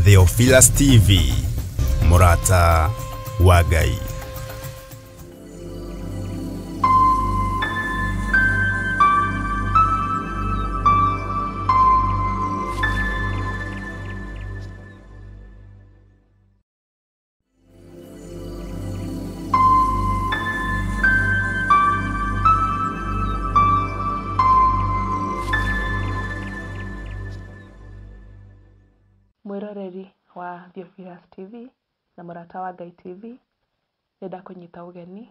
Theophilus TV, Mũrata wa Ngai. Mwĩroreri wa Theophilus TV na Mũrata wa Ngai TV, nĩ ndakũnyita ũgeni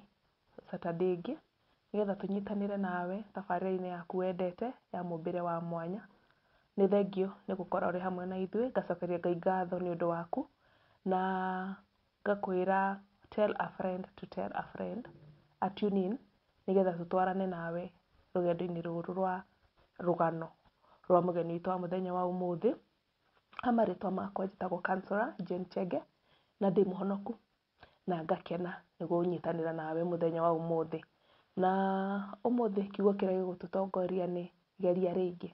Saturday ĩngĩ nĩgetha tũnyitanĩre nawe tabarĩra-inĩ yaku wendete ya mũmbĩre wa mwanya. Nĩ thengiũ nĩ gũkorwo ũrĩ hamwe na ithuĩ, ngacokeria Ngai ngatho nĩ ũndũ waku na ngakwĩra tell a friend to tell a friend, a tune in nĩgetha tũtwarane nawe rũgendo-inĩ rũrũ rwa rũgano rwa mũgeni witũ wa mũthenya wa ũmũthĩ. Ha marĩtwa makwa njĩtagwo Counselor Jane Chege na ndĩ mũhonoku na ngakena nĩ kũnyitanĩra nawe mũthenya wa ũmũthĩ. Na ũmũthĩ kiugo kĩrĩa gĩgũtũtongoria nĩ geria rĩngĩ.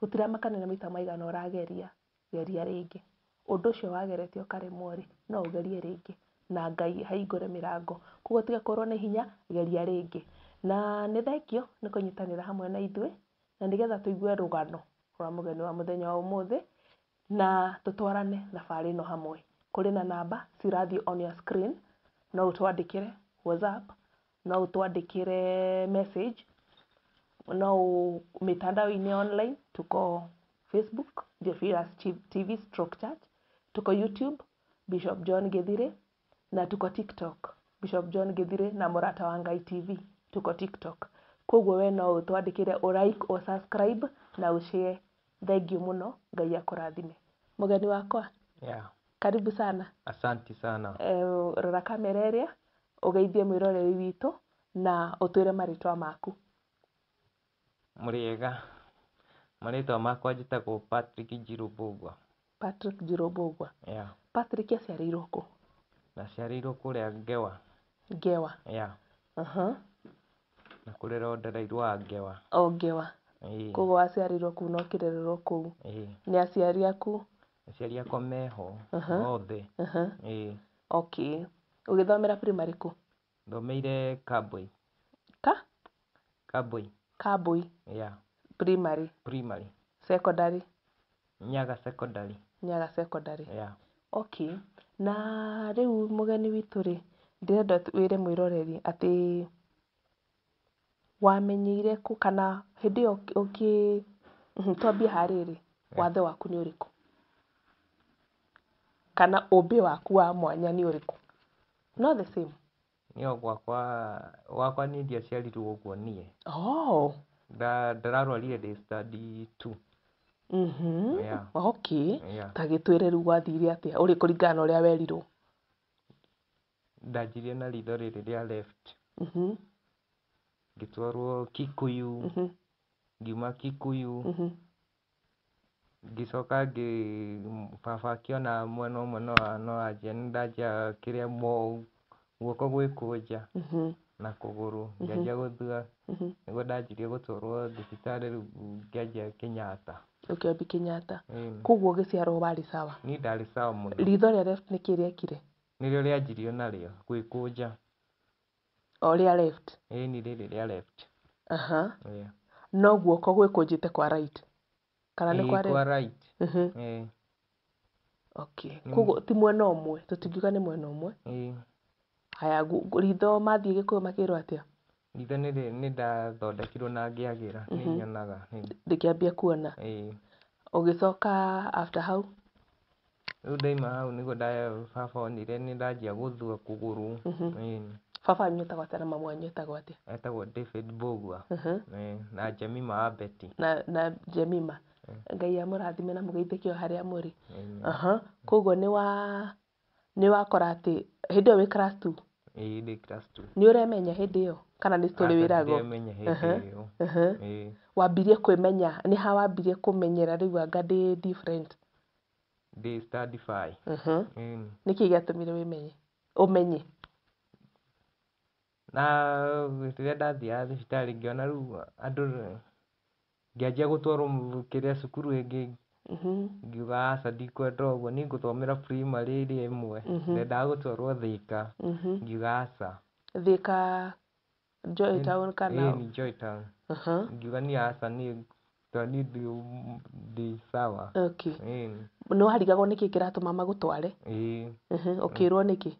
Gũtiramakania nĩ maita maigana ũrageria, geria rĩngĩ. Ũndũ ũcio wageretie ũkaremwo rĩ, no ũgerie rĩngĩ na Ngai ahingũre mĩrango. Koguo tiga kũrwo nĩ hinya, geria rĩngĩ. Na nĩ thengio nĩ kũnyitanĩra hamwe na ithuĩ na nĩgetha tũigue rũgano rwa mũgeni wa mũthenya wa ũmũthĩ na tũtwarane thabarĩ ĩno hamwe. Kũrĩ na namba cirathiĩ on your screen, no ũtwandĩkĩre WhatsApp, no ũtwandĩkĩre message, no mitandao-inĩ online, tuko Facebook Theophilus TV stroke church, tuko YouTube Bishop John Githire na tuko TikTok Bishop John Githire na Mũrata wa Ngai TV, tuko TikTok. Koguo we no ũtwandĩkĩre, ũ like, ũ subscribe na ũ share. Thengiũ mũno, Ngai akũrathime. Mũgeni wakwa, Yeah. karibu sana. Asanti sana. Rora kamera ĩrĩa, ũgeithie mwĩroreri witũ na ũtwĩre marĩtwa maku. Mũrĩega. Marĩtwa makwa njĩtagwo Patrick Njiru Mbũgua. Patrick Njiru Mbũgua. Yeah. Patrick aciarĩirwo kũ? Ndaciarĩirwo kũrĩa Ngewa. Ngewa. Yeah. Na kũrerwo ndereirwo Ngewa. O Ngewa. Ĩĩ. Koguo waciarĩirwo kũu na ũkĩrererwo kũu. Ĩĩ. Nĩ aciari aku? Aciari akwa meho othe. Ĩĩ. Okay. Ũgĩthomera primary kũ? Thomeire Kambui. Ka? Kambui. Kambui. Yeah. Primary. Primary. Secondary. Nyaga secondary. Nyaga secondary. Yeah. Okay. Na rĩu mũgeni witũ rĩ, ndĩrenda wĩre mwĩroreri atĩ wamenyeire kũ kana hĩndĩ ĩyo ũkĩ twambie harĩrĩ, wathe waku nĩ ũrĩkũ? Kana ũmbĩ waku wa mwanya nĩ ũrĩkũ? No the same. Niĩ gwakwa niĩ ndiaciarirwo ũguo niĩ. Oh. Ndĩrarwarire ndĩ standard 2. Yeah. Okay. Yeah. Ta gĩtwĩre rĩu gwathire atĩa ũrĩ kũringana na ũrĩa werirwo. Ndanjirie na ritho rĩrĩ rĩa left. Ngĩtwarwo Kikuyu. Ngiuma Kikuyu. Ngĩcoka baba akĩona mwena ũmwe no anjia nĩ ndanjia kĩrĩa guoko gwĩkũnja na kũgũrũ ngĩanjia gũthua. Nĩguo ndanjirie gũtwarwo thibitarĩ rĩu ngĩanjia Kenyatta. Ũkĩambia Kenyatta. Ĩĩ. Koguo ũgĩciarwo warĩ sawa? Niĩ ndarĩ sawa mũno. Ritho rĩa left nĩkĩ rĩekire? Nĩrĩo rĩanjirio narĩo gwĩkũnja. O rĩa left? Ĩĩ nĩ rĩrĩ rĩa left. Yeah. No guoko gwĩkũnjĩte kwa right? Kana nĩ Ĩĩ, kwa left? kwa right. Ĩĩ. Okay. Koguo ti mwena ũmwe, tũtingiuga nĩ mwena ũmwe. Ĩĩ. Haya, ritho mathiĩ Gĩkũyũ makĩrwo atĩa? Ritho nĩ ndathondekirwo na ngĩagĩra, nĩ nyonaga. Ndĩkĩambia kuona. Ĩĩ. Ũgĩcoka after hau? Rĩu ndaima hau nĩguo baba onire nĩ ndanjia gũthua kũgũrũ. Ĩĩ. Baba wanyu etagwo atĩa na mama wanyu etagwo atĩa? Etagwo David Mbũgua. Ĩĩ, na Jemima wa Betty. Na Jemima. Ngai amũrathime na mũgeithĩke o harĩa mũrĩ. Amen. Koguo nĩ wakora atĩ hĩndĩ ĩyo wĩ class 2? Ĩĩ, ndĩ class 2. Nĩ ũremenya hĩndĩ ĩyo? Kana nĩ story Aca, wĩragwo? ndiremenya hĩndĩ ĩyo. Ĩĩ. Wambirie kwĩmenya, nĩ ha wambirie kũmenyera rĩu anga ndĩ different? Ndĩ standard 5. Ĩĩ. Nĩkĩ gĩatũmire wĩmenye? Ũmenye? Na rĩrĩa ndathiaga thibitarĩ ngĩona rĩu andũ ngĩanjia gũtwarwo kĩrĩa cukuru ĩngĩ Ngiuga aca ndikwenda ũguo, niĩ ngũthomera primary ĩrĩa ĩmwe. Ndendaga gũtwarwo Thĩka. Ngiuga aca. Thĩka Joy Town kana? Ĩĩ, Joy Town. Ngiuga niĩ aca, niĩ tondũ niĩ ndĩ sawa. Ĩĩ. Nĩ warigagwo nĩkĩ kĩratũma magũtware? Ĩĩ. Ũkĩrwo nĩkĩ?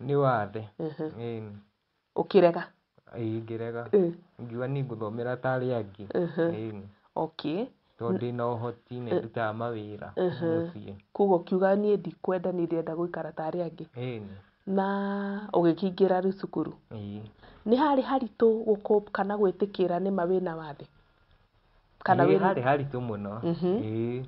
Nĩ wathe. Ĩĩ. Ũkĩrega? Ĩĩ, ngĩrega. Ngiuga niĩ ngũthomera ta arĩa angĩ. Ĩĩ. Tondũ ndĩna ũhoti, nĩ ndutaga mawĩra mũciĩ. Koguo ũkiuga niĩ ndikwenda, niĩ ndĩrenda gũikara ta arĩa angĩ. Ĩĩ. Na ũgĩkĩingĩra rĩu cukuru? Ĩĩ. Nĩ harĩ haritũ gũkũ kana gwĩtĩkĩra nĩma wĩna wathe? Kana Ĩĩ, wĩna harĩ haritũ mũno. Ĩĩ.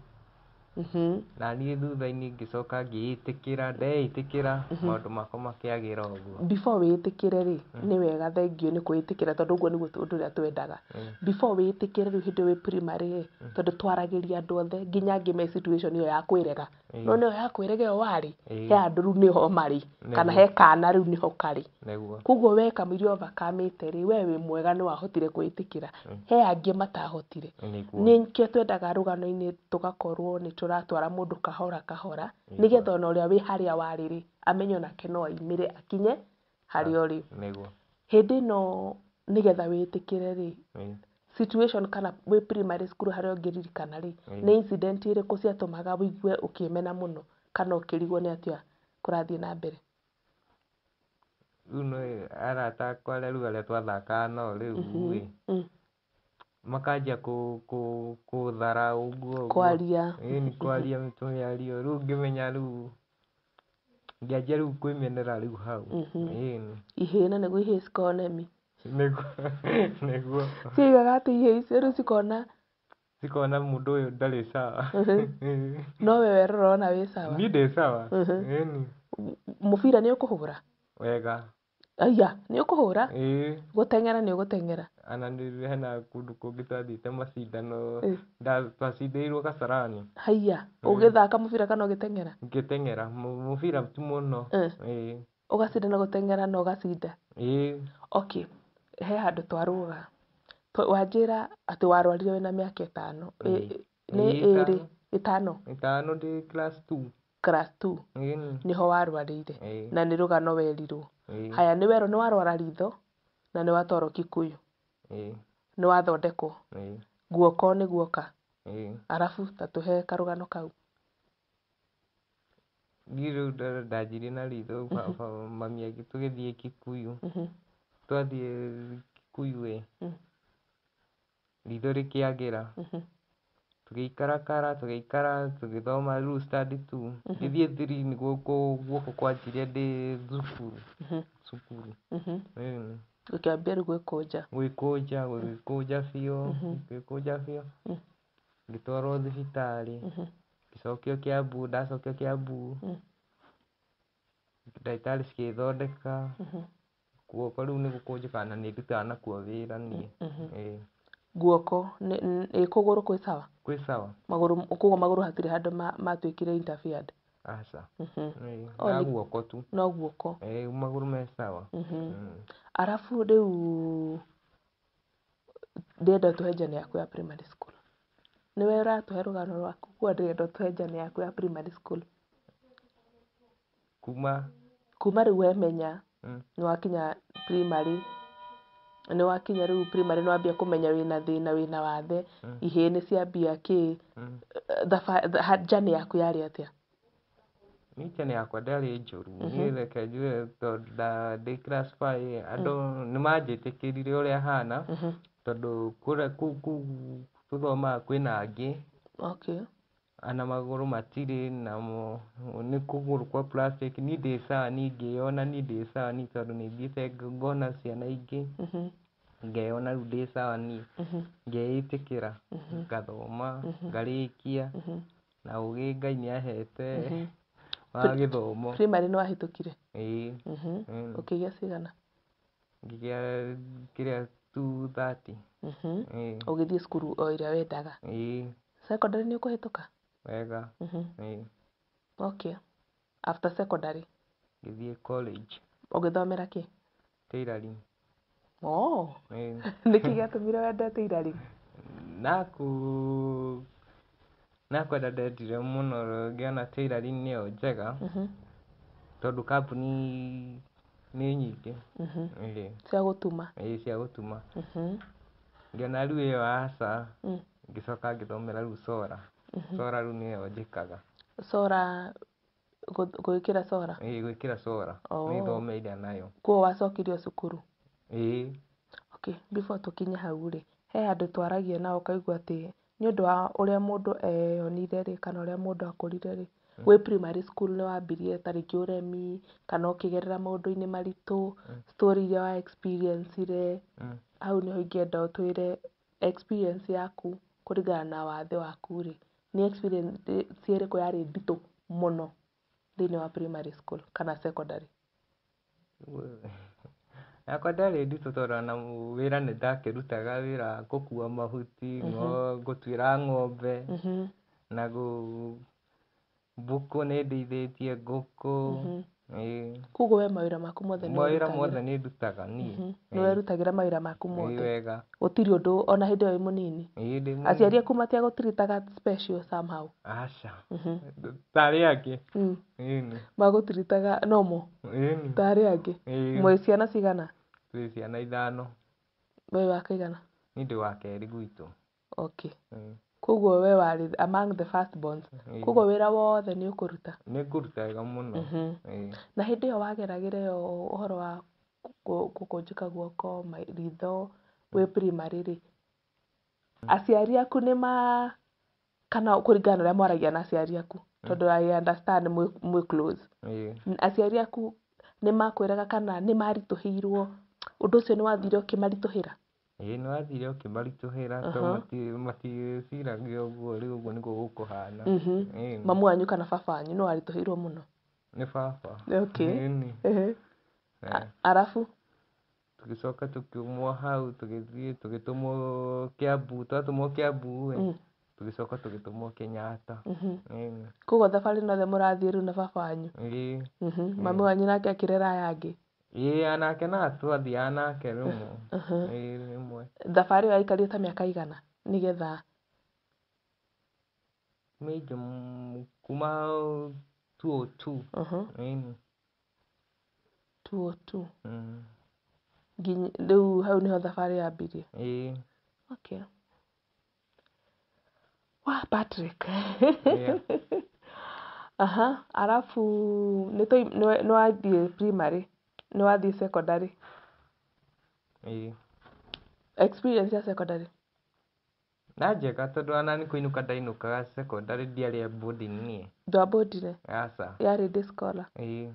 Na niĩ thutha-inĩ ngĩcoka ngĩĩtĩkĩra, ndeĩtĩkĩra maũndũ makwa makĩagĩra ũguo. Before wĩĩtĩkĩre rĩ, nĩ wega, thengiũ nĩ kwĩĩtĩkĩra tondũ ũguo nĩguo ũndũ ũrĩa twendaga. Before wĩĩtĩkĩre rĩu hĩndĩ wĩ primary rĩ, tondũ twaragĩria andũ othe nginya angĩ me situation ĩyo ya kwĩrega. No nĩyo ya kwĩrega ĩyo warĩ, he andũ rĩu nĩho marĩ, kana he kana rĩu nĩho karĩ. Koguo we kamũira overcome-ĩte rĩ, we wĩ mwega nĩ wahotire kwĩĩtĩkĩra. He angĩ matahotire. Nĩkĩo twendaga rũgano-inĩ tũgakorwo nĩ tũratwara mũndũ kahora kahora, nĩgetha ona ũrĩa wĩ harĩa warĩ rĩ, amenye onake no aimĩre akinye harĩa ũrĩ. Hĩndĩ ĩno nĩgetha wĩĩtĩkĩre rĩ, situation kana wĩ primary school harĩa ũngĩririkana rĩ, nĩ incident ĩrĩkũ ciatũmaga wĩigue ũkĩmena mũno kana ũkĩrigwo nĩ atĩa kũrathiĩ na mbere? Rĩu nĩ arata akwa arĩa rĩu arĩa twathakaga nao rĩu ĩ, makanjia kũthara ũguo ũguo. Kwaria. Ĩĩ, nĩ kwaria mĩario, rĩu ngĩmenya rĩu ngĩanjia rĩu kwĩmenera rĩu hau. Ĩĩ. Ihĩĩ na nĩguo ihĩĩ cikoragwo nemi. Nĩguo, nĩguo. Ciaigaga atĩ ihĩĩ icio rĩu cikona cikona mũndũ ũyũ ndarĩ sawa. No we werora wona wĩ sawa? Niĩ ndĩ sawa. Ĩĩ. Mũbira nĩ ũkũhũra? Wega. Aya, nĩ ũkũhũra? Ĩĩ. Gũteng'era nĩ ũgũteng'era? Ana nĩ hena kũndũ kũngĩ twathiĩte macindano, twacindĩirwo Kasarani. Haiya, ũgĩthaka mũbira kana ũgĩteng'era? Ngĩteng'era, mũbira ti mũno. Ĩĩ. Ũgacindana gũteng'era na ũgacinda? Ĩĩ. Okay, he handũ twarũga. Wanjĩra atĩ warwarire wĩna mĩaka 5. Nĩ ĩrĩ? Ĩtano. Ĩtano ndĩ class 2. Class 2. Ĩĩ. Nĩho warwarĩire. Ĩĩ. Na nĩ rũgano werirwo. Ĩĩ. Haya, nĩ werwo nĩ warwara ritho na nĩ watwarwo Kikuyu. Ĩĩ. Nĩ wathondekwo. Ĩĩ. Guoko nĩ guoka. Ĩĩ. Arabu ta tũhe karũgano kau. Niĩ rĩu ndanjirie na ritho, mami tũgĩthiĩ Kikuyu. Twathiĩ Kikuyu ĩ, ritho rĩkĩagĩra. Tũgĩikara kara, tũgĩikara, tũgĩthoma rĩu standard 2. Ngĩthiĩ 3 nĩguo guoko kwanjirie ndĩ thukuru. Cukuru. Ĩĩ. Ũkĩambia rĩu gwĩkũnja. Gwĩkũnja, gwĩkũnja biũ, gwĩkũnja biũ. Ngĩtwarwo thibitarĩ. Ngĩcokio Kiambu, ndacokio Kiambu. Ndagĩtarĩ cikĩthondeka. Guoko rĩu nĩ gũkũnjĩkaga na nĩ ndutaga nakuo wĩra niĩ. Ĩĩ. Guoko nĩ kũgũrũ kwĩ sawa? Kwĩ sawa. Magũrũ, koguo magũrũ hatirĩ handũ matuĩkire interfered? Aca. Ĩĩ, na guoko tu. No guoko. Ĩĩ, magũrũ me sawa. Arabu rĩu ndĩrenda ũtũhe journey yaku ya primary school. Nĩwe ũratũhe rũgano rwaku, koguo ndĩrenda ũtũhe journey yaku ya primary school. Kuma? Kuma rĩu wemenya, nĩ wakinya primary, nĩ wakinya rĩu primary nĩ wambia kũmenya wĩna thĩna, wĩna wathe, ihĩĩ nĩ ciambia kĩ, journey yaku yarĩ atĩa? Niĩ journey yakwa ndĩarĩ njũru. Niĩ reke njuge tondũ ndĩ class 5 andũ nĩ manjĩtĩkĩrire ũrĩa hana, tondũ kũrĩa kũu tũthomaga kwĩna angĩ. Ana magũrũ matirĩ namo nĩ kũgũrũ kwa plastic. Niĩ ndĩ sawa, niĩ ngĩyona niĩ ndĩ sawa niĩ tondũ nĩ thiĩte ngona ciana ingĩ, ngeyona rĩu ndĩ sawa niĩ, ngeĩtĩkĩra, ngathoma, ngarĩkia, na ũgĩ Ngai nĩ ahete wa gĩthomo. Primary nĩ wahĩtũkire? Ĩĩ. Ũkĩgĩa cigana? Ngĩgĩa kĩrĩa 230. Ĩĩ. Ũgĩthiĩ cukuru o ĩrĩa wendaga? Ĩĩ. Secondary nĩ ũkũhĩtũka? Wega. Ĩĩ. Okay. After secondary? Ngĩthiĩ college. Ũgĩthomera kĩ? Tailoring. Oh. Ĩĩ. Nĩkĩ gĩatũmire wende tailoring? Naku nakwenda ndendire mũno ngĩona tailoring nĩyo njega tondũ kambuni nĩ nyingĩ. Ĩĩ. Cia gũtuma. Ĩĩ cia gũtuma. Ngĩona rĩu ĩyo aca, ngĩcoka ngĩthomera rĩu cora. Cora rĩu nĩyo njĩkaga. Cora gwĩkĩra cora? Ĩĩ gwĩkĩra cora. Oh. Nĩ thomeire nayo. Koguo wacokirio cukuru? Ĩĩ. Okay, before tũkinye hau rĩ, he andũ twaragia nao ũkaigua atĩ nĩ ũndũ wa ũrĩa mũndũ eyonire rĩ, kana ũrĩa mũndũ akũrire rĩ, wĩ primary school nĩ wambirie ta rĩngĩ ũremi, kana ũkĩgerera maũndũ-inĩ maritũ, story iria wa experience ire, hau nĩho ingĩenda ũtwĩre experience yaku kũringana na wathe waku rĩ, nĩ experience ĩrĩkũ yarĩ nditũ mũno thĩinĩ wa primary school kana secondary? Yakwa ndĩarĩ nditũ tondũ ona wĩra nĩ ndakĩrutaga wĩra wa gũkua mahuti, gũtuĩra ng'ombe, na mbũkũ nĩ ndĩithĩtie ngũkũ. Ĩĩ. Koguo we mawĩra maku mothe nĩ Mawĩra werutagĩra? mothe nĩ ndutaga niĩ. Nĩ werutagĩra mawĩra maku Ĩĩ mothe? wega. Gũtirĩ ũndũ ona hĩndĩ ĩyo wĩ mũnini? Ĩĩ ndĩ mũnini. Aciari aku matiagũtiritaga special somehow? Aca. Ta arĩa angĩ. Ĩni. Magũtiritaga normal? Ĩni. Ta arĩa angĩ? Ĩĩ. Mwĩ ciana cigana? Twĩ ciana ithano. We wa kaigana? Niĩ ndĩ wa kerĩ gwitũ. Okay. Ĩĩ. Koguo we warĩ among the first borns. Ĩĩ. Koguo wĩra wothe nĩ ũkũruta? Nĩ ngũruta wega mũno. Ĩĩ. Na hĩndĩ ĩyo wageragĩra ĩyo ũhoro wa gũkũnjĩka guoko, ritho wĩ primary rĩ, aciari aku nĩ ma kana kũringana na ũrĩa mwaragia na aciari aku, tondũ I understand mwĩ close. Ĩĩ. Aciari aku nĩ makwĩraga kana nĩ maritũhĩirwo, ũndũ ũcio nĩ wathire ũkĩmaritũhĩra? Ĩĩ nĩ wathire ũkĩmaritũhĩra tondũ matiĩciragia ũguo rĩu ũguo nĩguo gũkũhana. Ĩni. Mamu wanyu kana baba wanyu nĩ waritũhĩirwo mũno? Nĩ baba. Okay. Ĩni. Arabu? Tũgĩcoka tũkiumwo hau tũgĩthiĩ tũgĩtũmwo Kiambu, twatũmwo Kiambu ĩ, tũgĩcoka tũgĩtũmwo Kenyatta. Ĩni. Koguo thabarĩ ĩno mũrathiĩ rĩu na baba wanyu? Ĩĩ. Mami wanyu nake akĩrera aya angĩ? Ĩĩ anake na twathiaga nake rĩmwe. Ĩĩ rĩmwe. Thabarĩ ĩyo yaikarire ta mĩaka igana nĩgetha Mĩingĩ kuma 202. Ĩni. 202. Nginya rĩu hau nĩho thabarĩ yambirie? Ĩĩ. Okay. Wa Patrick. Yeah. Aha, arabu nĩ wathiĩ primary, nĩ wathiĩ secondary? Ĩĩ. Experience ya secondary? Na njega tondũ ona nĩ kũinũka ndainũkaga secondary ndiarĩ boarding niĩ. Ndwabondire? Aca. Yarĩ day scholar? Ĩĩ.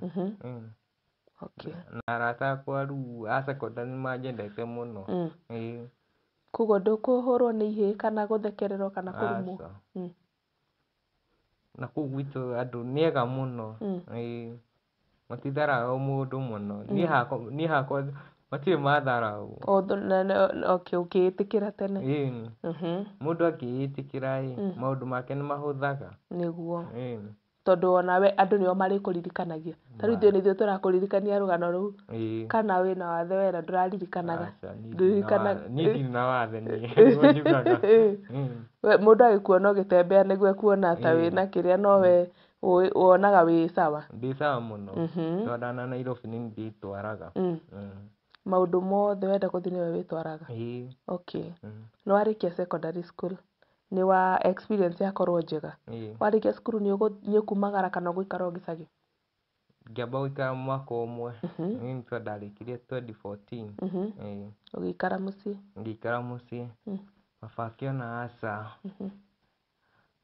Okay. Na arata akwa rĩu a secondary nĩ manjendete mũno. Ĩĩ. Koguo ndũkũhũrwo nĩ ihĩĩ kana gũthekererwo kana kũrumwo? Aca. Na kũu gwitũ andũ nĩ ega mũno. Ĩĩ. Matitharaũ mũndũ mũno. Niĩ hakwa matirĩ matharaũ. Okay, ũkĩĩtĩkĩra tene? Ĩni. Mũndũ angĩĩtĩkĩra ĩ, maũndũ make nĩ mahũthaga. Nĩguo. Ĩni. Tondũ onawe andũ nĩo marĩkũririkanagia. Ta rĩu ithuĩ nĩ ithuĩ tũrakũririkania rũgano rũu. Ĩĩ. Kana wĩna wathe we na ndũraririkanaga. Aca, Ndirikanaga. niĩ ndirĩ na wathe niĩ nĩguo njugaga. Mũndũ agĩkuona ũgĩtembea nĩguo ekuona ta wĩna kĩrĩa no we wonaga wĩ sawa. Ndĩ sawa mũno. Tondũ ona Nairobi nĩ ndĩtwaraga. Maũndũ mothe wenda gũthiĩ nĩwe wĩtwaraga? Ĩĩ. Okay. Nĩ warĩkia secondary school, nĩ wa experience yakorwo njega? Ĩĩ. Warĩkia cukuru nĩ ũkumagara kana ũgũikara o gĩcagi? Ngĩamba gũikara mwaka ũmwe. Niĩ nĩ ndarĩkirie 2014. Ĩĩ. Ũgĩikara mũciĩ? Ngĩikara mũciĩ. Baba akĩona aca.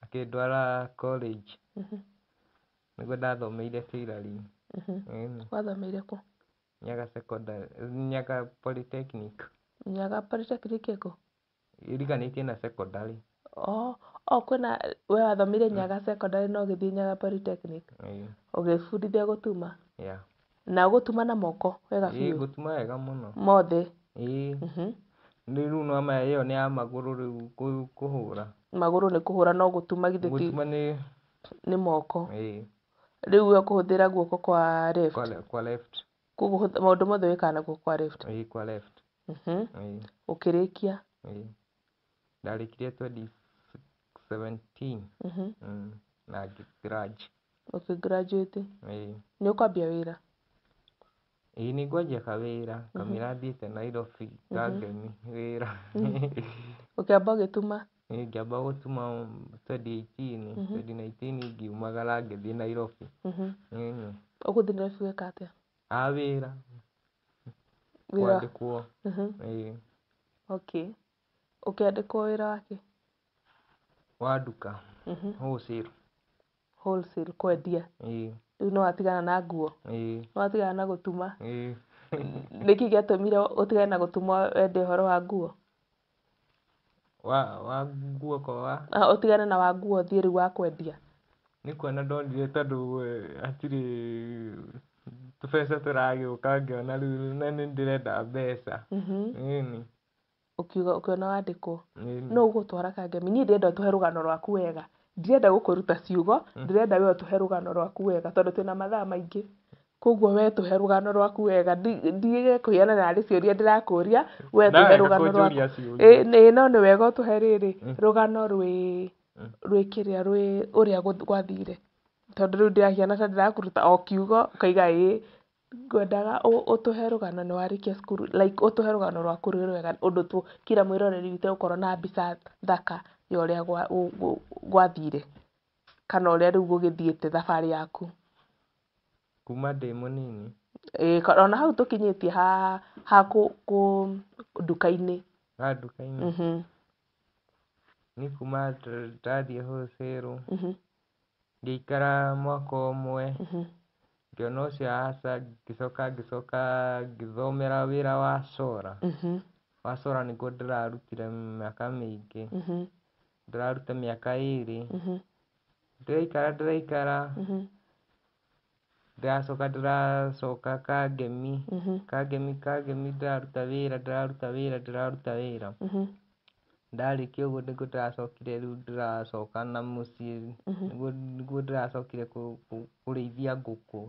Akĩndwara college. Nĩguo ndathomeire tailoring. Ĩni. Wathomeire kũ? Nyaga secondary, Nyaga Polytechnic. Nyaga Polytechnic ĩkũ? Iriganĩtie na secondary. Oh, oh kwĩna we wathomeire Nyaga secondary na ũgĩthiĩ Nyaga Polytechnic? Ĩĩ. Ũgĩbundithio gũtuma? Yeah. Na gũtuma na moko wega Ĩĩ biũ? gũtuma wega mũno. Mothe? Ĩĩ. Rĩu no ma ĩyo nĩ ya magũrũ rĩu kũhũra. Magũrũ nĩ kũhũra no gũtuma githĩ ti Gũtuma nĩ nĩ moko. Ĩĩ. Rĩu we ũkũhũthĩra guoko kwa left? Kwa left. Koguo maũndũ mothe wĩkaga na guoko kwa left? Ĩĩ kwa left. Ĩĩ. Ũkĩrĩkia? Ĩĩ. Ndarĩkirie 2017. Na ngĩ Ũkĩ graduate. Ĩĩ. Nĩ ũkwambia wĩra? Ĩĩ, nĩ ngwanjia kawĩra kamũira thiĩte Nairobi kangemi wĩra. Ũkĩamba ũgĩtuma? Ĩĩ, ngĩamba gũtuma 2018, 2019 ngiumagara ngĩthiĩ Nairobi. Ĩĩ. Ũgũthiĩ Nairobi gwĩka atĩa? A wĩra. Wĩra? Kwandĩkwo. Ĩĩ. Okay. Ũkĩandĩkwo wĩra wake? Wa nduka. Wholesale. Wholesale, kwendia? Ĩĩ. Rĩu nĩ watigana na nguo? Ĩĩ. Nĩ watigana na gũtuma? Ĩĩ. Nĩkĩ gĩatũmire ũtigane na gũtuma wende ũhoro wa nguo? Wa nguo kwa wa? Ah, ũtigane na wa nguo ũthiĩ rĩu wa kwendia. Nĩ kuona ndonire tondũ hatirĩ tũbeca tũragĩũka, ngĩona rĩu na nĩ ndĩrenda mbeca. Ĩni. Ũkiuga ũkĩona wandĩkwo. Ĩni. No ũgũtwara Kangemi. Niĩ ndĩrenda ũtũhe rũgano rwaku wega. Ndirenda gũkũruta ciugo, ndĩrenda we ũtũhe rũgano rwaku wega tondũ twĩna mathaa maingĩ. Koguo we tũhe rũgano rwaku wega, ndige kũhiana narĩ ciũria ndĩrakũria, we tũhe rũgano rwaku. Ĩĩ, no nĩ wega ũtũhe rĩrĩ rũgano rwĩ rwĩ kĩrĩa, rwĩ ũrĩa gwathire. Tondũ rĩu ndĩrahiana ta ndĩrakũruta o kiugo ũkaiga ĩĩ. Ngwendaga ũtũhe rũgano nĩ warĩkia cukuru, like ũtũhe rũgano rwaku rwĩ rwega ũndũ tu kila mwĩroreri witũ egũkorwo na mbica thaka ya ũrĩa gwathire kana ũrĩa rĩu gũgĩthiĩte thabarĩ yaku. Kuma ndĩ mũnini. Ĩĩ, ona hau tũkinyĩtie ha kũ nduka-inĩ. Ha nduka-inĩ. Niĩ kuma ndathiĩ wholesale, ngĩikara mwaka ũmwe, ngĩona ũcio aca, ngĩcoka ngĩthomera wĩra wa solar. Wa solar nĩguo ndĩrarutire mĩaka mĩingĩ. Ndĩraruta mĩaka 2. Ndĩraikara ndĩracoka Kangemi. Kangemi ndĩraruta wĩra. Ndarĩkia ũguo nĩguo ndĩracokire rĩu ndĩracoka na mũciĩ, nĩguo ndĩracokire kũrĩithia ngũkũ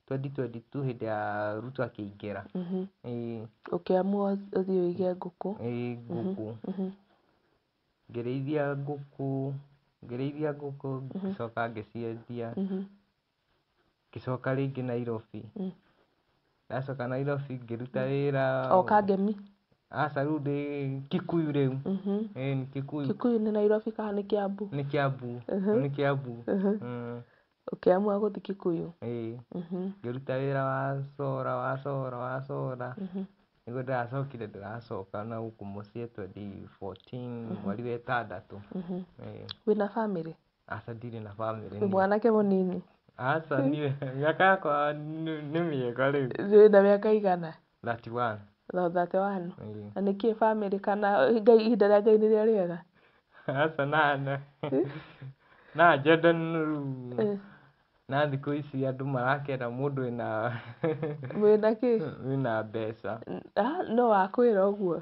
2022 hĩndĩ ya Ruto akĩingĩra. Ĩĩ. Ũkĩamua ũthiĩ ũige ngũkũ? Ĩĩ, ngũkũ. Ngĩrĩithia ngũkũ, ngĩcoka ngĩciendia. Ngĩcoka rĩngĩ Nairobi. Ndacoka Nairobi ngĩruta wĩra. O Kangemi? Aca, rĩu ndĩ Kikuyu rĩu. Ĩĩ, nĩ Kikuyu. Kikuyu nĩ Nairobi kana nĩ Kiambu? Nĩ Kiambu. Nĩ Kiambu. Ũkĩamua gũthiĩ Kikuyu? Ĩĩ. Ngĩruta wĩra wa solar. Nĩguo ndĩracokire ndĩracoka na gũkũ mũciĩ 2014 mweri wa 6. Wĩna bamĩrĩ? Aca, ndirĩ na bamĩrĩ. Wĩ mwanake mũnini? Aca, niĩ mĩaka yakwa nĩ mĩega rĩu. Wĩna mĩaka igana? 31. 31. Ĩĩ. Na nĩkĩ bamĩrĩ kana Ngai, ihinda rĩa Ngai nĩrĩo rĩega? Aca, na njende rĩu. Na thikũ ici andũ marakĩenda mũndũ wĩna Wĩna kĩ? Wĩna mbeca. No wakwĩra ũguo.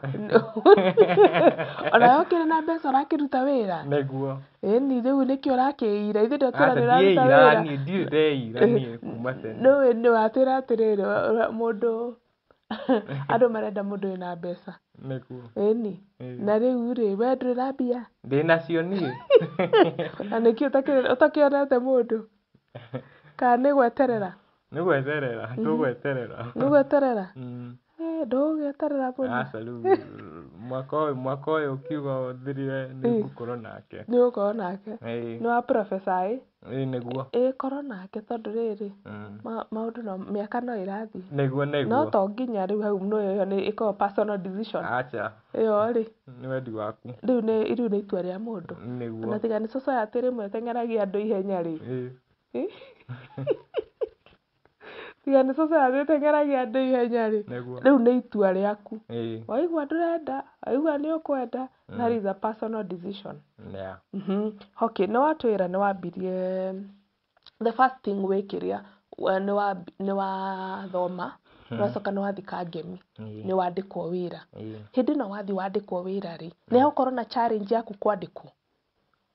Ona we ũkĩrĩ na mbeca ũrakĩruta wĩra? Nĩguo. Ĩni rĩu nĩkĩo ũrakĩira, ithuĩ ndwatwĩra Aca, nĩ ũraruta ndiĩira wĩra. niĩ, ndirĩ ndeira niĩ kuma tene. Nĩũĩ nĩ watwĩra atĩrĩrĩ, mũndũ andũ marenda mũndũ wĩna mbeca. Nĩguo. Ĩni. Na rĩu rĩ, we ndũrĩ na mbia? Ndĩnacio niĩ. Na nĩkĩ ũtakĩonete mũndũ? Kana nĩ gweterera? Nĩ gweterera, tũgweterera. Nĩ gweterera? Ndũgũgĩeterera mũno. Aca, rĩu mwaka ũyũ ũkiuga ũthirire nĩ ngũkorwo nake. Nĩ ũgũkorwo nake? Ĩĩ. Nĩ wa professor ĩ? Ĩĩ, nĩguo. Ĩĩ, korwo nake tondũ rĩrĩ, maũndũ no mĩaka no ĩrathiĩ. Nĩguo, nĩguo. No to nginya rĩu hau no ĩyo nĩ ĩkoragwo personal decision. Aca. Ĩyo rĩ. Nĩ wendi waku. Rĩu nĩ itua rĩa mũndũ. Nĩguo. Ona tiga nĩ society rĩmwe ĩteng'eragia andũ ihenya rĩ. Ĩĩ. Tiga nĩ society ĩteng'eragia andũ ihenya rĩ. Nĩguo. Rĩu nĩ itua rĩaku. Ĩĩ. Waigua ndũrenda, waigua nĩ ũkwenda, that is a personal decision. Yeah. Okay, nĩ watwĩra nĩ wambirie the first thing wĩkĩrĩa nĩ wathoma, ũracoka nĩ wathiĩ Kangemi, nĩ wandĩkwo wĩra. Hĩndĩ ĩno wathiĩ wandĩkwo wĩra rĩ, nĩ hagũkorwo na challenge yaku kwandĩkwo?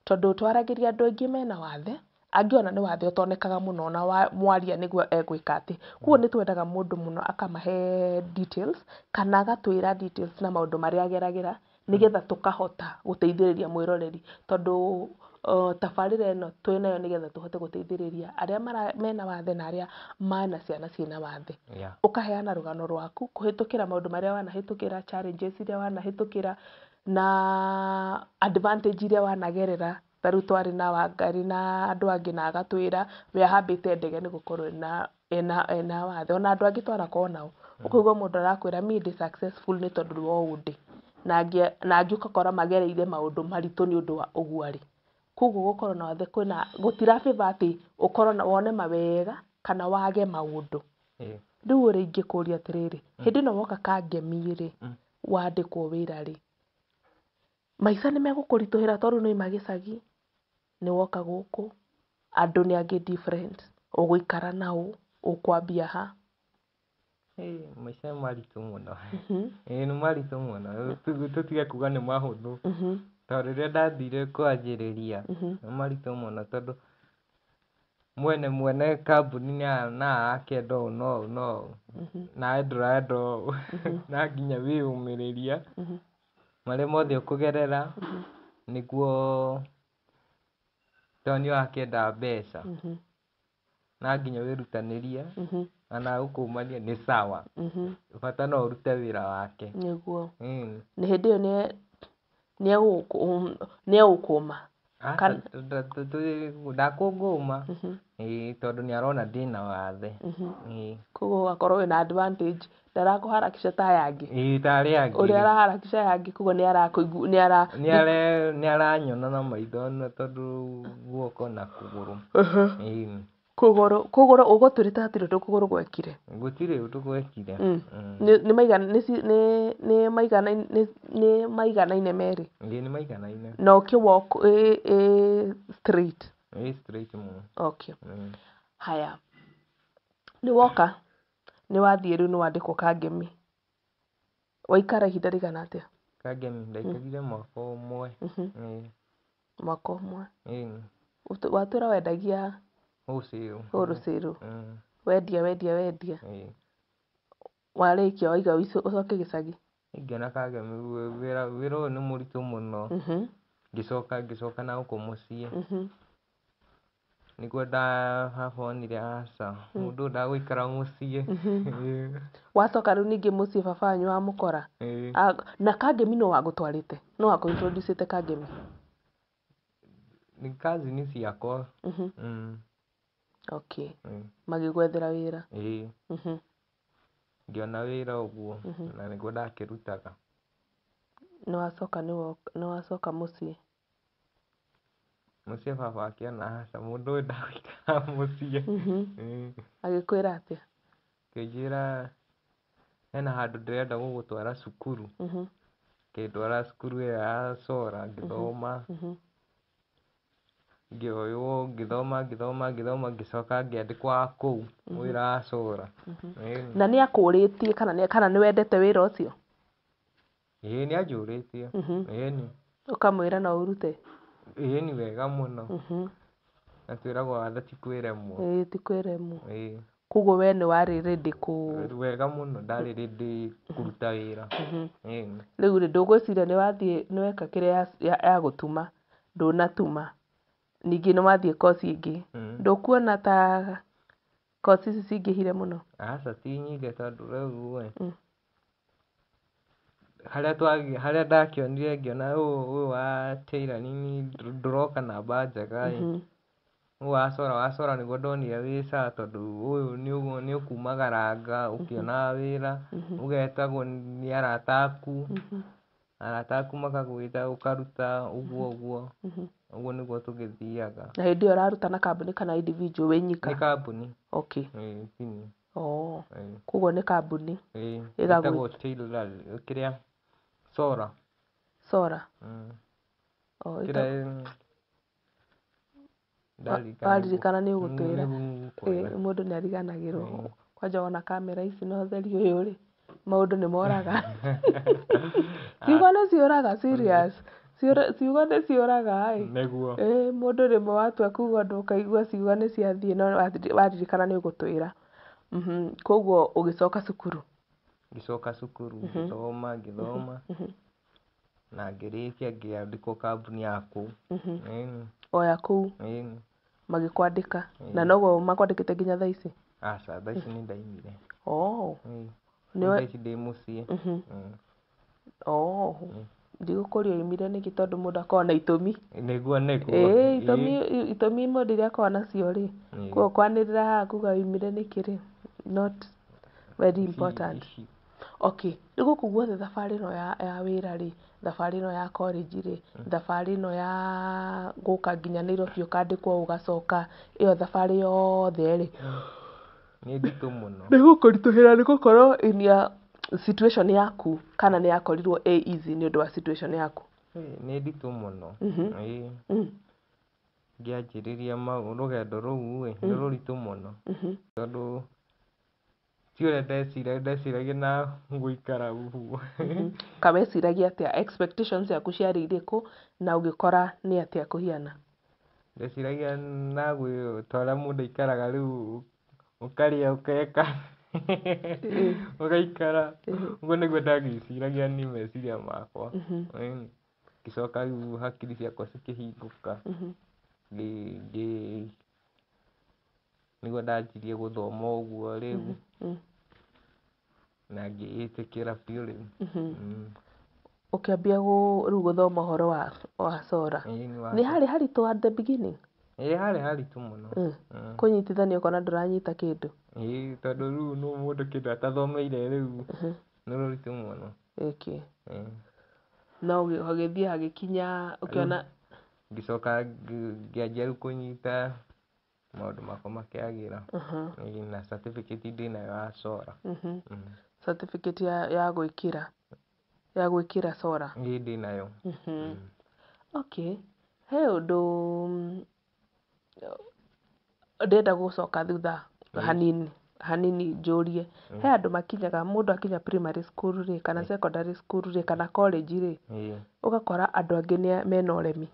Tondũ twaragĩria andũ aingĩ mena wathe, Angĩ ona nĩ wathe ũtonekaga mũno na mwaria nĩguo egwĩka atĩ. Koguo nĩ twendaga mũndũ mũno akamahe details kana agatwĩra details na maũndũ marĩa ageragĩra nĩgetha tũkahota gũteithĩrĩria mwĩroreri tondũ tabarĩra ĩno twĩnayo nĩgetha tũhote gũteithĩrĩria arĩa mena wathe na arĩa mana ciana ciĩna wathe. Ũkaheana rũgano rwaku kũhĩtũkĩra maũndũ marĩa wanahĩtũkĩra, challenges iria wanahĩtũkĩra na advantage iria wanagerera. Ta rĩu twarĩ na Wangari na andũ angĩ na agatwĩra we ahambĩte ndege nĩ gũkorwo ena wathe. Ona andũ angĩ twanakorwo nao ũkaigua mũndũ arakwĩra niĩ ndĩ successful nĩ tondũ wa ũũ ndĩ, na angĩ ũgakora magereire maũndũ maritũ nĩ ũndũ wa ũguo arĩ. Koguo gũkorwo na wathe kwĩna gũtira favor atĩ ũkorwo na wone mawega kana wage maũndũ. Rĩu ũrĩa ingĩkũria atĩrĩrĩ, hĩndĩ ĩno woka Kangemi rĩ, wandĩkwo wĩra rĩ, maica nĩ megũkũritũhĩra tondũ nĩ wauma gĩcagi, nĩ woka gũkũ, andũ nĩ angĩ different, ũgũikara naũ, ũkwambia ha? Maica nĩ maritũ mũno. Ĩĩ nĩ maritũ mũno, tũtige kuga nĩ mahũthũ. Tondũ rĩrĩa ndathire kwanjĩrĩria nĩ maritũ mũno tondũ mwene kambuni no arakĩenda ũũ na ũũ na ũũ, nawe ndũrenda ũũ. No nginya wĩyũmĩrĩrie marĩa mothe ũkũgerera nĩguo tondũ nĩ ũrakĩenda mbeca. No nginya wĩrutanĩrie na agũkũmania nĩ sawa, bata no ũrute wĩra wake. Nĩguo. Nĩ hĩndĩ ĩyo nĩ egũkũma? Aca, ndakũngũma tondũ nĩ arona ndĩna wathe. Koguo ũgakorwo wĩna advantage, ndarakũharakisha ta aya angĩ. Ĩĩ ta arĩa angĩ. Ũrĩa araharakisha aya angĩ koguo nĩ arakũigua, nĩ ara Nĩ aranyona na maitho tondũ guoko na kũgũrũ. Kũgũrũ, kũgũrũ ũgũtwĩrĩte hatirĩ ũndũ kũgũrũ gwekire. Gũtirĩ ũndũ gwekire. Nĩ nĩ maiganaine merĩ? Ĩĩ nĩ maiganaine. Na ũkĩ walk ĩ straight? Ĩ straight mũno. Okay. Haya, nĩ woka, nĩ wathiĩ rĩu nĩ wandĩkwo Kangemi. Waikara ihinda rĩigana atĩa? Kangemi ndaikarire mwaka ũmwe. Mwaka ũmwe. Watwĩra wendagia Wholesale. Wholesale. Wendia wendia wendia. Warĩkia waiga ũcoke gĩcagi? Ngĩona Kangemi wĩra ũyũ nĩ mũritũ mũno. Ngĩcoka na gũkũ mũciĩ. Nĩguo baba onire aca, mũndũ ũyũ ndagũikara mũciĩ. Wacoka rĩu ningĩ mũciĩ baba wanyu wamũkora? Na Kangemi nũ wagũtwarĩte? Nũ wakũ introduce ĩte Kangemi? Nĩ cousin ciakwa. Okay. Magĩgwethera wĩra? Ĩĩ. Ngĩona wĩra ũguo na nĩguo ndakĩrutaga. Nĩ wacoka mũciĩ? Mũciĩ baba akĩona aca mũndũ ũyũ ndagũikara mũciĩ. Agĩkwĩra atĩa? Akĩnjĩra hena handũ ndĩrenda gũgũtwara cukuru. Akĩndwara cukuru ĩyo ya Sora ngĩthoma. Ngĩoywo ngĩthoma ngĩthoma ngĩthoma ngĩcoka ngĩandĩkwo kũu wĩra wa Sora. Na nĩ akũrĩtie kana nĩ wendete wĩra ũcio? Ĩĩ nĩ anjũrĩtie. Ĩni. Ũkamwĩra no ũrute? Ĩni wega mũno. Na twĩragwo wathe ti kwĩremwo. Ĩĩ ti kwĩremwo. Koguo we nĩ warĩ ready kũ Wega mũno ndarĩ ready kũruta wĩra. Rĩu rĩ ndũgwĩciria nĩ wathiĩ nĩ weka kĩrĩa ya gũtuma, ndũnatuma. Ningĩ nĩ wathiĩ koci ĩngĩ. Ndũkuona ta koci ici cingĩhire mũno? Aca ti nyingĩ tondũ rĩu ĩ harĩa ndakĩonire ngĩona ũyũ wa tailoring ndũroka namba njega ĩ. Ũyũ wa Sora nĩguo ndonire wĩ sawa tondũ ũyũ nĩ ũkumagaranga ũkĩonaga wĩra, ũgetagwo nĩ arata aku, arata aku makagwĩta ũkaruta ũguo ũguo. Ũguo nĩguo tũgĩthiaga. Na hĩndĩ ĩyo ũraruta na kambuni kana individual wĩ nyika? Nĩ kambuni. Okay. Ĩĩ ti niĩ. Koguo nĩ kambuni. Ĩĩ. Ĩtagwo tailor kĩrĩa Sora. Sora? Waririkana nĩ ũgũtwĩra. Mũndũ nĩ ariganagĩrwo. Kwanja wona kamera ici na ũtheri ũyũ rĩ, maũndũ nĩ moraga. Ciugo nĩ ciũraga serious. Ciugo nĩ ciũraga ĩ. Nĩguo. Ĩ, mũndũ rĩmwe watua kuga ũndũ ũkaigua ciugo nĩ ciathiĩ no waririkana nĩ ũgũtwĩra. Koguo ũgĩcoka cukuru? Ngĩcoka cukuru, ngĩthoma, ngĩthoma na ngĩrĩkia ngĩandĩkwo kambuni ya kũu. Ĩni. O ya kũu? Ĩni. Magĩkwandĩka? Na noguo makwandĩkĩte nginya thaa ici? Aca, thaa ici nĩ ndaimire. Oh. Ĩĩ. Nĩ Thaa ici ndĩ mũciĩ. Oh. Ndigũkũria oimire nĩkĩ tondũ mũndũ akoragwo na itũmi. Nĩguo, nĩguo. Ĩĩ, itũmi mũndũ iria akoragwo nacio rĩ, koguo kwanĩrĩra haha kuga oimire nĩkĩ rĩ, not very important. Okay, rĩu gũkũ guothe thabarĩ ĩno ya wĩra rĩ, thabarĩ ĩno ya college rĩ, thabarĩ ĩno ya gũka nginya Nairobi ũkandĩkwo ũgacoka, ĩyo thabarĩ yothe rĩ, Nĩ nditũ mũno. Nĩ gũkũritũhĩra nĩ gũkorwo in your situation yaku kana nĩ yakorirwo ĩ easy nĩ ũndũ wa situation yaku? Nĩ nditũ mũno. Ĩĩ. Ngĩanjĩrĩria rũgendo rũu ĩ, nĩ rũritũ mũno. Tondũ ti ũrĩa ndeciragia, ndeciragia na gũikara ũguo. Ka weciragia atĩa? Expectations ciaku ciarĩ irĩkũ na ũgĩkora nĩ atĩa kũhiana? Ndeciragia na ta ũrĩa mũndũ aikaraga rĩu, ũkarĩa ũkeka, ũgaikara. Ũguo nĩguo ndagĩciragia niĩ meciria makwa. Ngĩcoka rĩu hakiri ciakwa cikĩhingũka. Nĩguo ndanjirie gũthoma ũguo rĩu. Na ngĩĩtĩkĩra biũ rĩu. Ũkĩambia rĩu gũthoma ũhoro wa solar. Ĩĩ, Nĩ harĩ haritũ at the beginning? Ĩĩ, harĩ haritũ mũno. Kũnyitithania ũkona ndũranyita kĩndũ. Ĩĩ, tondũ rĩu nĩ mũndũ kĩndũ atathomeire rĩu nĩ rũritũ mũno. Okay. No hagĩthiĩ hagĩkinya ũkĩona. Ngĩcoka ngĩanjia rĩu kũnyita maũndũ makwa makĩagĩra. Ĩĩ, na certificate ndĩnayo ya solar. Certificate ya gwĩkĩra ya gwĩkĩra solar? Ĩĩ, ndĩnayo. Okay, he ũndũ ndĩrenda gũcoka thutha hanini hanini njũrie. He andũ makinyaga, mũndũ akinya primary school rĩ, kana secondary school rĩ, kana college rĩ, ũgakora andũ angĩ nĩ mena ũremi.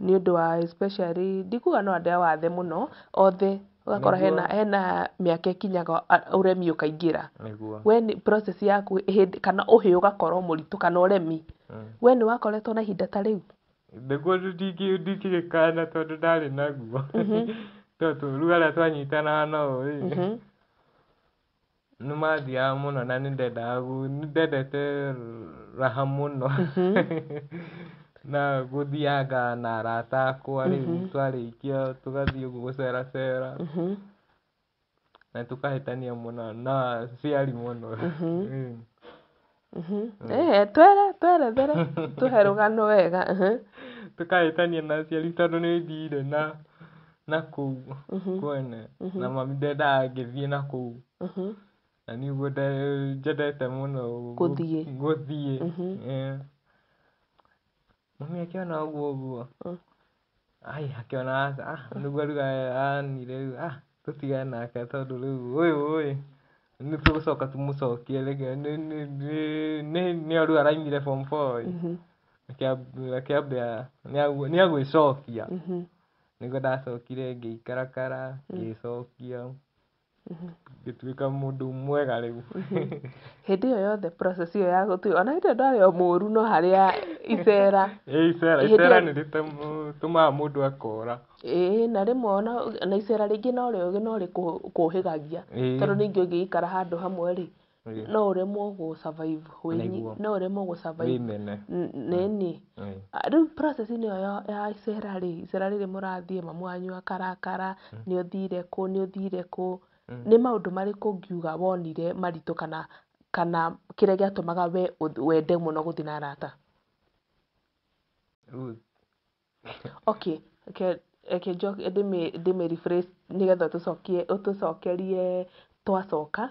Nĩ ũndũ wa especially, ndikuga no andũ a wathe mũno, othe ũgakora hena mĩaka ĩkinyaga ũremi ũkaingĩra. We nĩ process yaku hĩndĩ kana ũhĩ ũgakorwo mũritũ kana ũremi. We nĩ wakoretwo na ihinda ta rĩu? Nĩguo ndingĩgĩkana tondũ ndarĩ naguo. Tondũ rĩu arĩa twanyitanaga nao ĩ, nĩ mathiaga mũno na nĩ ndendaga nĩ ndendete raha mũno. Na gũthianga na arata akwa rĩu twarĩkia tũgathiĩ ũguo gũceracera. Na tũkahĩtania mũno na aciari mũno. Twere twerethere tũhe rũgano wega. Tũkahĩtania na aciari tondũ nĩ thire na kũu kwene na mami ndendaga ngĩthiĩ na kũu. Na niĩ ũguo njendete mũno Gũthiĩ. Gũthiĩ. Mami akĩona ũguo ũguo. Ai, akĩona aca, nĩguo rĩu anire rĩu, tũtigane nake tondũ rĩu ũyũ ĩ, nĩ tũgũcoka tũmũcokie rĩngĩ nĩ rĩu araimire form four ĩ. Akĩambia nĩ agwĩcokia. Nĩguo ndacokire ngĩikarakara ngĩcokia ngĩtuĩka mũndũ mwega rĩu. Hĩndĩ ĩyo yothe process ĩyo ya gũtuĩka, ona hĩndĩ ĩyo ndwarĩ o mũru no harĩa icera. Ĩ, icera. Hĩndĩ Icera ĩyo nĩ rĩtũmaga mũndũ akora. Ĩĩ, na rĩmwe ona na icera rĩngĩ no rĩo no rĩkũhĩgagia. Tondũ ningĩ ũngĩikara handũ hamwe rĩ, no ũremwo gũ survive no ũremwo gũ survive. Wĩmene. Nĩni. Rĩu process-inĩ ĩyo ya icera rĩ, icera rĩrĩ mũrathiĩ, mamu wanyu akarakara, nĩ ũthire kũ, nĩ ũthire kũ. Nĩ maũndũ marĩkũ ũngiuga wonire maritũ kana kĩrĩa gĩatũmaga we wende mũno gũthiĩ na arata? Rĩu Okay, reke ndĩmĩ rephrase nĩgetha ũtũcokie ũtũcokerie twacoka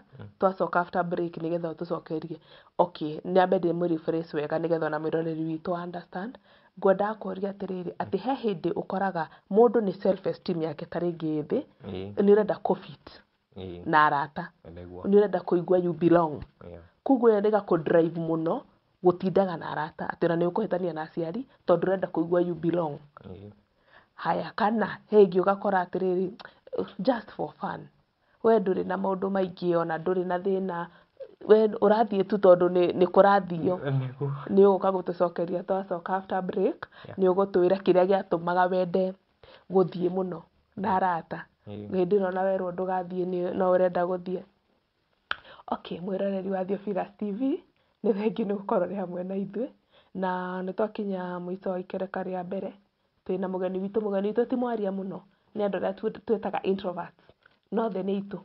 after break nĩgetha ũtũcokerie. Okay, nyambe ndĩmũ rephrase wega nĩgetha ona mwĩroreri witũ understand. Ngwendaga kũria atĩrĩrĩ, atĩ he hĩndĩ ũkoraga mũndũ nĩ self esteem yake ta rĩngĩ ĩ thĩ, nĩ ũrenda kũ fit na arata, nĩ ũrenda kũigua you belong. Koguo ĩyo ĩgakũ drive mũno Gũtindaga na arata atĩ ona nĩ ũkũhĩtania na aciari tondũ ũrenda kũigua you belong. Haya, kana he ĩngĩ ũgakora atĩrĩrĩ, just for fun, we ndũrĩ na maũndũ maingĩ, ona ndũrĩ na thĩna, we ũrathiĩ tu tondũ nĩ kũrathio. Nĩguo. Nĩ ũgũka gũtũcokeria twacoka after break. Nĩ ũgũtwĩra kĩrĩa gĩatũmaga wende gũthiĩ mũno na arata. Hĩndĩ ĩno ona werwo ndũgathiĩ no ũrenda gũthiĩ. Okay, mwĩroreri wa Theophilus TV, nĩ thengiũ nĩ gũkorwo ũrĩ hamwe na ithuĩ, na nĩ twakinya mũico wa ikereka rĩa mbere. Twĩna mũgeni witũ. Mũgeni witũ ti mwaria mũno, nĩ andũ arĩa twĩtaga introverts, no othe nĩ itũ.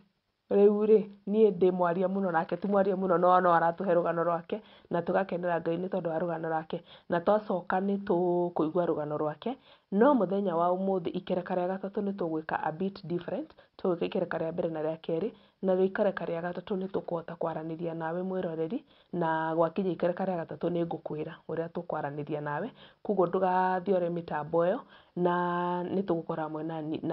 Rĩu rĩ, niĩ ndĩ mwaria mũno, nake ti mwaria mũno, no no aratũhe rũgano rwake na tũgakenera Ngai nĩ tondũ wa rũgano rwake. Na twacoka nĩ tũkũigua rũgano rwake. No mũthenya wa ũmũthĩ, ikereka rĩa gatatũ, nĩ tũgwĩka a bit different. Tũgwĩka ikereka rĩa mbere na rĩa kerĩ, na rĩo ikereka rĩa gatatũ nĩ tũkũhota kwaranĩria nawe mwĩroreri. Na gwakinya ikereka rĩa gatatũ nĩ ngũkwĩra ũrĩa tũkwaranĩria nawe, koguo ndũgathiore mĩtambo ĩyo, na nĩ tũgũkorwo hamwe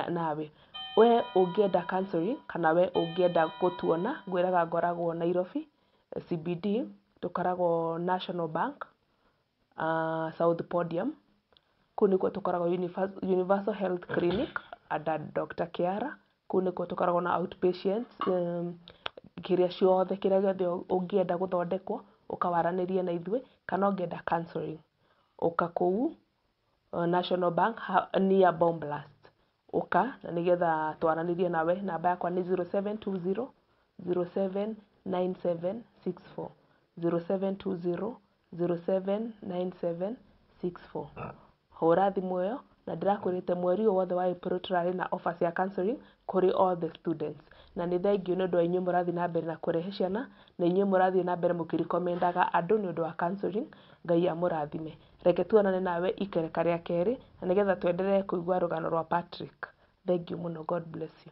nawe. We ũngĩenda counseling kana we ũngĩenda gũtuona, ngwĩraga ngoragwo Nairobi CBD, tũkoragwo National Bank, South Podium, kũu nĩkuo tũkoragwo, Universal Health Clinic under Dr. Kiara. Kũu nĩkuo tũkoragwo na outpatients, kĩrĩa ciothe, kĩrĩa gĩothe ũngĩenda gũthondekwo, ũkawaranĩrie na ithuĩ, kana ũngĩenda counseling, ũka kũu National Bank near Bomb Blast, ũka na nĩgetha twaranĩrie nawe. Namba yakwa nĩ 0720 079764, 0720 079764. Hũra thimũ ĩyo. Na ndĩrakwĩrĩte mweri ũyũ wothe wa April tũrarĩ na offer cia counseling kũrĩ all the students. Na nĩ thengiũ nĩ ũndũ wa inyuĩ mũrathiĩ na mbere na kũrehe ciana, na inyuĩ mũrathiĩ na mbere mũkĩrekomendaga andũ nĩ ũndũ wa counseling. Ngai amũrathime. Reke tuonane nawe ikereka rĩa kerĩ na nĩgetha twenderee kũigua rũgano rwa Patrick. Thengiũ mũno. God bless you.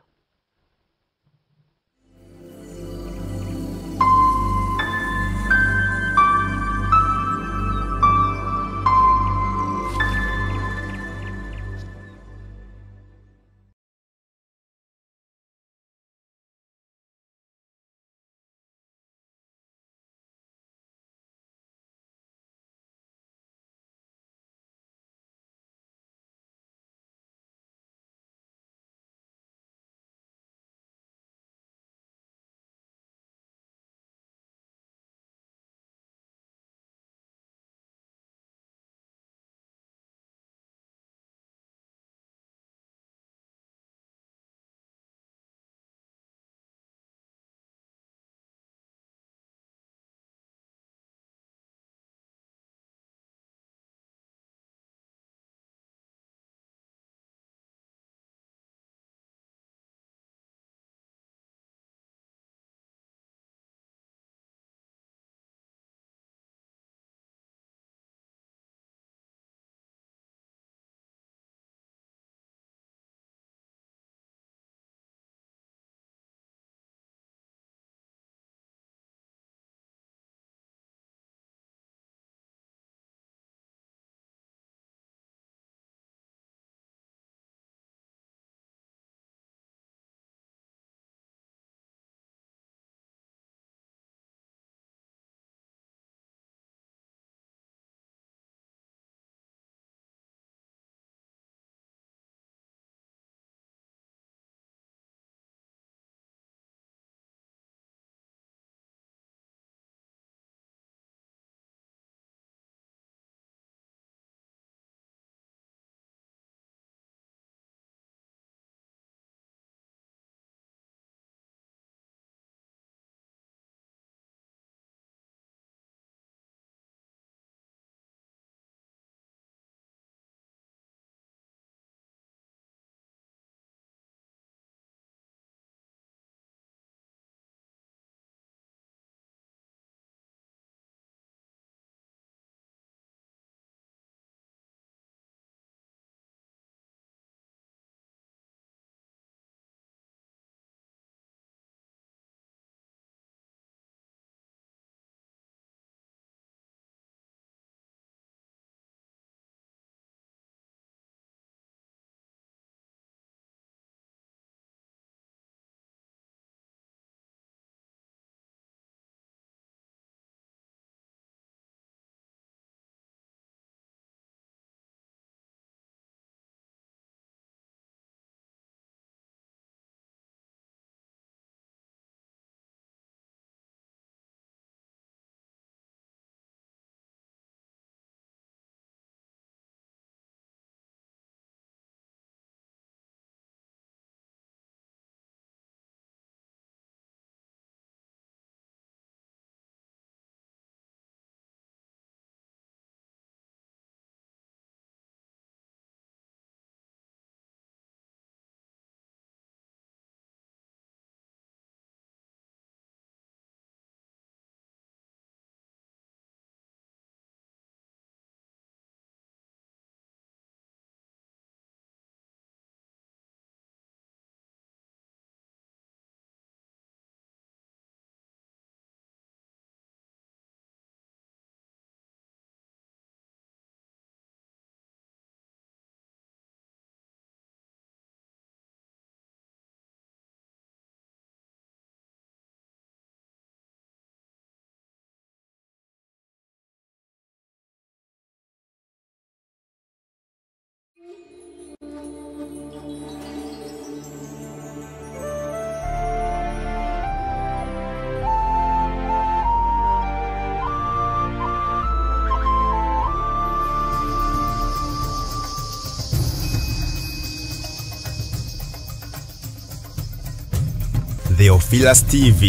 Theophilus TV,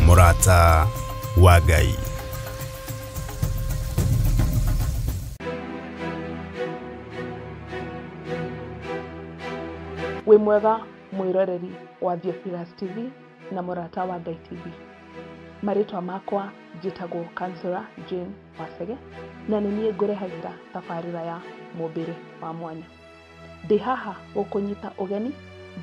mũrata wa Ngai. Wĩ mwega mwĩroreri wa Theophilus TV na mũrata wa Ngai TV. Marĩtwa makwa njĩtagwo Counselor Jane Wacege na nĩ niĩ ngũrehagĩra tabarĩra ya mũmbĩre wa mwanya. Ndĩ haha gũkũnyita ũgeni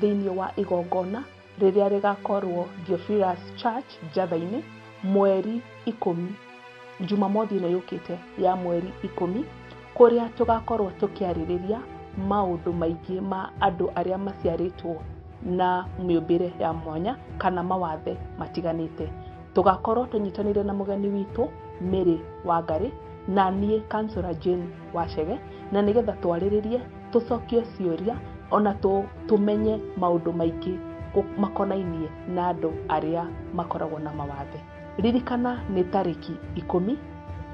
thĩinĩ wa igongona rĩrĩa rĩgakorwo Theophilus Church Njatha-inĩ mweri 10, Jumamothi ĩno yũkĩte ya mweri 10, kũrĩa tũgakorwo tũkĩarĩrĩria maũndũ maingĩ ma andũ arĩa maciarĩtwo na mĩũmbĩre ya mwanya kana mawathe matiganĩte. Tũgakorwo tũnyitanĩire na mũgeni witũ Mary Wangari na niĩ Counselor Jane Wacege, na nĩgetha twarĩrĩrie, tũcokie ciũria ona tũmenye maũndũ maingĩ makonainie na andũ arĩa makoragwo na mawathe. Ririkana nĩ tarĩki 10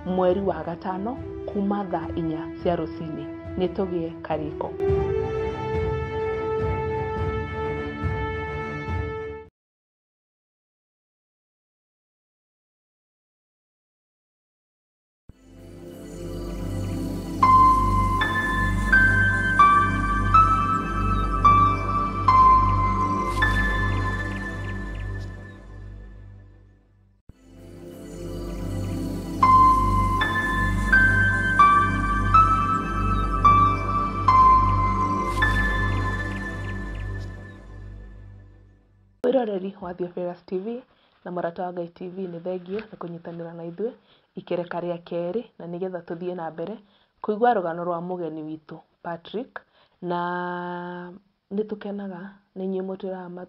mweri wa 5 kuma thaa 4 cia rũcinĩ. Nĩ tũgĩe karĩko. Mwĩroreri wa Theophilus TV na mũrata wa Ngai TV, nĩ thengio nĩ kũnyitanĩra na ithuĩ ikereka rĩa kerĩ, na nĩgetha tũthiĩ na mbere kũigua rũgano rwa mũgeni witũ Patrick. Na nĩ tũkenaga nĩ inyuĩ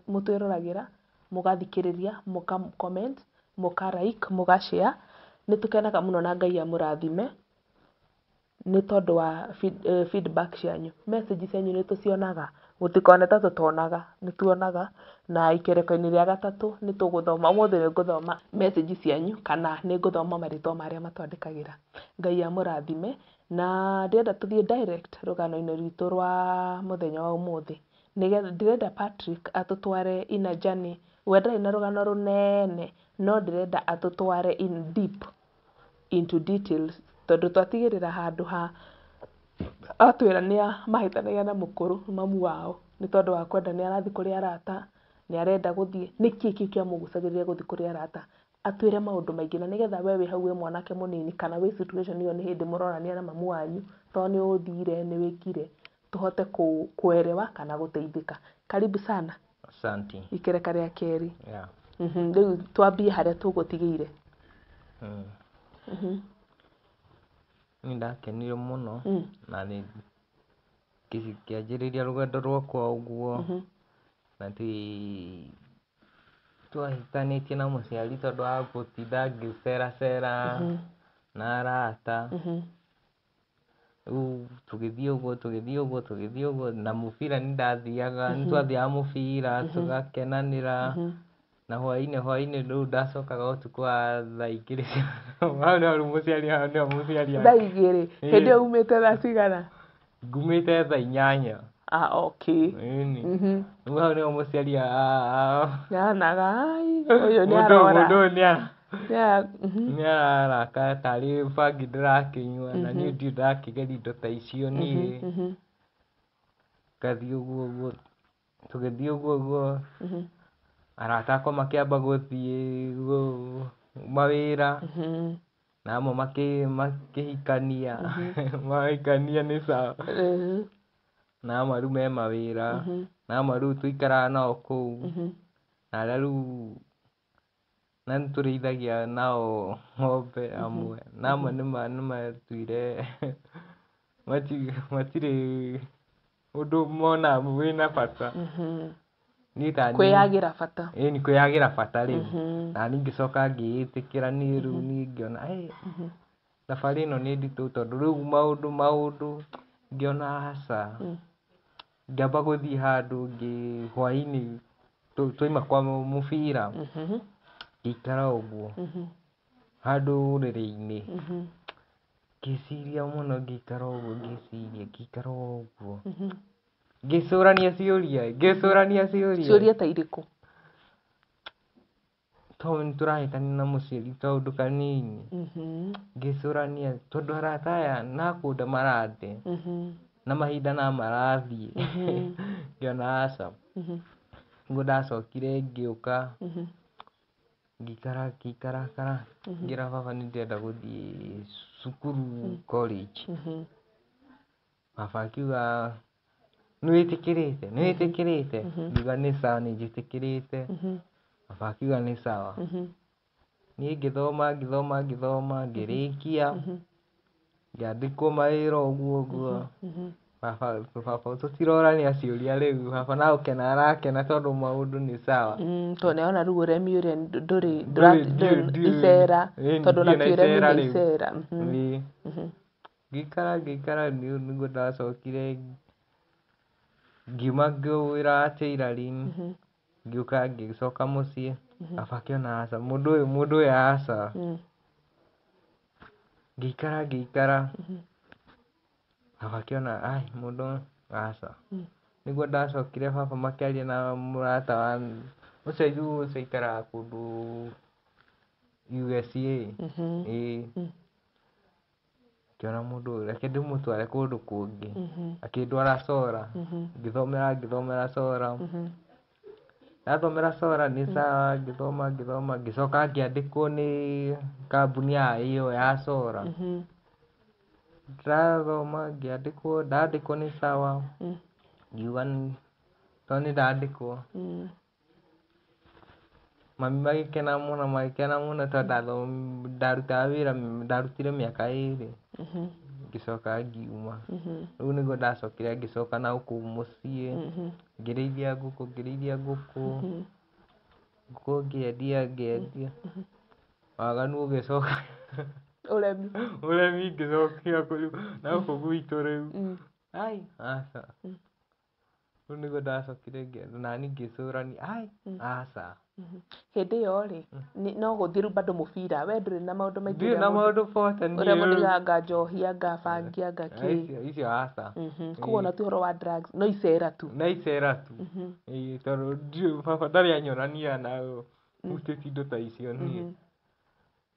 mũtwĩroragĩra, mũgathikĩrĩria, mũka comment, mũka like, mũga share. Nĩ tũkenaga mũno na Ngai amũrathime nĩ tondũ wa feedback cianyu. Message cianyu nĩ tũcionaga, gũtikone ta tũtonaga, nĩ tuonaga. Na ikereko-inĩ rĩa gatatũ nĩ tũgũthoma, ũmũthĩ nĩ ngũthoma message cianyu kana nĩ ngũthoma marĩtwa marĩa matwandĩkagĩra. Ngai amũrathime. Na ndĩrenda tũthiĩ direct rũgano-inĩ rwitũ rwa mũthenya wa ũmũthĩ. Nĩgetha ndĩrenda Patrick atũtware in a journey. We ndarĩ na rũgano rũnene, no ndĩrenda atũtware in deep into details, tondũ twatigĩrĩra handũ ha atwĩra nĩ mahĩtanagia na mũkũrũ mamu wao nĩ tondũ wa kwenda nĩ arathiĩ kũrĩ arata, nĩ arenda gũthiĩ, nĩkĩ kĩu kĩamũgucagĩrĩria gũthiĩ kũrĩ arata, atwĩre maũndũ maingĩ, na nĩgetha we wĩ hau wĩ mwanake mũnini kana wĩ situation ĩyo nĩ hĩndĩ mũronania na mamu wanyu, tondũ nĩ ũthire nĩ wĩkire, tũhote kuelewa kana gũteithĩka. Karibu sana. Asante. Ikereka rĩa kerĩ. Yeah. Rĩu twambie harĩa tũgũtigĩire. Nĩ ndakenire mũno na nĩ kĩanjĩrĩria rũgendo rwakwa ũguo, na ti twahĩtanĩtie na mũciari tondũ wa gũtinda ngĩceracera na arata. Rĩu tũgĩthiĩ ũguo tũgĩthiĩ ũguo tũgĩthiĩ ũguo, na mũbira nĩ ndathiaga, nĩ twathiaga mũbira tũgakenanĩra, na hwainĩ hwainĩ rĩu ndacokaga ũtukũ wa thaa 2 hau nĩho rĩu mũciari, hau nĩho mũciari Thaa 2? Hĩndĩ ĩyo umĩte thaa cigana? Ngumĩte thaa 8. Ah, okay. Ĩni. Rĩu hau nĩho mũciari Yonaga, ai, ũyũ nĩ arora. Mũndũ ũyũ nĩ araraka tarĩ bangi ndĩrakĩnyua, na niĩ ndirĩ ndakĩgeria indo ta icio niĩ. Ngathiĩ ũguo ũguo, tũgĩthiĩ ũguo ũguo, arata akwa makĩamba gũthiĩ mawĩra, na amwe makĩhikania, mahikania nĩ sawa. Na amwe rĩu me mawĩra, na amwe rĩu tũikaraga nao kũu, na arĩa rĩu na nĩ tũrĩithagia nao ng'ombe amwe, na amwe nĩ matuire matirĩ ũndũ monaga wĩna bata. Kwĩyagĩra bata. Ĩni, kwĩyagĩra bata rĩu. Na niĩ ngĩcoka ngĩĩtĩkĩra niĩ rĩu niĩ ngĩona thabarĩ ĩno nĩ nditũ, tondũ rĩu maũndũ maũndũ ngĩona aca. Ngĩamba gũthiĩ handũ hwainĩ twaima kwa mũbira, ngĩikara ũguo handũ ũrĩrĩ-inĩ, ngĩciria mũno, ngĩikara ũguo, ngĩciria, ngĩikara ũguo, ngĩcũrania ciũria, ngĩcũrania ciũria. Ciũria ta irĩkũ? Tondũ nĩtũrahĩtania na mũciari kaũndũ kanini. Ngĩcũrania tondũ arata aya nakũnda marande na mahinda na marathiĩ. Ngĩona aca. Nĩguo ndacokire ngĩũka ngĩikara ngĩikara ngĩra baba nĩ ndĩrenda gũthiĩ cukuru college. Baba akiuga nĩwĩtĩkĩrĩte nĩwĩtĩkĩrĩte ngiuga nĩ sawa nĩnjĩtĩkĩrĩte. Baba akiuga nĩ sawa. Niĩ ngĩthoma ngĩthoma ngĩthoma ngĩrĩkia ngĩandĩkwo mawĩra ũguo ũguo. Baba tũtirorania ciũria rĩu baba na gũkena arakena tondũ maũndũ nĩ sawa. Tondũ nĩarona rĩu ũremi ũrĩa ndũrĩ icera tondũ ona ti ũremi nĩ icera. Ngĩikara ngĩikara nĩguo ndacokire ngiuma wĩra wa tailoring ngĩũka ngĩcoka mũciĩ baba akĩona aca mũndũ ũyũ aca. Ngĩikara ngĩikara baba akĩona ai mũndũ ũyũ aca. Nĩguo ndacokire baba makĩaria na mũrata wa ũcio ũcio aikaraga kũndũ USA. Ĩĩ. Ngĩona mũndũ ũyũ reke ndĩmũtware kũndũ kũngĩ. Akĩndwara Sora. Ngĩthomera ngĩthomera Sora. Ndathomera Sora nĩ sawa ngĩthoma ngĩthoma ngĩcoka ngĩandĩkwo nĩ kambuni ya ĩyo ya Sora. Ndathoma ngĩandĩkwo ndandĩkwo nĩ sawa ngiuga tondũ nĩ ndandĩkwo. Mami magĩkena mũno tondũ ndarutaga wĩra ndarutire mĩaka 2 ngĩcoka ngiuma. Rĩu nĩguo ndacokire ngĩcoka na gũkũ mũciĩ ngĩrĩithia ngũkũ ngũkũ ngĩendia ngĩendia waganu ũgĩcoka ũremi ngĩcokia na gũkũ gwitũ rĩu. Ai aca. Rĩu nĩguo ndacokire nani ngĩcũrania ai aca. Hĩndĩ ĩyo rĩ no gũthiĩ rĩu bado mũbira we ndũrĩ na maũndũ maingĩ ndirĩ na maũndũ bota niĩ ũrĩa mũndũ augaga anga njohi anga bangi anga kĩ icio aca. Koguo ona ti ũhoro wa drugs no icera tu. No icera tu. Ĩĩ tondũ ndiũĩ baba ndarĩ anyonania na hutĩtie indo ta icio niĩ.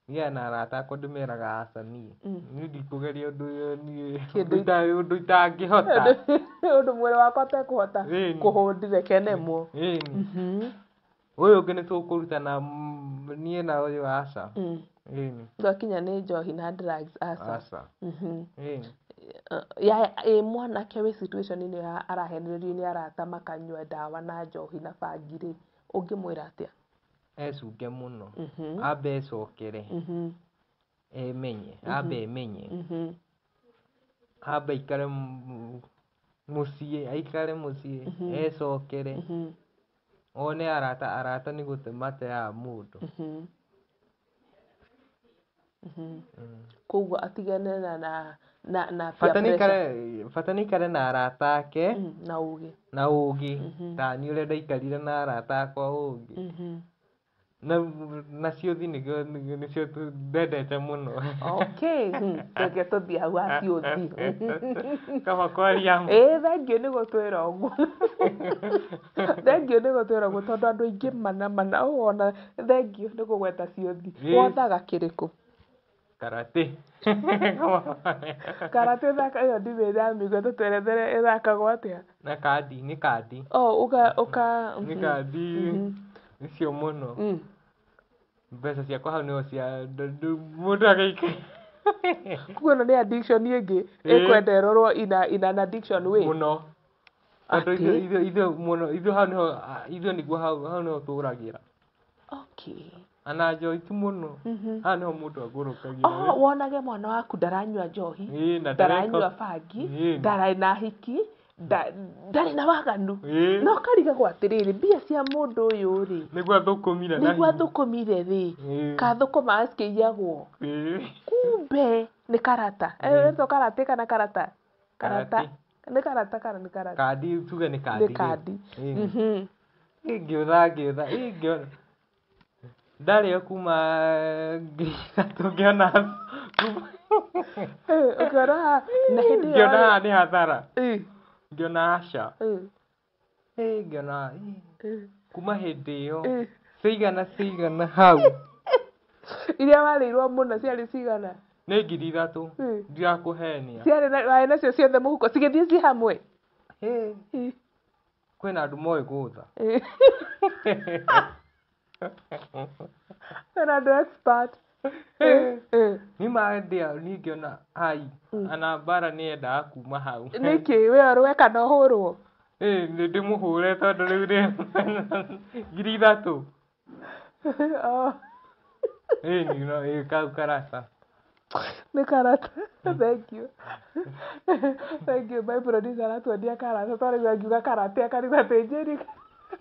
Niĩ na arata akwa ndĩmeraga aca niĩ. Niĩ ndikũgeria ũndũ ũyũ niĩ ũndũ itangĩhota. Ũndũ mwĩrĩ wakwa ũtekũhota kũhold reke nemwo. Ĩni. Ũyũ ũngĩ nĩ tũkũrutana niĩ na ũyũ aca. Ĩni. Twakinya nĩ njohi na drugs aca. Aca. Ĩni. Ĩ mwanake wĩ situation-inĩ ĩyo arahenererio nĩ arata makanyua ndawa na njohi na bangi rĩ ũngĩmwĩra atĩa? Ecunge mũno. Ambe ecokere. Emenye. Ambe emenye. Ambe aikare mũciĩ aikare mũciĩ ecokere. One arata nĩ gũte mateaga mũndũ. Koguo atigane na peer pressure. Bata nĩ aikare na arata ake na ũgĩ. Na ũgĩ. Ta niĩ ũrĩa ndaikarire na arata akwa ũgĩ. Na ciũthi nĩcio ndendete mũno. Okay. Reke tũthiĩ hau ha ciũthi. Kaba kwaria. Ĩĩ thengiũ nĩ gũtwĩra ũguo. Thengiũ nĩ gũtwĩra ũguo tondũ andũ aingĩ mana mana ũwona thengiũ nĩ kũgweta ciũthi. Wothaga kĩrĩkũ? Karate. Karate ĩthaka ĩyo ndirĩ ndamĩigua tũtwerethere ĩthakagwo atĩa? Na kandi nĩ kandi. Oh ũka nĩ kandi icio mũno. Mbeca ciakwa hau nĩho cia mũndũ agaikara. Koguo ĩno nĩ addiction ĩngĩ ĩkwenda ĩrorwo in an addiction way. Mũno. Tondũ ithuĩ mũno ithuĩ hau nĩho ithuĩ nĩguo hau nĩho tũragĩra. Okay. Ana njohi ti mũno. Haha nĩho mũndũ agũrũkagia. Oh, wonage mwana waku ndaranyua njohi, ndaranyua bangi, ndarĩ na hiki, ndarĩ na waganu. Na ũkarigagwo atĩrĩrĩ mbia cia mũndũ ũyũ rĩ nĩguo athũkũmire na nĩguo athũkũmire rĩ ka thũkũma cikĩiyagwo. Kumbe nĩ karata. Ĩtwo karate kana karata? Karata. Nĩ karata kana nĩ karata? Kandi tuge nĩ kandi. Nĩ kandi. Ngĩũtha ngĩona ndarĩo kuma 3,000 ngĩona ũkĩona na hĩndĩ ĩyo ngĩona haha nĩ hathara. Ngĩona aca. Ngĩona kuma hĩndĩ ĩyo Cigana cigana hau. Iria warĩirwo mũno ciarĩ cigana? Nĩ 3,000. Ndirakũhenia. Ciarĩ warĩ nacio ciothe mũhuko cigĩthiĩ ci hamwe? Kwĩna andũ moĩ gũtha. Kwĩna andũ expert. Niĩ mandĩa niĩ ngĩona ai ana mbara nĩyendaga kuma hau. Nĩkĩ we ũrũe kana ũhũrwo? Nĩ ndĩmũhũre tondũ rĩu nĩ 3,000. Oh. Ĩni no ĩ kau karata. Nĩ karata. Thank you. Thank you. My producer aratuonia karata twarigwo angiuga karate akarigwo atĩ njĩri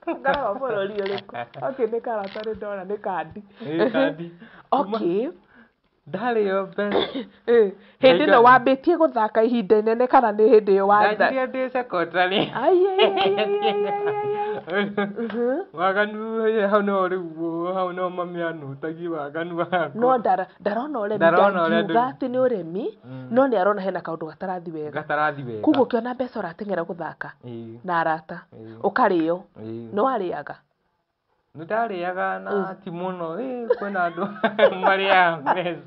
ngaragwo bũrũri ũrĩkũ. Okay, nĩ karata nĩ ndona nĩ kandi. Ĩ kandi. Okay. Ndarĩo mbeca. Hĩndĩ ĩno wambĩtie gũthaka ihinda inene kana nĩ hĩndĩ ĩyo watha? Ndanjirie ndĩ secondary. Ai, ai, ai, ai, ai, ai, ai. Waganu hau no rĩu hau no mami anũtagie waganu wakwa. No ndarona ũremi, Ndarona ũrĩa ndangiuga atĩ nĩ ũremi, no nĩ arona hena kaũndũ gatarathi wega. Gatarathi wega. Koguo ũkĩona mbeca ũrateng'era gũthaka na arata, ũkarĩo. Nĩ warĩaga? Nĩ ndarĩaga na ti mũno, kwĩna andũ marĩaga mbeca.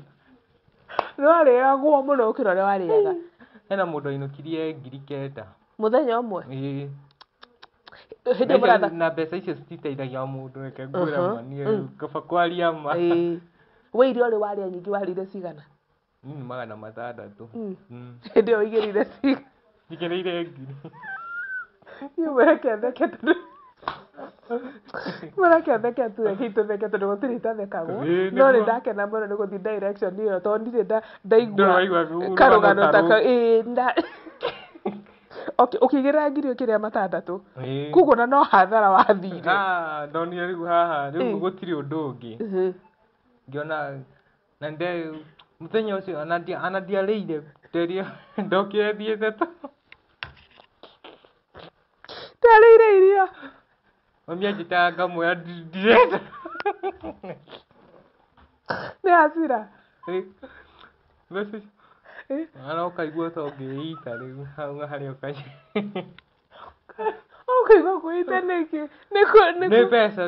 Nĩ warĩagwo mũno gũkĩra ũrĩa warĩaga? Hena mũndũ ainũkirie 9,000. Mũthenya ũmwe? Ĩĩ. Hĩndĩ ĩyo mũrathaka. Na mbeca icio cititeithagia mũndũ, reke ngwĩre ma niĩ kaba kwaria ma. We irio ũrĩ warĩa nyingĩ warĩire cigana? Niĩ nĩ 600. Hĩndĩ ĩyo ũigĩrĩire cigana? Njigĩrĩire 1,000. Niĩ mũreke theke tondũ mũreke theke tu, reke itũtheke tondũ gũtirĩ itathekagwo. No nĩ ndakena mũno nĩ gũthiĩ direction ĩyo tondũ ndirĩ ndaigua karũgano ta kau. Okay, ũkĩigĩrĩra 1,000 ũkĩrĩa 600. Koguo ona no hathara wathire. Ndonire rĩu haha rĩu gũtirĩ ũndũ ũngĩ. Ngĩona na mũthenya ũcio ona ndiarĩire nderio ndokire thiĩte tu. Ndarĩire irio. Mami anjĩtaga ngamwĩra ndirenda. Nĩ hasira. Mbeca icio. Ana ũkaigua ta ũngĩita rĩu hau harĩa ũkaigua. Ũkaigua kwĩita nĩkĩ? Nĩ mbeca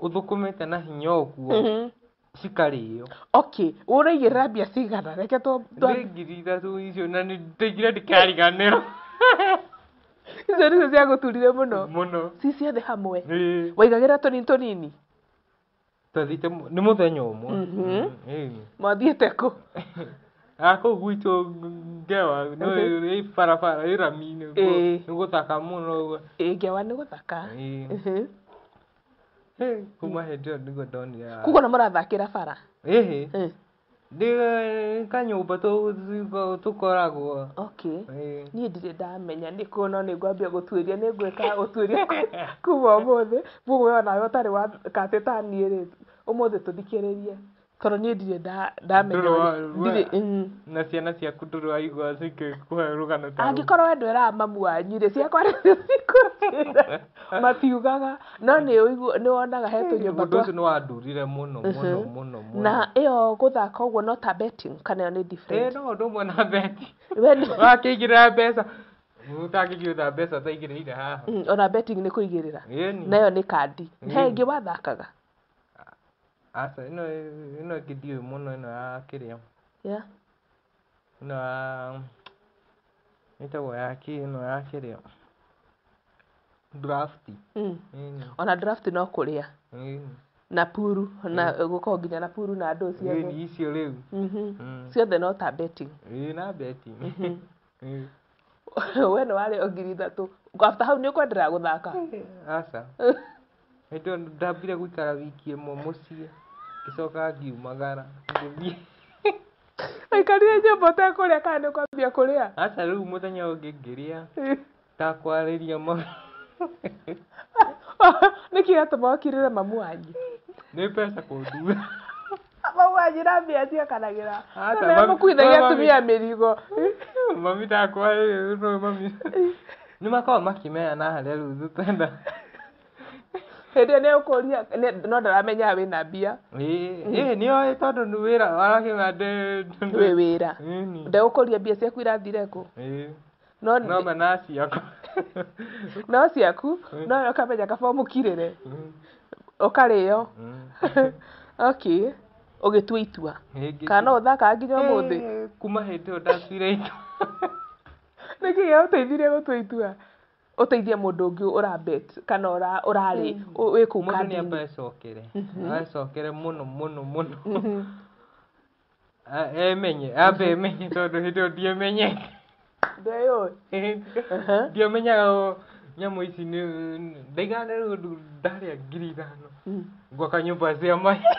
ũthũkũmĩte na hinya ũguo cikarĩo. Okay, ũraigĩrĩra mbia cigana? Reke Nĩ 3,000 icio na nĩ ndaigire ndikariganĩrwo. Icio nĩcio ciagũturire mũno. Mũno. Ci ciothe hamwe. Waigagĩrĩra tũnini tũnini? Twathiĩte nĩ mũthenya ũmwe. Mwathiĩte kũ? Kũu gwitũ Ngewa, nĩ barabara ĩ rami-inĩ, nĩ gũthaka mũno. Ngewa nĩ gũthaka. Kuma hĩndĩ ĩyo nĩguo ndonire. Koguo nĩ mũrathakĩra bara? Ĩhĩ. Nĩ kanyũmba tũkoragwo. Okay. Niĩ ndirĩ ndamenya nĩ kũ no nĩ ngwambia gũtuĩria, nĩ ngwĩka ũtuĩria kuma ũmũthĩ. Koguo we onawe ũtarĩ wa katĩ ta niĩ rĩ, ũmũthĩ tũthikĩrĩrie. Tondũ niĩ ndirĩ ndamenya ndirĩ. Na ciana ciaku ndũrĩ waigua cikĩkũhe rũgano ta rũu. Angĩkorwo we ndwĩraga mamu wanyu rĩ, ciakwa nĩcio cikũnjĩra. Matiugaga. No nĩ wonaga he tũnyũmba Ũndũ twa ũcio nĩ wandurire mũno mũno mũno mũno. Na ĩyo gũthaka ũguo no ta betting kana ĩyo nĩ different? No ũndũ ũmwe na betting. We nĩ Wakĩigĩrĩra mbeca. Ũtangĩkĩruta mbeca ũtaigĩrĩire haha. Ona betting nĩ kũigĩrĩra. Na ĩyo nĩ kandi. He ĩngĩ wathakaga? Aca, ĩno ĩngĩ ndiũĩ mũno ĩno ya kĩrĩa. Ĩno ya ĩtagwo ya kĩ ĩno ya kĩrĩa. Draft. Ona draft no kũrĩa. Na puru, na gũkorwo nginya na puru na andũ ciothe. Ĩni icio rĩu. Ciothe no ta betting. Ĩĩ na betting. We nĩ warĩo 3,000. After hau nĩ ũkwenderea gũthaka? Aca. Hĩndĩ ĩyo ndambire gũikara wiki ĩmwe mũciĩ. Ngĩcoka ngiumagara ngĩthiĩ. Waikarire nyũmba ũtekũrĩa kana nĩ ũkwambia kũrĩa? Aca rĩu mũthenya ũngĩ ngĩrĩa. Ndakwarĩria mami. Nĩkĩ gĩatũma ũkirĩre mamu wanyu? Nĩ mbeca kũndura. Mamu wanyu na mbia ciakanagĩra. Aca, Nĩ mũkuithagia atumia mĩrigo. Mami ndakwarĩria no mami. Nĩ makoragwo makĩmenya na harĩa rĩu tũtenda. Hĩndĩ ĩyo nĩ ũkũria, no ndaramenya wĩna mbia. Ĩĩ nĩoĩ tondũ nĩ wĩra arakĩona ndĩ Wĩ wĩra. Ndegũkũria mbia ciaku irathire kũ? No mena ciakwa. No ciaku, no we ũkamenya kaba ũmũkirĩre. Ũkarĩo. Okay, ũgĩtua itua. Ĩ, Kana no ũthakaga nginya ũmũthĩ? Kuma hĩndĩ ĩyo ndatuire itua. Nĩkĩ gĩagũteithirie gũtua itua? Ũteithie mũndũ ũngĩ ũrabet kana ũrarĩ wĩ kũu Mũndũ nĩ amba kandi-inĩ. ecokere, ecokere mũno mũno mũno. Emenye, ambe emenye tondũ hĩndĩ ĩyo ndiemenyete. Ndeyũĩ. Ndiamenyaga nyamũ ici nĩ ndaigana rĩu ndarĩa 5,000 ngwaka nyũmba cia mahiga.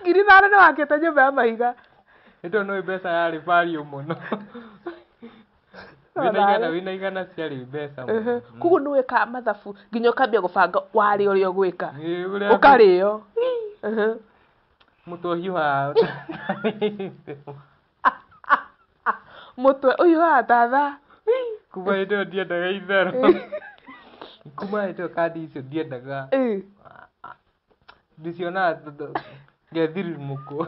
5,000 nĩ wakĩte nyũmba ya mahiga. Hĩndĩ ĩyo no mbeca yarĩ value mũno. Wĩna igana, wĩna igana ciarĩ mbeca mũno. Koguo nĩ wĩkaga mathabu nginya ũkambia gũbanga warĩa ũrĩa ũgwĩka. Ĩĩ, ũrĩa Ũkarĩo. Mũtwe ũhiũhaga. Mũtwe ũhiũhaga ta thaa. Kuma hĩndĩ ĩyo ndiendaga itherũ. Kuma hĩndĩ ĩyo kandi icio ndiendaga. Ndĩcionaga ngethiririmũkwo.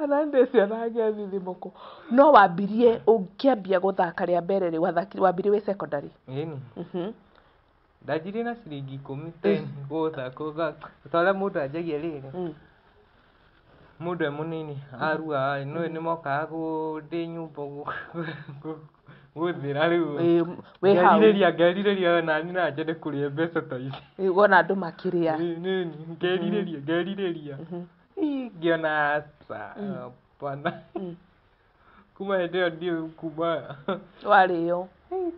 Ona ndĩcionaga ngethithimũkwo. No wambirie ũkĩambia gũthaka rĩa mbere rĩ, wambirie wĩ secondary? Ĩni. Ndanjirie na ciringi 10, 10 gũthaka ta ũrĩa mũndũ anjagia rĩrĩ. Mũndũ e mũnini arua nĩ nĩ mokaga ndĩ nyũmba gũthĩra rĩu. Wĩ hau. Ngerirĩria, ngerirĩria nani na nyende kũrĩa mbeca ta ici. Wona andũ makĩrĩa. Nĩ ngerirĩria, ngerirĩria. Ĩ, ngĩona aca, hapana. Kuma hĩndĩ ĩyo ndiũĩ kuma Warĩo.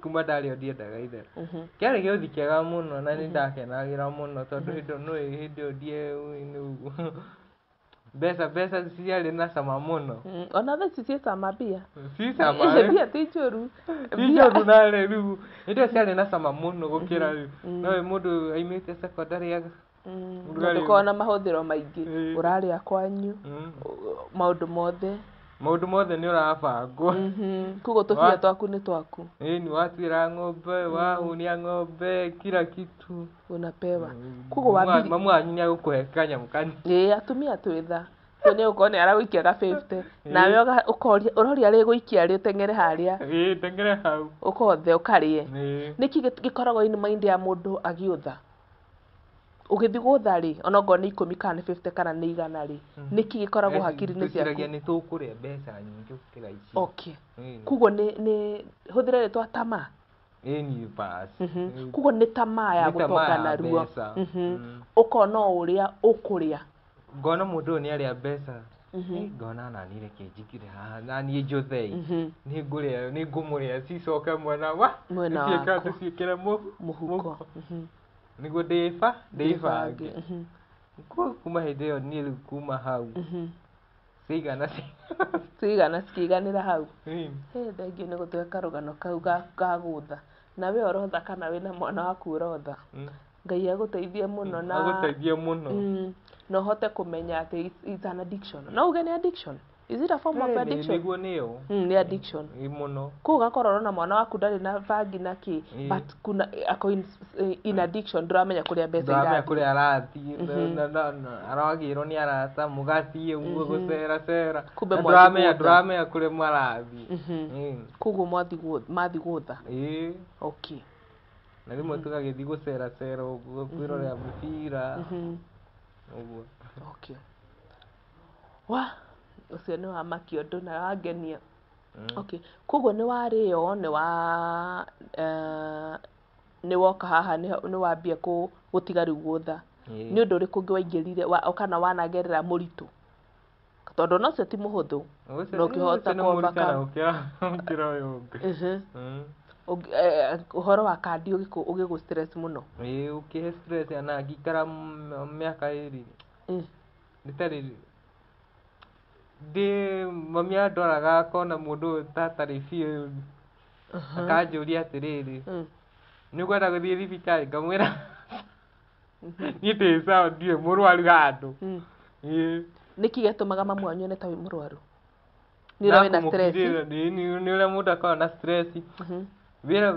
Kuma ndarĩo ndiendaga itherũ. Kĩarĩ gĩũthi kĩega mũno na nĩ ndakenagĩra mũno tondũ hĩndĩ ĩyo nĩũĩ hĩndĩ ĩyo ndiĩ mbeca mbeca ciarĩ na cama mũno. Ona thaa ici ciĩ cama mbia. Ci cama. Mbia ti njũru. Ti njũru na rĩu hĩndĩ ĩyo ciarĩ na cama mũno gũkĩra rĩu. No mũndũ aimĩte secondary Ndũkoragwo na mahũthĩro maingĩ. Ũrarĩa kwanyu, maũndũ mothe. Maũndũ mothe nĩ ũrabangwo. Koguo tũbia twaku nĩ twaku. Ĩni, watuĩra ng'ombe, wahũnia ng'ombe, kila kitu. Unapewa. Koguo wambirie. Mamu wanyu nĩ agũkũhe kanyamũ kanini. Ĩĩ, atumia twĩ tha. Koguo nĩ ũgũkorwo nĩ aragũikia ga 50. Nawe ũkoria, ũroria rĩgũikia rĩ ũteng'ere harĩa. Ĩĩ, teng'ere hau. Ũkothe ũkarĩe. Ĩĩ. Nĩkĩ gĩkoragwo in mind ya mũndũ agĩũtha? Ũgĩthiĩ gũtha rĩ, ona okorwo nĩ 10 kana nĩ 50 kana nĩ 100 rĩ, nĩkĩ gĩkoragwo hakiri-inĩ ciaku? Twĩciragia nĩ tũkũrĩa mbeca nyingĩ gũkĩra ici. Okay. Koguo nĩ hũthĩra rĩtwa tamaa? Ĩni bas. Koguo nĩ tamaa ya Nĩ tamaa gũtonga ya narua. mbeca. Ũkona o ũrĩa ũkũrĩa. Ngona mũndũ ũyũ nĩ arĩa mbeca. Ngona nani reke njingĩre haha naniĩ njũthe. Nĩ ngũrĩa, nĩ ngũmũrĩa cicoke mwena wa Mwena wakwa. Tũciĩkĩre Mũhuko. Nĩguo ndĩbange. Kuma hĩndĩ ĩyo niĩ rĩu kuma hau. Cigana Cigana cikĩiganĩra hau. Thengiũ nĩ gũtũhe karũgano kau ga gũtha. Na we ũrotha kana wĩna mwana waku ũrotha. Ngai agũteithie mũno na Agũteithie mũno. Na ũhote kũmenya atĩ it's an addiction. No uge nĩ addiction? Is it a form of addiction? Nĩguo nĩyo. Nĩ addiction. Ĩ mũno. Koguo ũgakorwo ũrona mwana waku ndarĩ na bangi na kĩ, but kuna ako in addiction, ndũramenya kũrĩa mbeca Ndũramenya irathiĩ. Kũrĩa arathiĩ, aragĩrwo nĩ arata mũgathiĩ ũguo gũcera cera. Kumbe Na mwathiĩ ndũramenya gũtha. Ndũramenya kũrĩa marathiĩ. Koguo mathiĩ gũtha. Ĩĩ. Okay. Na rĩmwe tũgagĩthiĩ gũcera cera ũguo kwĩrorera mũbira. Ũguo. Okay. Wa, ũcio nĩ wamakia ũndũ na wangenia. Okay. Koguo nĩ warĩo, nĩ woka haha nĩ wambia gũtiga rĩu gũtha. Nĩ ũndũ ũrĩkũ ũngĩ waingĩrire kana wanagerera mũritũ? Tondũ ona ũcio ti mũhũthũ. Ũcio Na ũkĩhota nĩ mũritũ kũ-overcome. na gũkĩra ũyũ ũngĩ. Ũhoro wa kandi ũgĩgũ stress mũno. Ĩĩ, ũkĩhe stress na ngĩikara mĩaka 2 rĩtarĩ ndĩ mami andoraga akona mũndũ ũyũ ta atarĩ biũ, akanjũria atĩrĩrĩ, nĩ ũkwenda gũthiĩ thibitarĩ? Ngamwĩra niĩ ndĩ sawa, ndirĩ mũrwaru handũ. Ĩĩ. Nĩkĩ gĩatũmaga mamu wanyu one ta wĩ mũrwaru? Nĩ ũrĩa wĩna stress? Nĩ ũrĩa mũndũ akoragwo na stress. Wĩra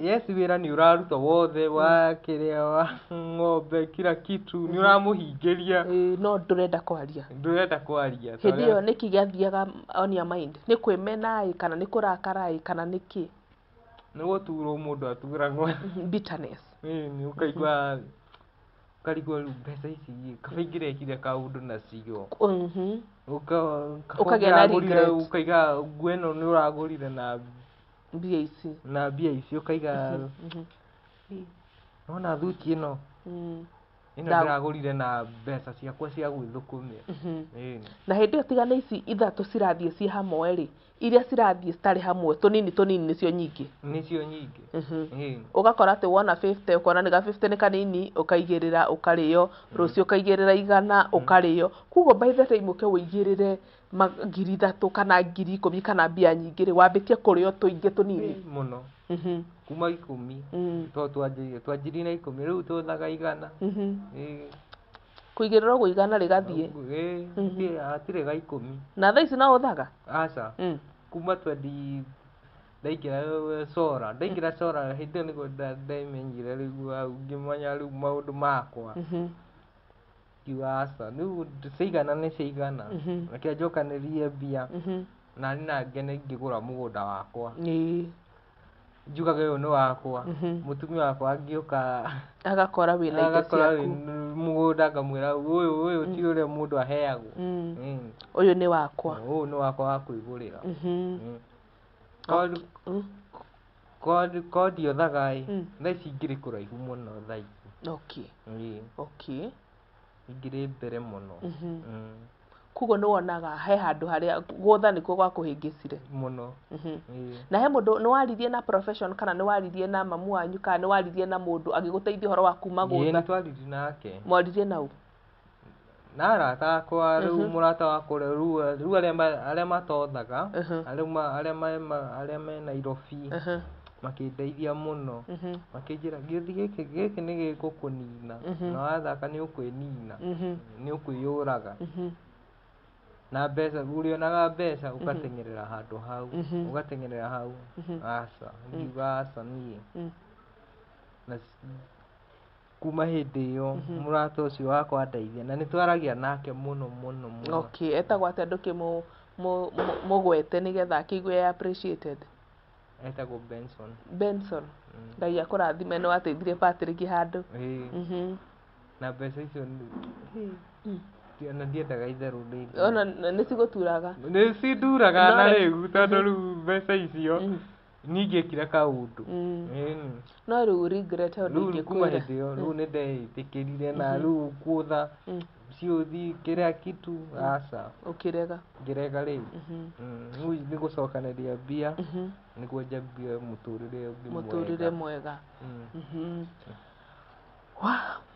yes, wĩra nĩ ũrarutwo wothe wa kĩrĩa, wa ng'ombe, kila kitu nĩ ũramũhingĩria. Ĩĩ, no ndũrenda kwaria. Ndũrenda kwaria. Hĩndĩ ĩyo nĩkĩ gĩathiaga on your mind? Nĩ kwĩmena ĩ, kana nĩ kũrakara ĩ, kana nĩ kĩ? Nĩ gũturwo mũndũ aturagwo. Bitterness. Ĩni ũkaigua ũkarigwo rĩu mbeca ici kaba ingĩrekire kaũndũ nacio. Ũkagĩa na regret. Ũkaiga nguo ĩno nĩ ũragũrire na mbia ici. Na mbia ici ũkaiga nona thuti ĩno. Ĩno ndĩragũrire na mbeca ciakwa cia gwĩthũkũmĩra. Na hĩndĩ ĩyo tiga nĩ ici ithatũ cirathiĩ ciĩ hamwe rĩ, iria cirathiĩ citarĩ hamwe tũnini tũnini nĩcio nyingĩ. Nĩcio nyingĩ. Ũgakora atĩ wona 50 ũkona nĩ ga 50 nĩ kanini ũkaigĩrĩra ũkarĩo, rũciũ ũkaigĩrĩra 100 ũkarĩo. Koguo by the time ũke ũigĩrĩre 3,000 kana 10,000 kana mbia nyingĩ rĩ, wambĩtie kũrĩo tũingĩ tũnini. Mũno. Kuma 10. To twanjirie na 10 rĩu tũthaga 100. Kũigĩrĩra ũguo 100 rĩgathiĩ. Hatirĩ ga 10. Na thaa ici no ũthaga? Aca. Kuma 20 ndaingĩra Sora, ndaingĩra Sora hĩndĩ ĩyo nĩguo ndemenyire rĩu hau ngĩmenya rĩu maũndũ makwa. Ngiuga aca, rĩu ciaigana nĩ ciaigana. Reke njokanĩrie mbia. Na niĩ na ngene ngĩgũra mũgũnda wakwa. Njugaga ũyũ nĩ wakwa. Mũtumia wakwa angĩũka agakora wĩna indo ciaku. Mũgũnda ngamwĩra ũyũ ti ũrĩa mũndũ aheagwo. Ũyũ nĩ wakwa. Ũyũ nĩ wakwa wa kwĩgũrĩra. Ko ndiothaga ĩ, thaa ici ingĩrĩ kũraihu mũno thaa ici. Ingĩrĩ mbere mũno. Koguo nĩ wonaga he handũ harĩa gũtha nĩkuo gwakũhĩngĩcire. Mũno. Na he mũndũ nĩ waririe na profession kana nĩ waririe na mamu wanyu kana nĩ waririe na mũndũ agĩgũteithia ũhoro wa kuma gũtha? Nĩ twaririe nake. Mwaririe na ũ? Na arata akwa rĩu mũrata wakwa rĩu arĩa matothaga, arĩa me Nairobi makĩndeithia mũno. Makĩnjĩra gĩũthi gĩkĩ nĩ gĩgũkũnina na wathaka nĩ ũkwĩnina, nĩ ũkwĩyũraga. Na mbeca ũrĩonaga mbeca ũgateng'erera handũ hau, ũgateng'erera hau. Aca, ngiuga aca niĩ. Na kuma hĩndĩ ĩyo mũrata ũcio wakwa andeithia na nĩ twaragia nake mũno mũno mũno. Okay, etagwo atĩa ndũkĩmũgwete nĩgetha akĩigue appreciated? Etagwo Benson. Benson. Ngai akũrathime nĩ wateithirie Patrick handũ. Na mbeca icio ona ndiendaga itherũ rĩngĩ. Ona nĩ cigũturaga. Nĩ cinduraga na rĩu tondũ rĩu mbeca icio ningĩekire kaũndũ. No rĩu regret ũndũ ingĩkwĩra. Kuma hĩndĩ ĩyo rĩu nĩ ndeĩtĩkĩrire na rĩu kuotha ciũthi kĩrĩa kitu aca. Ũkĩrega. Ngĩrega rĩu. Rĩu nĩ gũcokanĩria mbia nĩguo njambie mũtũrĩre ũngĩ mwega. Mũtũrĩre mwega.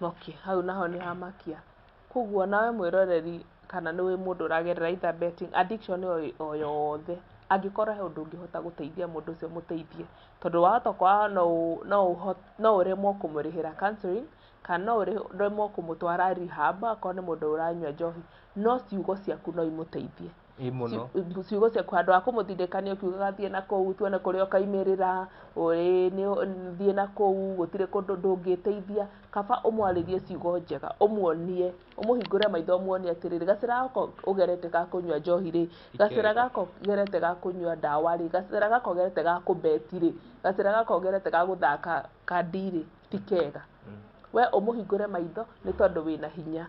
Okay, hau naho nĩ hamakia. Koguo nawe mwĩroreri kana nĩ wĩ mũndũ ũragerera either betting addiction o yothe, angĩkorwo he ũndũ ũngĩhota gũteithia mũndũ ũcio mũteithie, tondũ wahota kwaga no ũremwo kũmũrĩhĩra counseling kana no ũremwo kũmũtwara rehab akorwo nĩ mũndũ ũranyua njohi, no ciugo ciaku no imũteithie. Ciugo ciaku handũ ha kũmũtindĩkania ũkiugaga thiĩ na kũu tuone kũrĩa ũkaimĩrĩra, thiĩ na kũu gũtirĩ kũndũ ndũngĩteithia, kaba ũmwarĩrie ciugo njega, ũmuonie, ũmũhingũre maitho ũmuonie atĩrĩrĩ, gacĩra gaka ũgerete ga kũnyua njohi rĩ, gacĩra gaka ũgerete ga kũnyua ndawa rĩ, gacĩra gaka ũgerete ga kũbeti rĩ, gacĩra gaka ũgerete ga gũthaka kandi rĩ, ti kega. We ũmũhingũre maitho nĩ tondũ wĩna hinya,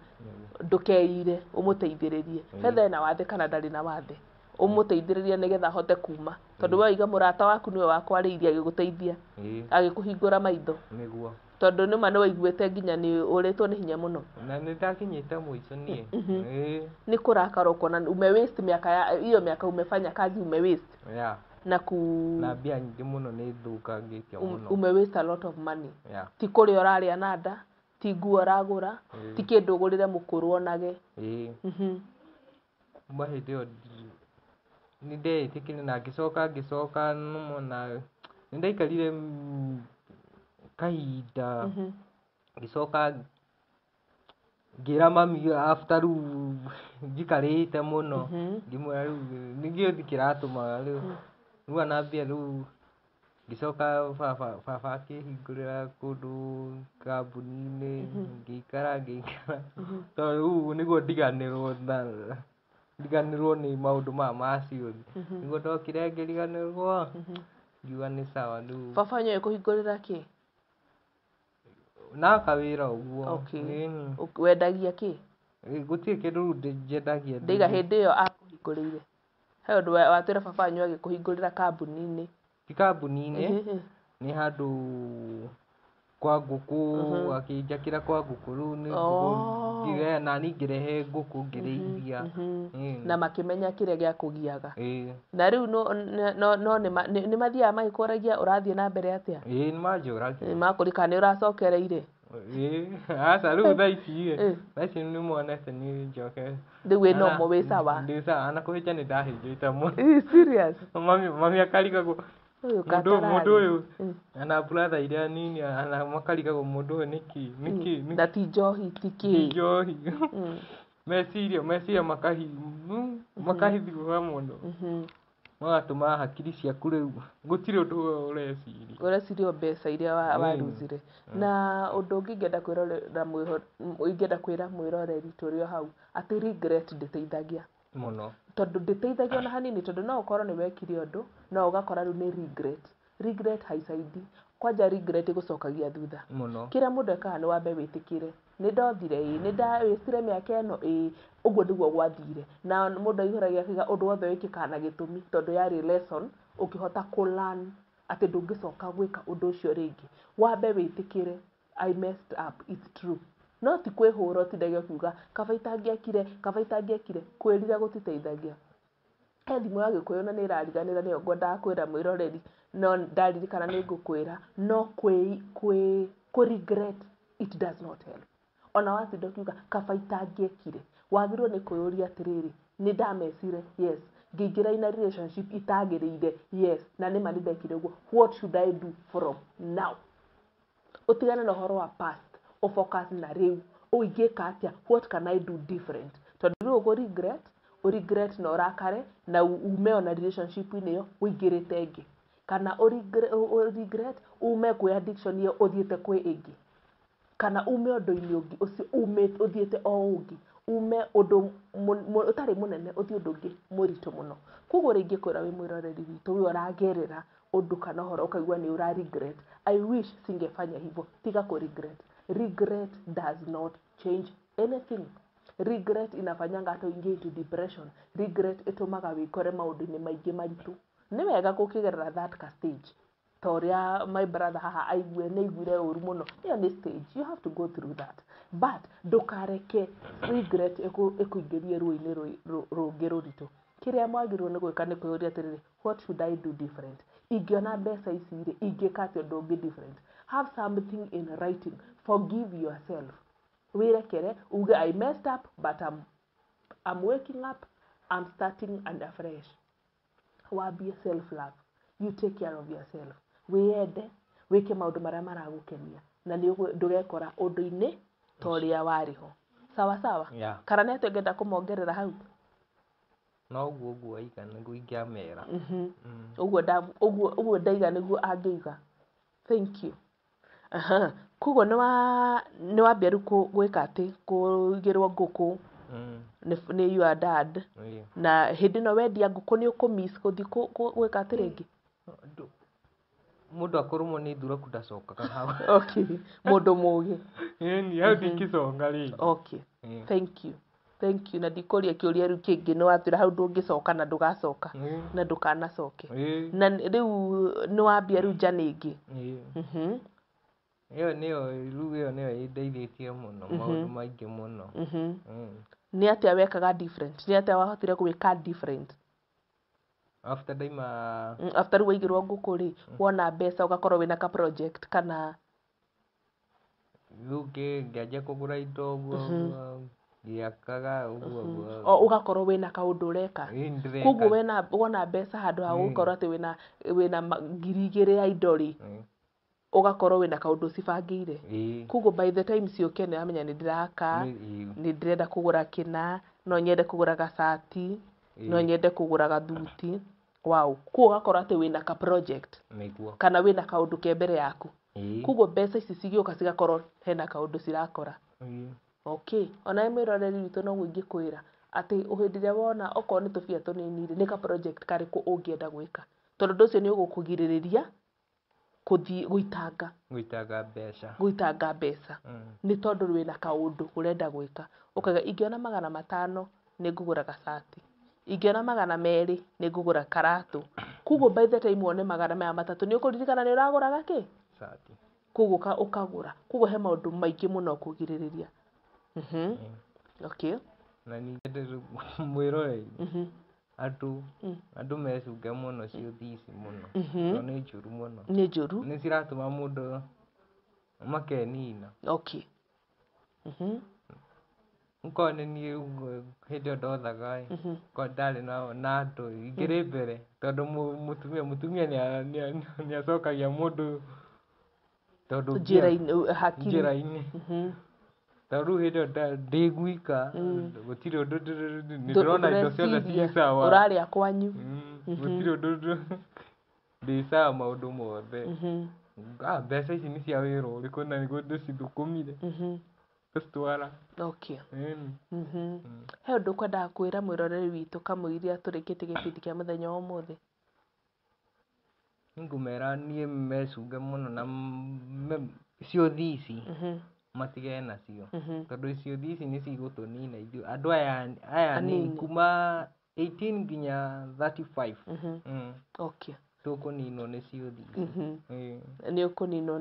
ndũkeire, ũmũteithĩrĩrie. Betha ĩna wathe kana ndarĩ na wathe, ũmũteithĩrĩrie nĩgetha ahote kuma, tondũ we waiga mũrata waku nĩwe wakwarĩirie agĩgũteithia, agĩkũhingũra maitho. Nĩguo. Tondũ nĩma nĩ waiguĩte nginya nĩ ũrĩtwo nĩ hinya mũno. Na nĩ ndakinyĩte mũico niĩ. Nĩ kũrakara ũkona ume waste miaka ya hiyo miaka umefanya kazi ume waste. Na ku na mbia nyingĩ mũno nĩ thũkangĩte mũno. Ume waste a lot of money. Ti kũrĩa ũrarĩa na nda, ti nguo ũragũra, ti kĩndũ ũgũrĩre mũkũrũ onage. Kuma hĩndĩ ĩyo nĩ ndeĩtĩkĩrire na ngĩcoka na nĩ ndaikarire kahinda ngĩcoka ngĩra mami after rĩu njikarĩte mũno, ngĩmwĩra rĩu nĩ gĩũthi kĩratũma rĩu rĩu anambia rĩu ngĩcoka baba akĩhingũrĩra kũndũ kambuni-inĩ, ngĩikara tondũ rĩu nĩguo ndiganĩrwo ndiganĩrwo nĩ maũndũ maya ma ciũthi, nĩguo ndokire ngĩriganĩrwo. Ngiuga nĩ sawa rĩu. Baba wanyu agĩkũhingũrĩra kĩ? Na kawĩra ũguo. Okay. Ĩni. Wendagia kĩ? Gũtirĩ kĩndũ rĩu nyendagia. Ndaiga hĩndĩ ĩyo akũhingũrĩire. He ũndũ watwĩra baba wanyu agĩkũhingũrĩra kambuni-inĩ. Ti kambuni-inĩ, nĩ handũ kwa ngũkũ, akĩnjakĩra kwa ngũkũ rĩu nĩ ngũkũ nani ngĩrehe ngũkũ ngĩrĩithia. Na makĩmenya kĩrĩa gĩakũgiaga. Ĩĩ. Na rĩu no nĩ mathiaga magĩkũragia ũrathiĩ na mbere atĩa? Ĩĩ, nĩ manjũragia. Makũria kana nĩ ũracokereire? Ĩĩ, aca rĩu thaa ici ĩ, thaa ici nĩ monete nĩ njoke. Rĩu wĩ normal, wĩ sawa? Ndĩ sawa, na kũhĩnja nĩ ndahĩnjĩte mũno. Ĩ, serious? Mami akarigagwo Ũyũ mũndũ ũyũ ana brother iria nini ana makarigagwo mũndũ ũyũ nĩkĩ nĩkĩ. Na ti njohi ti kĩ. Njohi. Meciria makahithũka mũno. Magatũma hakiri ciaku rĩu gũtirĩ ũndũ ũreciria. Ũreciria o mbeca iria waruzire. Na ũndũ ũngĩ ingĩenda kwĩra mwĩroreri tũrĩ o hau atĩ regret ndĩteithagia. Mũno. Tondũ ndĩteithagia ona hanini, tondũ no ũkorwo nĩ wekire ũndũ no ũgakora rĩu nĩ regret. Regret haisaidi. Kwanja regret ĩgũcokagia thutha. Mũno. Kĩrĩa mũndũ ekaga nĩ wambe wĩtĩkĩre. Nĩ ndothire ĩĩ, nĩ ndawĩstire mĩaka ĩno ĩĩ, ũguo nĩguo gwathire. Na mũndũ aihũragia akiuga ũndũ wothe wĩkĩkaga na gĩtũmi, tondũ yarĩ lesson ũkĩhota kũ learn atĩ ndũngĩcoka gwĩka ũndũ ũcio rĩngĩ. Wambe wĩtĩkĩre I messed up, it's true. No ti kwĩhũra ũtindage ũkiuga kaba itangĩekire, kaba itangĩekire, kwĩrira gũtiteithagia. He thimũ ya Gĩkũyũ na nĩ ĩrariganĩra nĩyo ngwendaga kwĩra mwĩroreri, no ndaririkana nĩ ngũkwĩra, no kũ regret it does not help. Ona watinda ũkiuga kaba itangĩekire, wagĩrĩirwo nĩ kwĩyũria atĩrĩrĩ, nĩ ndamecire, yes, ngĩingĩra in a relationship itagĩrĩire, yes, na nĩma nĩ ndekire ũguo, what should I do from now? Ũtigane na ũhoro wa past, ũfocus na rĩu, ũingĩka atĩa, what can I do different? Tondũ rĩu ũkũ regret, ũregret na ũrakare na ume ona relationship-inĩ ĩyo ũingĩrĩte ĩngĩ, kana ũregret ume kwĩ addiction ĩyo ũthiĩte kwĩ ĩngĩ, kana ume ũndũ-inĩ ũngĩ ũcio ũthiĩte o ũngĩ, ume ũndũ ũtarĩ mũnene ũthiĩ ũndũ ũngĩ mũritũ mũno. Koguo rĩngĩ kwĩra wĩ mwĩroreri witũ we ũragerera ũndũ kana ũhoro ũkaigua nĩ ũra regret, I wish singefanya hivyo. Tiga kũ regret. Regret does not change anything. Regret inafanyanga hata uingie into depression. Regret ĩtũmaga wĩkore maũndũ-inĩ maingĩ maritũ. Nĩ wega gũkĩgerera that ka stage, ta ũrĩa my brother haha aigue nĩ aiguire ũru mũno. Ĩyo nĩ stage, you have to go through that, but ndũkareke regret ĩkũingĩrie ruo-inĩ rũngĩ rũritũ. Kĩrĩa mwagĩrĩirwo nĩ gwĩka nĩ kwĩyũria atĩrĩrĩ, what should I do different? Ingĩona mbeca ici rĩ, ingĩka atĩa ũndũ ũngĩ different? Have something in writing. Forgive yourself. Wĩrekere uge I messed up, but I'm waking up, I'm starting and afresh. Wambie self love. You take care of yourself. Wĩyende, wĩke maũndũ marĩa maragũkenia, na nĩ ndũgekora ũndũ-inĩ ta ũrĩa warĩ ho. Sawa sawa? Yeah. Kana nĩ atĩa ũngĩenda kũmongerera hau? No ũguo ũguo aiga nĩguo ingĩamera. Ũguo ndaiga nĩguo angĩiga. Thank you. Aha. Koguo nĩ wambia rĩu gwĩka atĩ kũigĩrwo ngũkũ nĩ your dad. Na hĩndĩ ĩno wendia ngũkũ nĩ ũkũ-miss gũthiĩ gwĩka atĩ rĩngĩ? Mũndũ akũrũmwo nĩ thuraku ndacokaga hau. Okay. Mũndũ mũgĩ. Ĩni, hau ndingĩcoka rĩngĩ. Okay. Thank you. Thank you. Na ndikũria kĩũria rĩu kĩngĩ, nĩ watwĩra hau ndũngĩcoka na ndũgacoka na ndũkanacoke. Na rĩu nĩ wambia rĩu journey ĩngĩ. Ĩyo nĩyo rĩu, ĩyo nĩyo ĩndeithĩtie mũno maũndũ maingĩ mũno. Nĩ atĩa wekaga different? Nĩ atĩa wahotire gwĩka different? After ndaima After rĩu waigĩrwo ngũkũ rĩ, wona mbeca ũgakorwo wĩna ka project kana? Rĩu ngĩanjia kũgũra indo ũguo ũguo, ngĩakaga ũguo ũguo. O ũgakorwo wĩna kaũndũ ũreka. Ĩĩ, nĩndĩreka. Koguo wona mbeca handũ ha gũkorwo atĩ wĩna 2,000 ya indo rĩ, ũgakorwo wĩna kaũndũ ũcibangĩire. Koguo by the time ciũke nĩ wamenya nĩ ndĩraka, nĩ ndĩrenda kũgũra kĩna, no nyende kũgũra gacati, no nyende kũgũra gathuti. Wow. Koguo ũgakorwo atĩ wĩna ka project. Kana wĩna kaũndũ ke mbere yaku. Koguo mbeca ici cigĩũka cigakorwo hena kaũndũ cirakora. Okay. Onawe mwĩroreri witũ noguo ingĩkwĩra atĩ hĩndĩ ĩrĩa wona okorwo nĩ tũbia tũnini rĩ, nĩ ka project karĩkũ ũngĩenda gwĩka. Tondũ ũndũ ũcio nĩ ũgũkũgirĩrĩria kũthiĩ gũitanga mbeca. Gũitanga mbeca. Nĩ tondũ wĩna kaũndũ ũrenda gwĩka. Ũkauga ingĩona 500 nĩ ngũgũra gacati. Ingĩona 200 nĩ ngũgũra karatũ. Koguo by the time wone 300 nĩ ũkũririkana nĩ ũragũraga kĩ? Cati. Koguo ũkagũra. Koguo he maũndũ maingĩ mũno ũkũgirĩrĩria. Okay. Na ningĩ mwĩroreri andũ mecunge mũno ciũthi ici mũno. Tondũ nĩ njũru mũno. Nĩ njũru. Nĩ ciratũma mũndũ makenina. Okay. Okorwo nĩ niĩ hĩndĩ ĩyo ndothaga ĩ, okorwo ndarĩ na andũ ingĩrĩ mbere tondũ mũtumia nĩ acokagia mũndũ tondũ njĩra-inĩ hakiri njĩra-inĩ. Tondũ rĩu hĩndĩ ĩyo ndĩ gwika gũtirĩ ũndũ ndĩrona indo ciothe ciĩ sawa. Ũrarĩa kwanyu. Gũtirĩ ũndũ ndĩ sawa maũndũ mothe. Mbeca ici nĩ cia wĩra ũrĩkũ na nĩguo ndĩcithũkũmire. Gũcitwara. Okay. He ũndũ ũkwendaga kwĩra mwĩroreri witũ kamũiria tũrĩkĩtie gĩbindi kĩa mũthenya wa ũmũthĩ? Nĩngũmera niĩ mecunge mũno na ciũthi ici matigane nacio. Tondũ ciũthi ici nĩ cigũtũnina ithuĩ andũ aya anini kuma 18 nginya 35. Okay. Tũkũninwo nĩ ciũthi ici. Nĩ ũkũninwo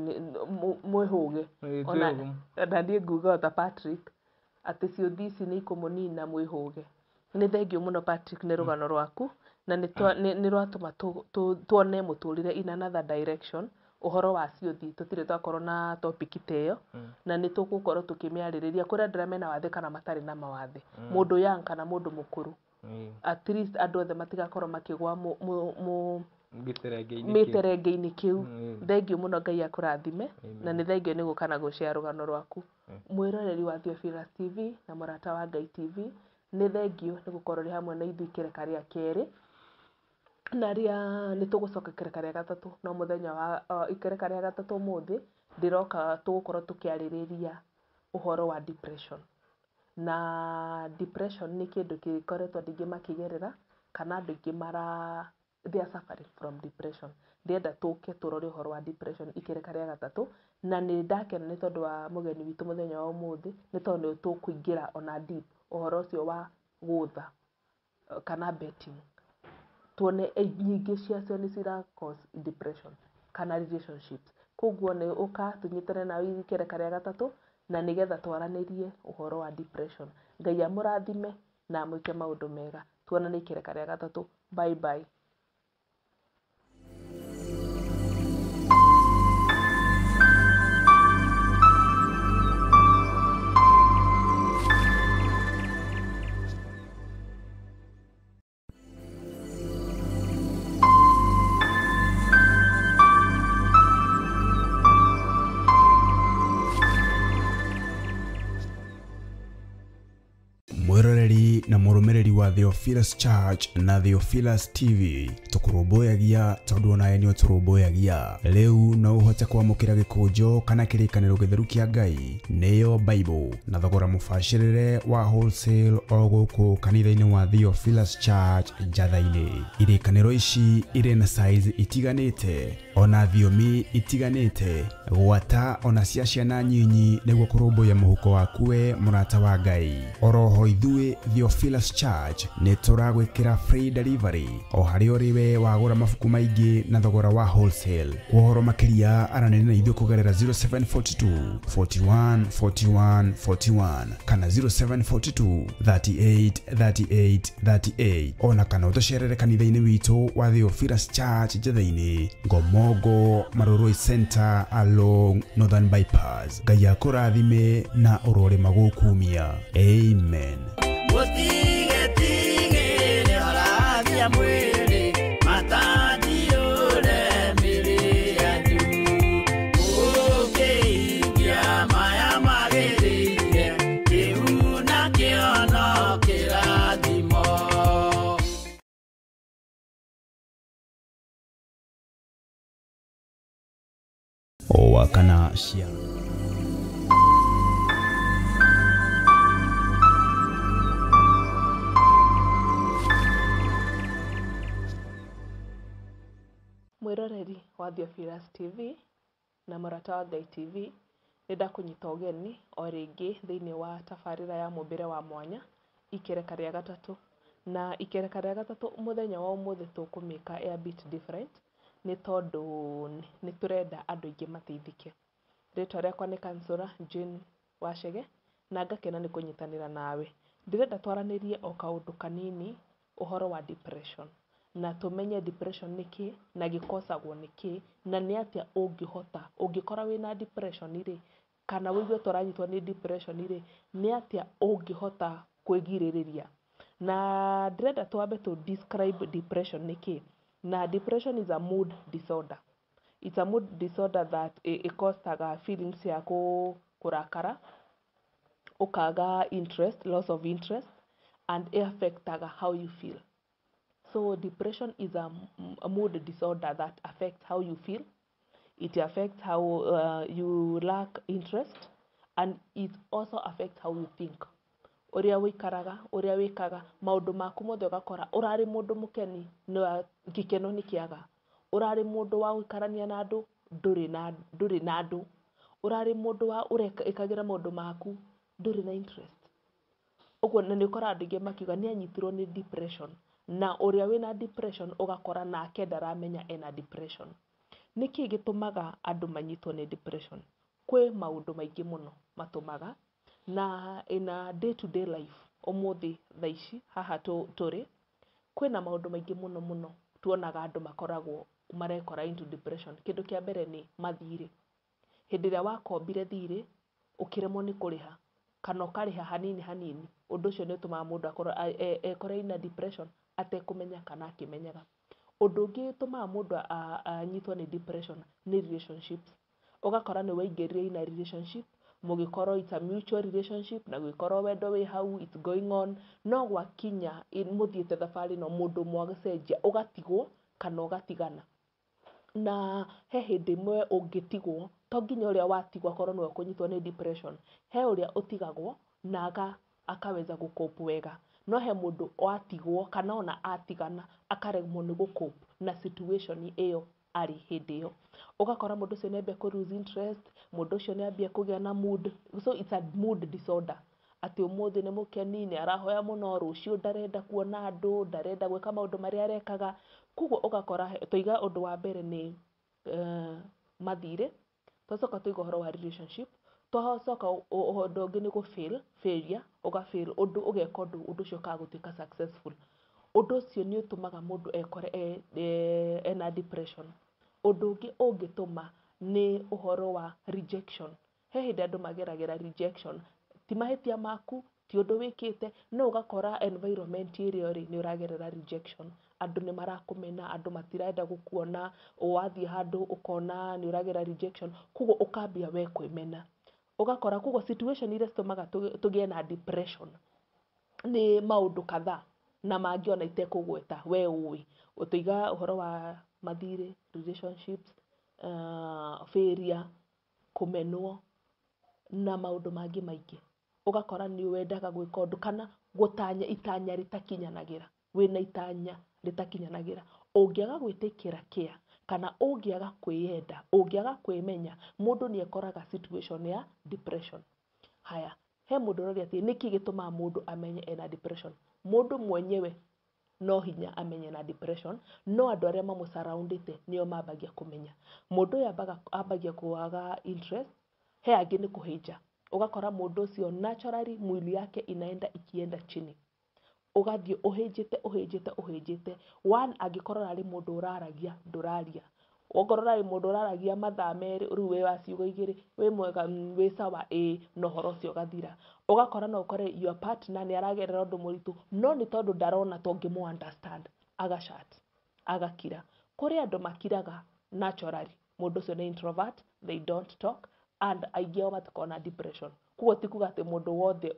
mwĩhũge. Ona niĩ nguga ota Patrick atĩ ciũthi ici nĩ ikũmũnina mwĩhũge. Nĩ thengiũ mũno Patrick nĩ rũgano rwaku na nĩ rwatũma tuone mũtũrĩre in another direction. Ũhoro wa ciũthi tũtirĩ twakorwo na topic ta ĩyo na nĩ tũgũkorwo tũkĩmĩarĩrĩria kũrĩ andũ arĩa mena wathe kana matarĩ na mawathe, mũndũ young kana mũndũ mũkũrũ. At least andũ othe matigakorwo makĩgwa mĩterenge-inĩ kĩu. Thengiũ mũno Ngai akũrathime na nĩ thengiũ nĩ gũka na gũshare rũgano rwaku. Mwĩroreri wa Theophilus TV na mũrata wa Ngai TV, nĩ thengiũ nĩ gũkorwo ũrĩ hamwe na ithuĩ ikereka rĩa kerĩ na rĩa nĩ tũgũcoka ikereka rĩa gatatũ no mũthenya wa ikereka rĩa gatatũ ũmũthĩ ndĩroka tũgũkorwo tũkĩarĩrĩria ũhoro wa depression. Na depression nĩ kĩndũ gĩkoretwo andũ aingĩ makĩgerera kana andũ aingĩ mara they are suffering from depression. Ndĩrenda tũke tũrore ũhoro wa depression ikereka rĩa gatatũ na nĩ ndakena nĩ tondũ wa mũgeni witũ mũthenya wa ũmũthĩ nĩ tondũ nĩ tũkũingĩra ona deep ũhoro ũcio wa gũtha kana betting. Tuone nyingĩ ciacio nĩ cira cause depression kana relationships. Koguo nĩ ũka tũnyitane nawe ikereka rĩa gatatũ na nĩgetha twaranĩrie ũhoro wa depression. Ngai amũrathime na amwĩke maũndũ mega. Tuonane ikereka rĩa gatatũ. Bye bye. Mwĩroreri na mũrũmĩrĩri wa Theophilus Church na Theophilus TV tũkũrũmbũyagia tondũ onawe nĩ ũtũrũmbũyagia. Rĩu no ũhote kwamũkĩra gĩkũnjo kana kĩrĩkanĩro gĩtheru kĩa Ngai nĩyo Bible na thogora mũbacĩrĩre wa wholesale o gũkũ kanitha-inĩ wa Theophilus Church Njatha-inĩ. Irĩkanĩro ici irĩ na size itiganĩte ona thiomi itiganĩte gwata ona cia ciana nyinyi nĩguo kũrũmbũiya mũhuko waku we mũrata wa Ngai. Oroho ithuĩ Theophilus Church nĩ tũragwĩkĩra free delivery o harĩa ũrĩ we wagũra mabuku maingĩ na thogora wa wholesale. Kwa ũhoro makĩria aranĩria na ithuĩ kũgerera 0742 41 41 41 kana 0742 38 38 38 ona kana ũtũcerere kanitha-inĩ witũ wa Theophilus Church Njatha-inĩ, Ngomongo Marurui Center along Northern Bypass. Ngai akũrathime na ũrore magũkumia. Amen. Owa kana cia Mwĩroreri wa Theophilus TV na Mũrata wa Ngai TV, nĩ ndakũnyita ũgeni o rĩngĩ thĩinĩ wa tabarĩra ya mũmbĩre wa mwanya, ikereka rĩa gatatũ. Na ikereka rĩa gatatũ mũthenya wa ũmũthĩ tũkũmĩka a bit different, nĩ tondũ nĩ tũrenda andũ aingĩ mateithĩke. Rĩtwa rĩakwa nĩ Councillor Jane Wachege, na ngakena nĩ kũnyitanĩra nawe. Ndĩrenda twaranĩrie o kaũndũ kanini ũhoro wa depression, na tũmenye depression nĩ kĩĩ, na gĩkosagwo nĩ kĩĩ, na nĩ atĩa ũngĩhota, ũngĩkora wĩna depression rĩ, kana ũigue ta ũranyitwo nĩ depression rĩ, nĩ atĩa ũngĩhota kwĩgirĩrĩria. Na ndĩrenda twambe tũ describe depression nĩ kĩĩ. Na depression is a mood disorder. It's a mood disorder that ĩkostaga feelings cia kũrakara, ũkaga interest, loss of interest, and ĩ-affectaga how you feel. So depression is a mood disorder that affects how you feel. It affects how you lack interest, and it also affects how you think. Ũrĩa ũikaraga, ũrĩa wĩkaga, maũndũ maku mothe ũgakora ũrarĩ mũndũ mũkeni, no gĩkeno nĩ kĩaga. Ũrarĩ mũndũ wa gũikarania na andũ, ndũrĩ na andũ. Ũrarĩ mũndũ wa ũrekagĩra maũndũ maku, ndũrĩ na interest. Ũguo na nĩ ũkoraga andũ aingĩ makiuga nĩ anyitirwo nĩ depression. Na ũrĩa wĩna depression ũgakora nake ndaramenya ena depression. Nĩkĩ gĩtũmaga andũ manyitwo nĩ depression? Kwĩ maũndũ maingĩ mũno matũmaga, na in a day to day life, ũmũthĩ thaa ici haha tũrĩ, kwĩna maũndũ maingĩ mũno mũno tuonaga andũ makoragwo marekora into depression. Kĩndũ kĩa mbere nĩ mathirĩ. Hĩndĩ ĩrĩa wakombire thirĩ, ũkĩremwo nĩ kũrĩha, kana ũkarĩha hanini hanini, ũndũ ũcio nĩ ũtũmaga mũndũ akorwo ekore ina depression atekũmenya kana akĩmenyaga. Ũndũ ũngĩ ũtũmaga mũndũ anyitwo nĩ depression nĩ relationships. Ũgakora nĩ waingĩrire in a relationship, mũgĩkorwo it's a mutual relationship, na gũgĩkorwo wendo wĩ hau, it's going on, no gwakinya mũthiĩte thabarĩ ĩno mũndũ ũmwe agĩcenjia, ũgatigwo kana ũgatigana. Na he hĩndĩ ĩmwe ũngĩtigwo, to nginya ũrĩa watigwo akorwo nĩwe ũkũnyitwo nĩ depression. He ũrĩa ũtigagwo na akaweza gũ-cope wega. No he mũndũ watigwo kana ona atigana akaremwo nĩ gũ-cope na situation ĩyo arĩ hĩndĩ ĩyo. Ũgakora mũndũ ũcio nĩ ambia kũ lose interest, mũndũ ũcio nĩ ambia kũgĩa na mood, so it's a mood disorder. Atĩ ũmũthĩ nĩ mũkeni, nĩ arahoya mũno, rũciũ ndarenda kuona andũ, ndarenda gwĩka maũndũ marĩa arekaga. Koguo ũgakora twaiga ũndũ wa mbere nĩ mathirĩ, twacoka twaiga ũhoro wa relationship, twacoka ũndũ ũngĩ nĩ gũ fail, failure, ũga fail ũndũ, ũgeka ũndũ, ũndũ ũcio ũkaga gũtuĩka successful. Ũndũ ũcio nĩ ũtũmaga mũndũ ekore ena depression. Ũndũ ũngĩ ũngĩtũma nĩ ũhoro wa rejection. He hĩndĩ andũ mageragĩra rejection, ti mahĩtia maku, ti ũndũ wĩkĩte, no ũgakora environment ĩrĩa ũrĩ nĩ ũragerera rejection. Andũ nĩ marakũmena, andũ matirenda gũkuona, wathiĩ handũ ũkona nĩ ũragera rejection, koguo ũkambia we kwĩmena. Ũgakora koguo situation iria citũmaga tũgĩe na depression nĩ maũndũ kadhaa, na mangĩ ona itekũgweta we ũĩ. Tũiga ũhoro wa mathirĩ, relationships, failure, kũmenwo na maũndũ mangĩ maingĩ. Ũgakora nĩ wendaga gwĩka ũndũ kana gũtanya itanya rĩtakinyanagĩra, wĩna itanya rĩtakinyanagĩra. Ũngĩaga gwĩtĩkĩra care kana ũngĩaga kwĩyenda, ũngĩaga kwĩmenya, mũndũ nĩ ekoraga situation ya depression. Haya, he mũndũ ũroria atĩ nĩkĩ gĩtũmaga mũndũ amenye ena depression? Mũndũ mwenyewe no hinya amenye ena depression, no andũ arĩa mamũ-surround-ĩte nĩo mambagia kũmenya. Mũndũ ũyũ ambagia kwaga interest, he angĩ nĩ kũhĩnja. Ũgakora mũndũ ũcio naturally mwili yake inaenda ikienda chini. Ũgathiĩ ũhĩnjĩte ũhĩnjĩte ũhĩnjĩte. One, angĩkorwo ũrarĩ mũndũ ũraragia, ndũraria. Okorwo ũrarĩ mũndũ ũraragia mathaa merĩ, rĩu wĩ wa ciugo igĩrĩ, wĩ mwega, wĩ sawa, ĩĩ, na ũhoro ũcio ũgathira. Ũgakora no ũkore your partner nĩ aragerera ũndũ mũritũ, no nĩ tondũ ndarona ta ũngĩmũ understand, aga-shut, agakira. Kũrĩ andũ makiraga naturally, mũndũ ũcio nĩ introvert, they don't talk, and aingĩ ao matikoragwo na depression. Koguo ti kuga atĩ mũndũ wothe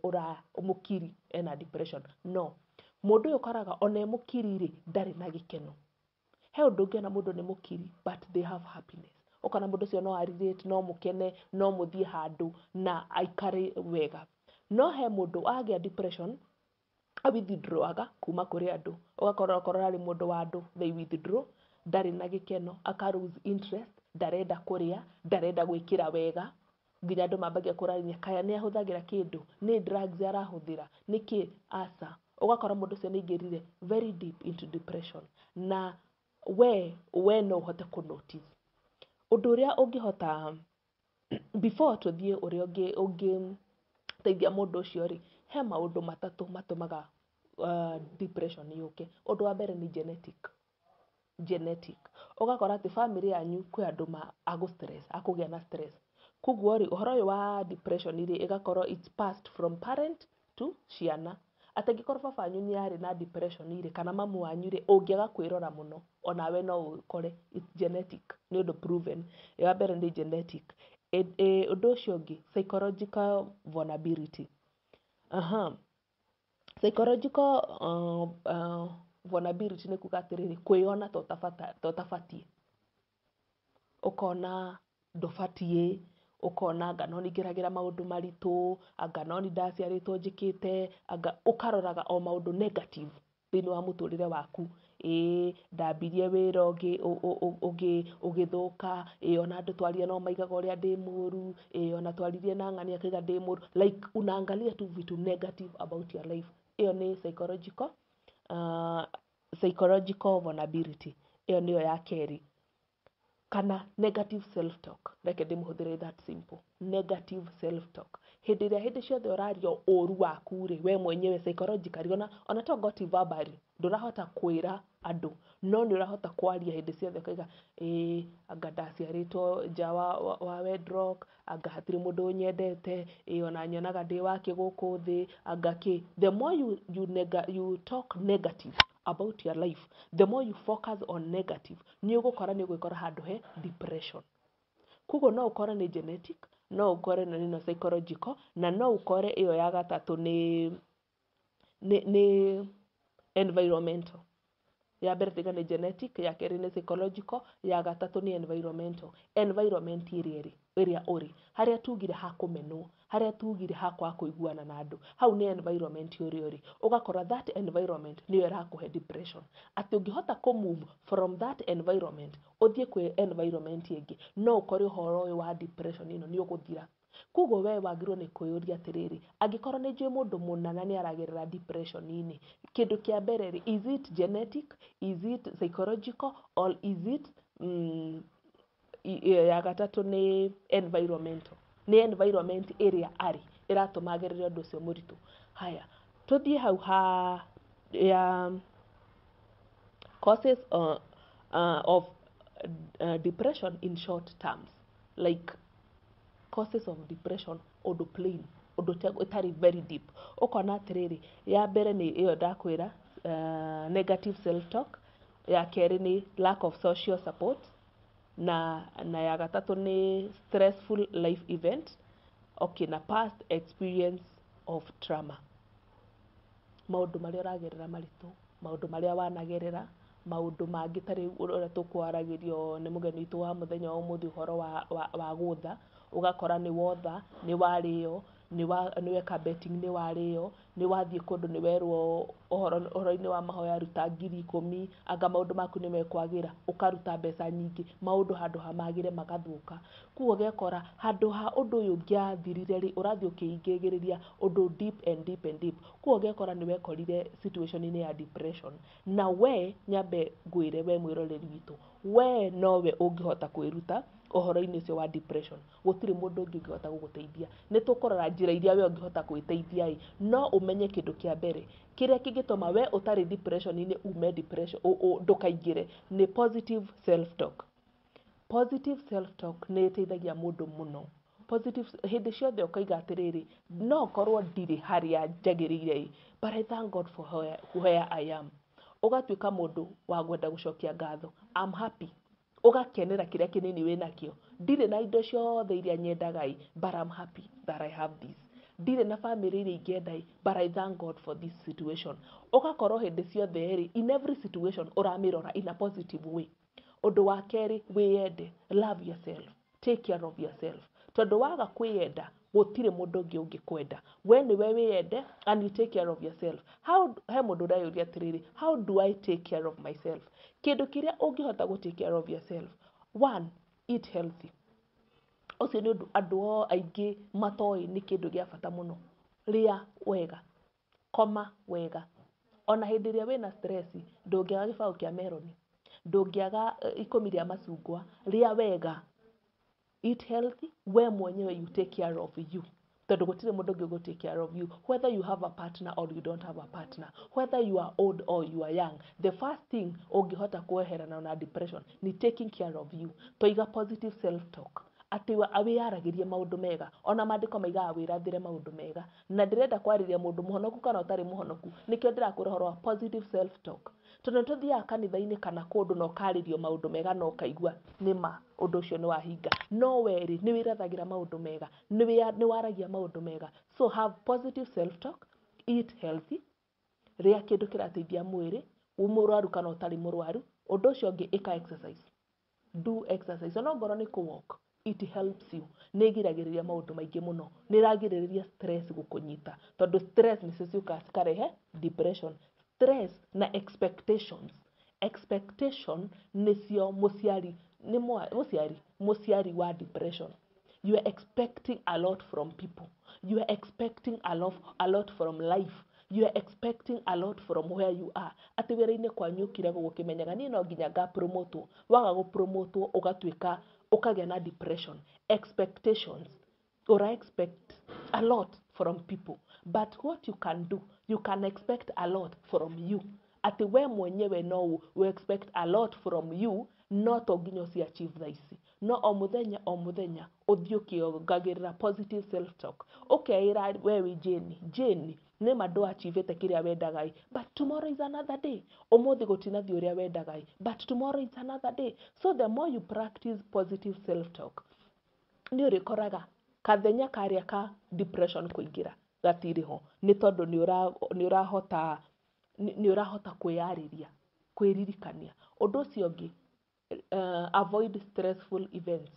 mũkiri ena depression, no. Mũndũ ũyũ ũkoraga ona e mũkiri rĩ, ndarĩ na gĩkeno. He ũndũ ũngĩona mũndũ nĩ mũkiri but they have happiness. Ũkona mũndũ ũcio no a-relate, no mũkene, no mũthiĩ handũ na aikare wega. No he mũndũ agĩa depression, a-withdraw-aga kuma kũrĩ andũ. Ũgakora okorwo arĩ mũndũ wa andũ, they withdraw. Ndarĩ na gĩkeno, aka lose interest, ndarenda kũrĩa, ndarenda gwĩkĩra wega, nginya andũ mambagia kũrania kaya nĩ ahũthagĩra kĩndũ, nĩ drugs arahũthĩra, nĩkĩ aca. Ũgakora mũndũ ũcio nĩ aingĩrire very deep into depression, na we no ũhote kũ notice. Ũndũ ũrĩa ũngĩhota before tũthiĩ ũrĩa ũngĩteithia mũndũ ũcio rĩ, he maũndũ matatũ matũmaga depression yũke. Ũndũ wa mbere nĩ genetic. Genetic. Ũgakora atĩ family yanyu kwĩ andũ agũ stress, akũgĩa na stress. Koguo rĩ, ũhoro ũyũ wa depression rĩ, ĩgakorwo it's passed from parent to ciana. Atĩ angĩkorwo baba wanyu nĩ arĩ na depression rĩ, kana mamu wanyu rĩ, ũngĩaga kwĩrora mũno, onawe no ũkore. It's genetic, nĩ ũndũ proven. Wa mbere nĩ genetic. Ũndũ ũcio ũngĩ, psychological vulnerability. Psychological vulnerability nĩ kuga atĩrĩrĩ, kwĩyona ta ũtabatiĩ. Ũkona ndũbatiĩ, ũkona anga no ningĩragĩra maũndũ maritũ, anga no nĩ ndaciarĩtwo njĩkĩte, anga ũkaroraga o maũndũ negative thĩinĩ wa mũtũrĩre waku. Ĩĩ ndambirie wĩra ũgĩthũka, ĩĩ ona andũ twaria no maigaga ũrĩa ndĩ mũru, ĩĩ ona twaririe na ng'ania akauga ndĩ mũru. Like unaangalia tu vitu negative about your life. Ĩyo nĩ psychological vulnerability. Ĩyo nĩyo ya kerĩ. Kana negative self talk. Reke ndĩmũhũthĩre that simple. Negative self talk. Hĩndĩ ĩrĩa hĩndĩ ciothe ũraria ũru waku rĩ, we mwenyewe psychologically, ona to go verbally, ndũrahota kwĩra andũ, no nĩ ũrahota kwaria hĩndĩ ciothe ũkauga, ĩĩ anga ndaciarĩtwo nja wa wedlock, anga hatirĩ mũndũ ũnyendete, ĩĩ ona nyonaga ndĩ wake gũkũ thĩ, anga kĩ. The more you talk negative about your life, the more you focus on negative, nĩ ũgũkora nĩ ũgwĩkora handũ he depression. Koguo no ũkore nĩ genetic, no ũkore nĩ ĩno psychological, na no ũkore ĩyo ya gatatũ nĩ environmental. Ya mbere tuge nĩ genetic, ya kerĩ nĩ psychological, ya gatatũ nĩ environmental. Environment ĩrĩa ĩrĩ, ĩrĩa ũrĩ, harĩa tugire ha kũmenwo, harĩa tugire ha kwaga kũiguana na andũ, hau nĩ environment ũrĩa ũrĩ. Ũgakora that environment nĩyo ĩrakũhe depression. Atĩ ũngĩhota kũ move from that environment, ũthiĩ kwĩ environment ĩngĩ, no ũkore ũhoro ũyũ wa depression ĩno nĩ ũgũthira. Koguo we wagĩrĩirwo nĩ kwĩyũria atĩrĩrĩ, angĩkorwo nĩ njũĩ mũndũ mũna na nĩ aragerera depression-inĩ, kĩndũ kĩa mbere rĩ, is it genetic, is it psychological, or is it ya gatatũ nĩ environmental. Nĩ environment ĩrĩa arĩ ĩratũma agerere ũndũ ũcio mũritũ. Haya, tũthiĩ hau ha ya causes of depression in short terms, like causes of depression ũndũ plain, ũndũ ũtarĩ very deep. Ũkona atĩrĩrĩ, ya mbere nĩ ĩyo ndakwĩra, negative self talk, ya kerĩ nĩ lack of social support, na ya gatatũ nĩ stressful life event, okay, na past experience of trauma. Maũndũ marĩa ũragerera maritũ, maũndũ marĩa wanagerera, maũndũ mangĩ ta rĩu ũrĩa tũkwaragĩrio nĩ mũgeni witũ wa mũthenya wa ũmũthĩ ũhoro wa gũtha, ũgakora nĩ wotha, nĩ warĩo, nĩ weka betting nĩ warĩo, nĩ wathiĩ kũndũ nĩ werwo ũhoro-inĩ wa mahoya ruta 10,000, anga maũndũ maku nĩ mekwagĩra, ũkaruta mbeca nyingĩ, maũndũ handũ ha magĩre magathũka. Koguo ũgekora handũ ha ũndũ ũyũ ũngĩathirire rĩ, ũrathiĩ ũkĩingĩrĩria ũndũ deep and deep and deep. Koguo ũgekora nĩ wekorire situation-inĩ ya depression. Na we nyambe ngwĩre we mwĩroreri witũ, we nowe ũngĩhota kwĩruta ũhoro-inĩ ũcio wa depression. Gũtirĩ mũndũ ũngĩ ũngĩhota gũgũteithia. Nĩ tũkũrora njĩra iria we ũngĩhota gwĩteithia ĩ, no ũmenye kĩndũ kĩa mbere kĩrĩa kĩngĩtũma we ũtarĩ depression-inĩ ume depression, ndũkaingĩre, nĩ positive self talk. Positive self talk nĩ ĩteithagia mũndũ mũno. Positive, hĩndĩ ciothe ũkaiga atĩrĩrĩ, no korwo ndirĩ harĩa njagĩrĩire ĩ, but I thank God for where I am. Ũgatuĩka mũndũ wa kwenda gũcokia ngatho. I'm happy. Ũgakenera kĩrĩa kĩnini wĩnakĩo. Ndirĩ na indo ciothe iria nyendaga ĩ, but I'm happy that I have this. Ndirĩ na family iria ingĩenda ĩ, but I thank God for this situation. Ũgakorwo hĩndĩ ciothe rĩ, in every situation ũramĩrora in a positive way. Ũndũ wa kerĩ, wĩyende, love yourself, take care of yourself. Tondũ waga kwĩyenda, Gũtirĩ mũndũ ũngĩ ũngĩkwenda. We nĩwe wĩyende and you take care of yourself. How, he mũndũ ũreyũria atĩrĩrĩ, how do I take care of myself? Kĩndũ kĩrĩa ũngĩhota gũ take care of yourself, one, eat healthy. Ũcio nĩ ũndũ andũ aingĩ matoĩ nĩ kĩndũ gĩa bata mũno. Rĩa wega, koma wega. Ona hĩndĩ ĩrĩa wĩna stress, ndũngĩaga gĩbaũ kĩa meroni, ndũngĩaga ikũmi rĩa macungwa. Rĩa wega, eat healthy. We mwenyewe you take care of you, tondũ gũtirĩ mũndũ ũngĩ ũgũ take care of you, whether you have a partner or you don't have a partner, whether you are old or you are young. The first thing ũngĩhota kweherana na depression ni taking care of you. Twaiga positive self talk, atĩ wĩyaragĩrie maũndũ mega. Ona maandĩko maigaga wĩrathĩre maũndũ mega. Na ndĩrenda kwarĩria mũndũ mũhonoku kana ũtarĩ mũhonoku, nĩkĩo ndĩrakwĩra ũhoro wa positive self talk, tondũ nĩ tũthiaga kanitha-inĩ kana kũndũ na ũkarĩrio maũndũ mega na ũkaigua nĩma ũndũ ũcio nĩ wahinga. No werĩ nĩ wĩrathagĩra maũndũ mega, nĩ waragia maũndũ mega. So have positive self talk, eat healthy, rĩa kĩndũ kĩrateithia mwĩrĩ, wĩ mũrwaru kana ũtarĩ mũrwaru. Ũndũ ũcio ũngĩ, ĩka exercise, do exercise, ona ongorwo nĩ kũ walk, it helps you. Nĩ ĩgiragĩrĩria maũndũ maingĩ mũno, nĩ ĩragirĩrĩria stress gũkũnyita, tondũ stress nĩcio ciũkaga cikarehe depression. Stress na expectations. Expectation nĩcio mũciari, nĩ mũciari wa depression. You are expecting a lot from people, you are expecting a lot from life, you are expecting a lot from where you are. Atĩ wĩra-inĩ kwanyu ũkiragwo gũkĩmenyaga niĩ no nginya ngapromotwo. Waga gũpromotwo, ũgatuĩka ũkagĩa na depression. Expectations, ura expect a lot from people, but what you can do, you can expect a lot from you. Atĩ we mwenyewe no we expect a lot from you, no to nginya ũci achieve thaa ici, no o mũthenya o mũthenya ũthiĩ ũkĩongagĩrĩra positive self talk, ũkeĩra we wĩ Jane. Jane, nĩma ndũachievĩte kĩrĩa wendaga ĩ, but tomorrow is another day. Ũmũthĩ gũtinathiĩ ũrĩa wendaga ĩ, but tomorrow is another day. So the more you practice positive self talk, nĩ ũrĩkoraga kathenya karĩa ka depression kũingĩra gatirĩ ho, nĩ tondũ nĩ ũrahota kwĩyarĩria, kwĩririkania. Ũndũ ũcio ũngĩ, avoid stressful events.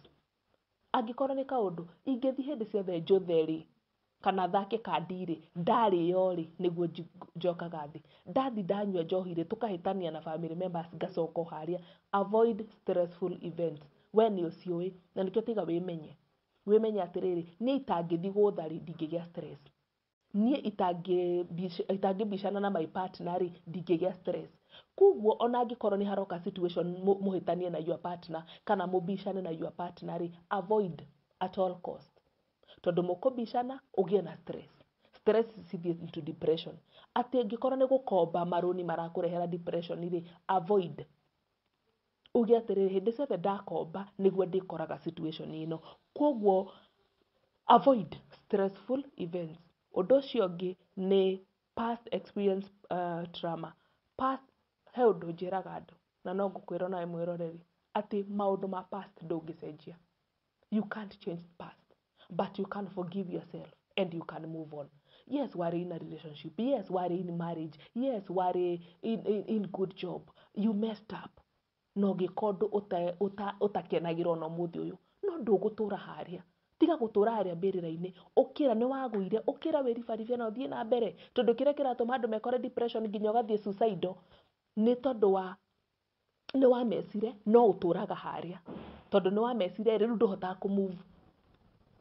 Angĩkorwo nĩ kaũndũ ingĩthiĩ hĩndĩ ciothe njũthe rĩ, kana thake kandi rĩ, ndarĩo rĩ, nĩguo njokaga thĩ. Ndathi ndanyua njohi rĩ, tũkahĩtania na family members, ngacoka o harĩa. Avoid stressful events. We nĩ ũciũĩ, na nĩkĩo tiga wĩmenye, wĩmenye atĩrĩrĩ, niĩ itangĩthiĩ gũtha rĩ, ndingĩgĩa stress. Niĩ itangĩbicana na my partner rĩ, ndingĩgĩa stress. Koguo ona angĩkorwo nĩ haroka situation mũhĩtanie na your partner kana mũbicane na your partner rĩ, avoid at all cost, tondũ mũkũbicana ũgĩe na stress, stress cithiĩ into depression. Atĩ angĩkorwo nĩ gũkomba marũni marakũrehera depression rĩ, avoid. Uge atĩrĩrĩ, hĩndĩ ciothe ndakomba nĩguo ndĩkoraga situation ĩno. Koguo avoid stressful events. Ũndũ ũcio ũngĩ nĩ past experience, trauma past. He ũndũ njĩraga andũ, na no ngũkwĩra onawe mwĩroreri, atĩ maũndũ ma past ndũngĩcenjia. You can't change past, but you can forgive yourself and you can move on. Yes, warĩ in a relationship, yes, warĩ in marriage, yes, warĩ in good job, you messed up na ũgĩka ũndũ ũtakenagĩra ona ũmũthĩ ũyũ, no ndũgũtũra harĩa. Tiga gũtũra harĩa mbĩrĩra-inĩ. Ũkĩra, nĩ wagũire, ũkĩra wĩribaribie na ũthiĩ na mbere, tondũ kĩrĩa kĩratũma andũ mekore depression nginya ũgathiĩ suicidal nĩ tondũ wa nĩ wamecire, no ũtũraga harĩa tondũ nĩ wamecire. Rĩu ndũhotaga kũ move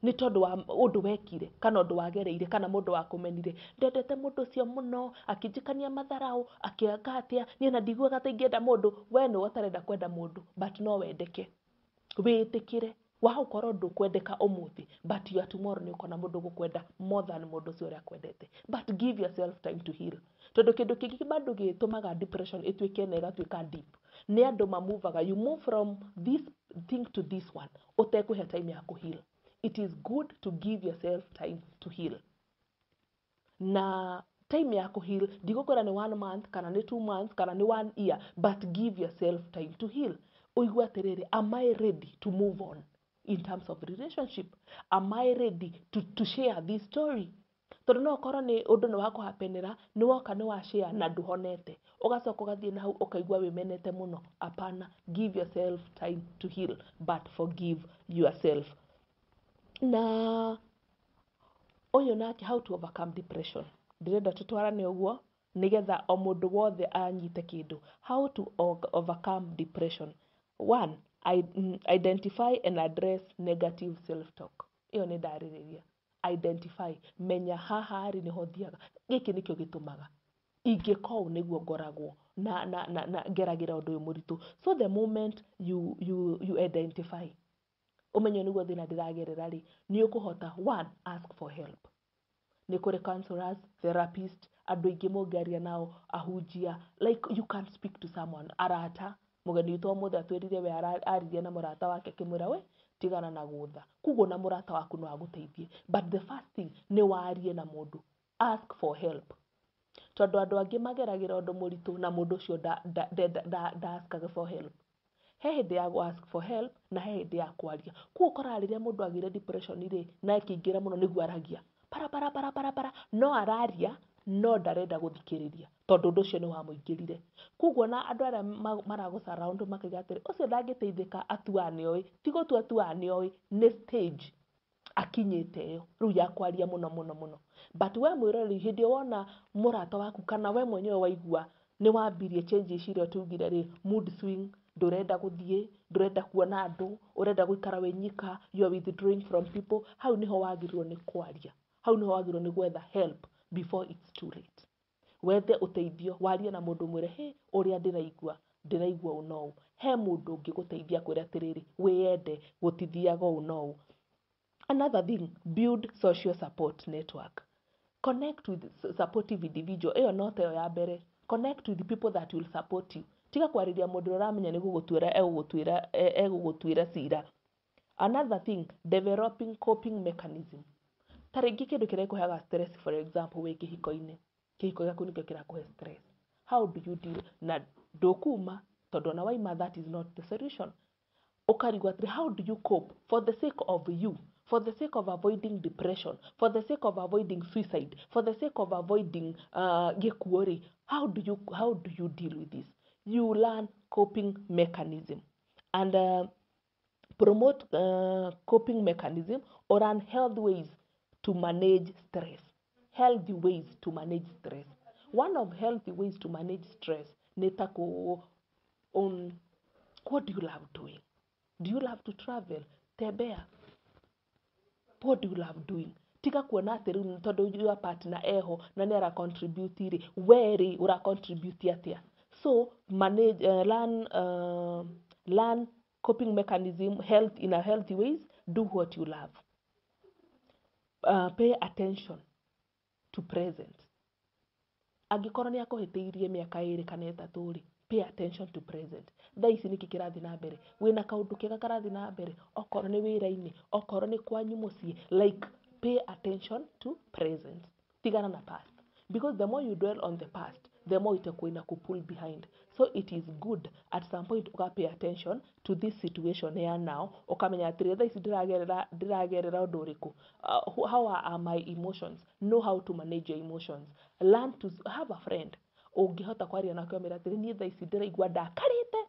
nĩ tondũ wa ũndũ wekire kana ũndũ wagereire kana mũndũ wakũmenire. Ndendete mũndũ ũcio mũno, akĩnjĩkania matharaũ, akĩanga atĩa, niĩ na ndiguaga ta ingĩenda mũndũ. We nĩwe ũtarenda kwenda mũndũ, but no wendeke. Wĩtĩkĩre wagũkorwo ndũkwendeka ũmũthĩ, but your tomorrow nĩ ũkona mũndũ ũgũkwenda more than mũndũ ũcio ũrĩa akwendete. But give yourself time to heal, tondũ kĩndũ kĩngĩ bado gĩtũmaga depression ĩtuĩke na ĩgatuĩka deep nĩ andũ mamuvaga. You move from this thing to this one ũtekũhe time ya kũ heal. It is good to give yourself time to heal, na time ya kũ heal ndigũkwĩra nĩ one month kana nĩ 2 months kana nĩ one year, but give yourself time to heal. Ũigue atĩrĩrĩ, am I ready to move on in terms of relationship? Am I ready to share this story? Tondũ no ũkorwo nĩ ũndũ nĩ wakũhapenera, nĩ woka nĩ wa share na ndũhonete, ũgacoka ũgathiĩ na hau ũkaigua wĩmenete mũno. Apana, give yourself time to heal, but forgive yourself. Na Ũyũ nake, how to overcome depression. Ndĩrenda tũtwarane ũguo nĩgetha o mũndũ wothe anyite kĩndũ. How to overcome depression. One, identify and address negative self talk. Ĩyo nĩ ndarĩrĩria. Identify, menya haha rĩ nĩho thiaga, gĩkĩ nĩkĩo gĩtũmaga ingĩka ũũ, nĩguo ngoragwo na ngeragĩra ũndũ ũyũ mũritũ. So the moment you identify, ũmenye nĩguo thĩna ndĩragerera rĩ, nĩ ũkũhota. One, ask for help. Nĩ kũrĩ counselors, therapist, andũ aingĩ mũngĩaria nao, ahunjia. Like, you can speak to someone, arata. Mũgeni witũ ũmũthĩ atwĩrire we aririe na mũrata wake, akĩmwĩra, "We tigana na gũtha." Koguo na mũrata waku no agũteithie, but the first thing nĩ warie na mũndũ, ask for help, tondũ andũ angĩ mageragĩra ũndũ mũritũ na mũndũ ũcio nda askaga for help. He hĩndĩ ya ask for help na he hĩndĩ ya kwaria. Koguo ũkoraga rĩrĩa mũndũ agĩire depression rĩ, na ĩkĩingĩra mũno, nĩguo aragia para para para para para, no araria no ndarenda gũthikĩrĩria, tondũ ũndũ ũcio nĩ wamũingĩrire. Koguo na andũ arĩa maragũ surround makaiga atĩrĩ, ũcio ndangĩteithĩka, atuaga nĩoĩ. Ti gũtua atuaga nĩoĩ, nĩ stage akinyĩte ĩyo rĩu ya kwaria mũno mũno mũno. But we mwĩroreri, hĩndĩ ĩyo wona mũrata waku kana we mwenyewe waigua nĩ wambirie changes iria tugire rĩ, mood swing, ndũrenda gũthiĩ, ndũrenda kuona andũ, ũrenda gũikara wĩ nyika, you are withdrawing from people, hau nĩho wagĩrĩirwo nĩ kwaria, hau nĩho wagĩrĩirwo nĩ gwetha help before it's too late. Wethe ũteithio, warie na mũndũ, mwĩre, "Hĩ, ũrĩa ndĩraigua, ndĩraigua ũũ na ũũ." He mũndũ ũngĩgũteithia kwĩra atĩrĩrĩ, wĩyende, gũtithiaga ũũ na ũũ. Another thing, build social support network. Connect with supportive individual. Ĩyo no ta ĩyo ya mbere. Connect with people that will support you. Tiga kwarĩria mũndũ ũrĩa ũramenya nĩ gũgũtuĩra egũgũtuĩra cira. Another thing, developing coping mechanism. Ta rĩngĩ kĩndũ kĩrĩa gĩkũheaga stress, for example, wĩ kĩhiko-inĩ, kĩhiko gĩaku nĩkĩo kĩrakũhe stress, how do you deal? Na ndũkuma, tondũ ona waima, that is not the solution. Ũkarigwo atĩrĩ, how do you cope for the sake of you, for the sake of avoiding depression, for the sake of avoiding suicide, for the sake of avoiding gĩkuũ rĩ, how do you deal with this? You learn coping mechanism and promote coping mechanism or unhealthy ways to manage stress. Healthy ways to manage stress. One of healthy ways to manage stress nĩ ta kũ what do you love doing? Do you love to travel? Tembea. What do you love doing? Tiga kuona atĩ rĩu tondũ your partner eho na nĩ ara contribute rĩ, we rĩ, ũra contribute atĩa? So manage, learn coping mechanism health in a healthy ways. Do what you love. Pay attention to present. Angĩkorwo nĩ akũhĩtĩirie mĩaka 2 kana 3 rĩ, pay attention to present. Thaa ici nĩkĩ kĩrathiĩ na mbere? Wĩna kaũndũ kega karathiĩ na mbere, okorwo nĩ wĩra-inĩ, okorwo nĩ kwanyu mũciĩ. Like, pay attention to present. Tigana na past, because the more you dwell on the past, the more itakuwa ina kupull behind. So it is good at some point uka pay attention to this situation ya now, ukamenya atĩrĩ, thaa ici ndĩragerera ũndũ ũrĩkũ? How are my emotions? Know how to manage your emotions. Learn to have a friend ũngĩhota kwaria nake, ũmĩre atĩrĩ, "Niĩ thaa ici ndĩraigua ndakarĩte."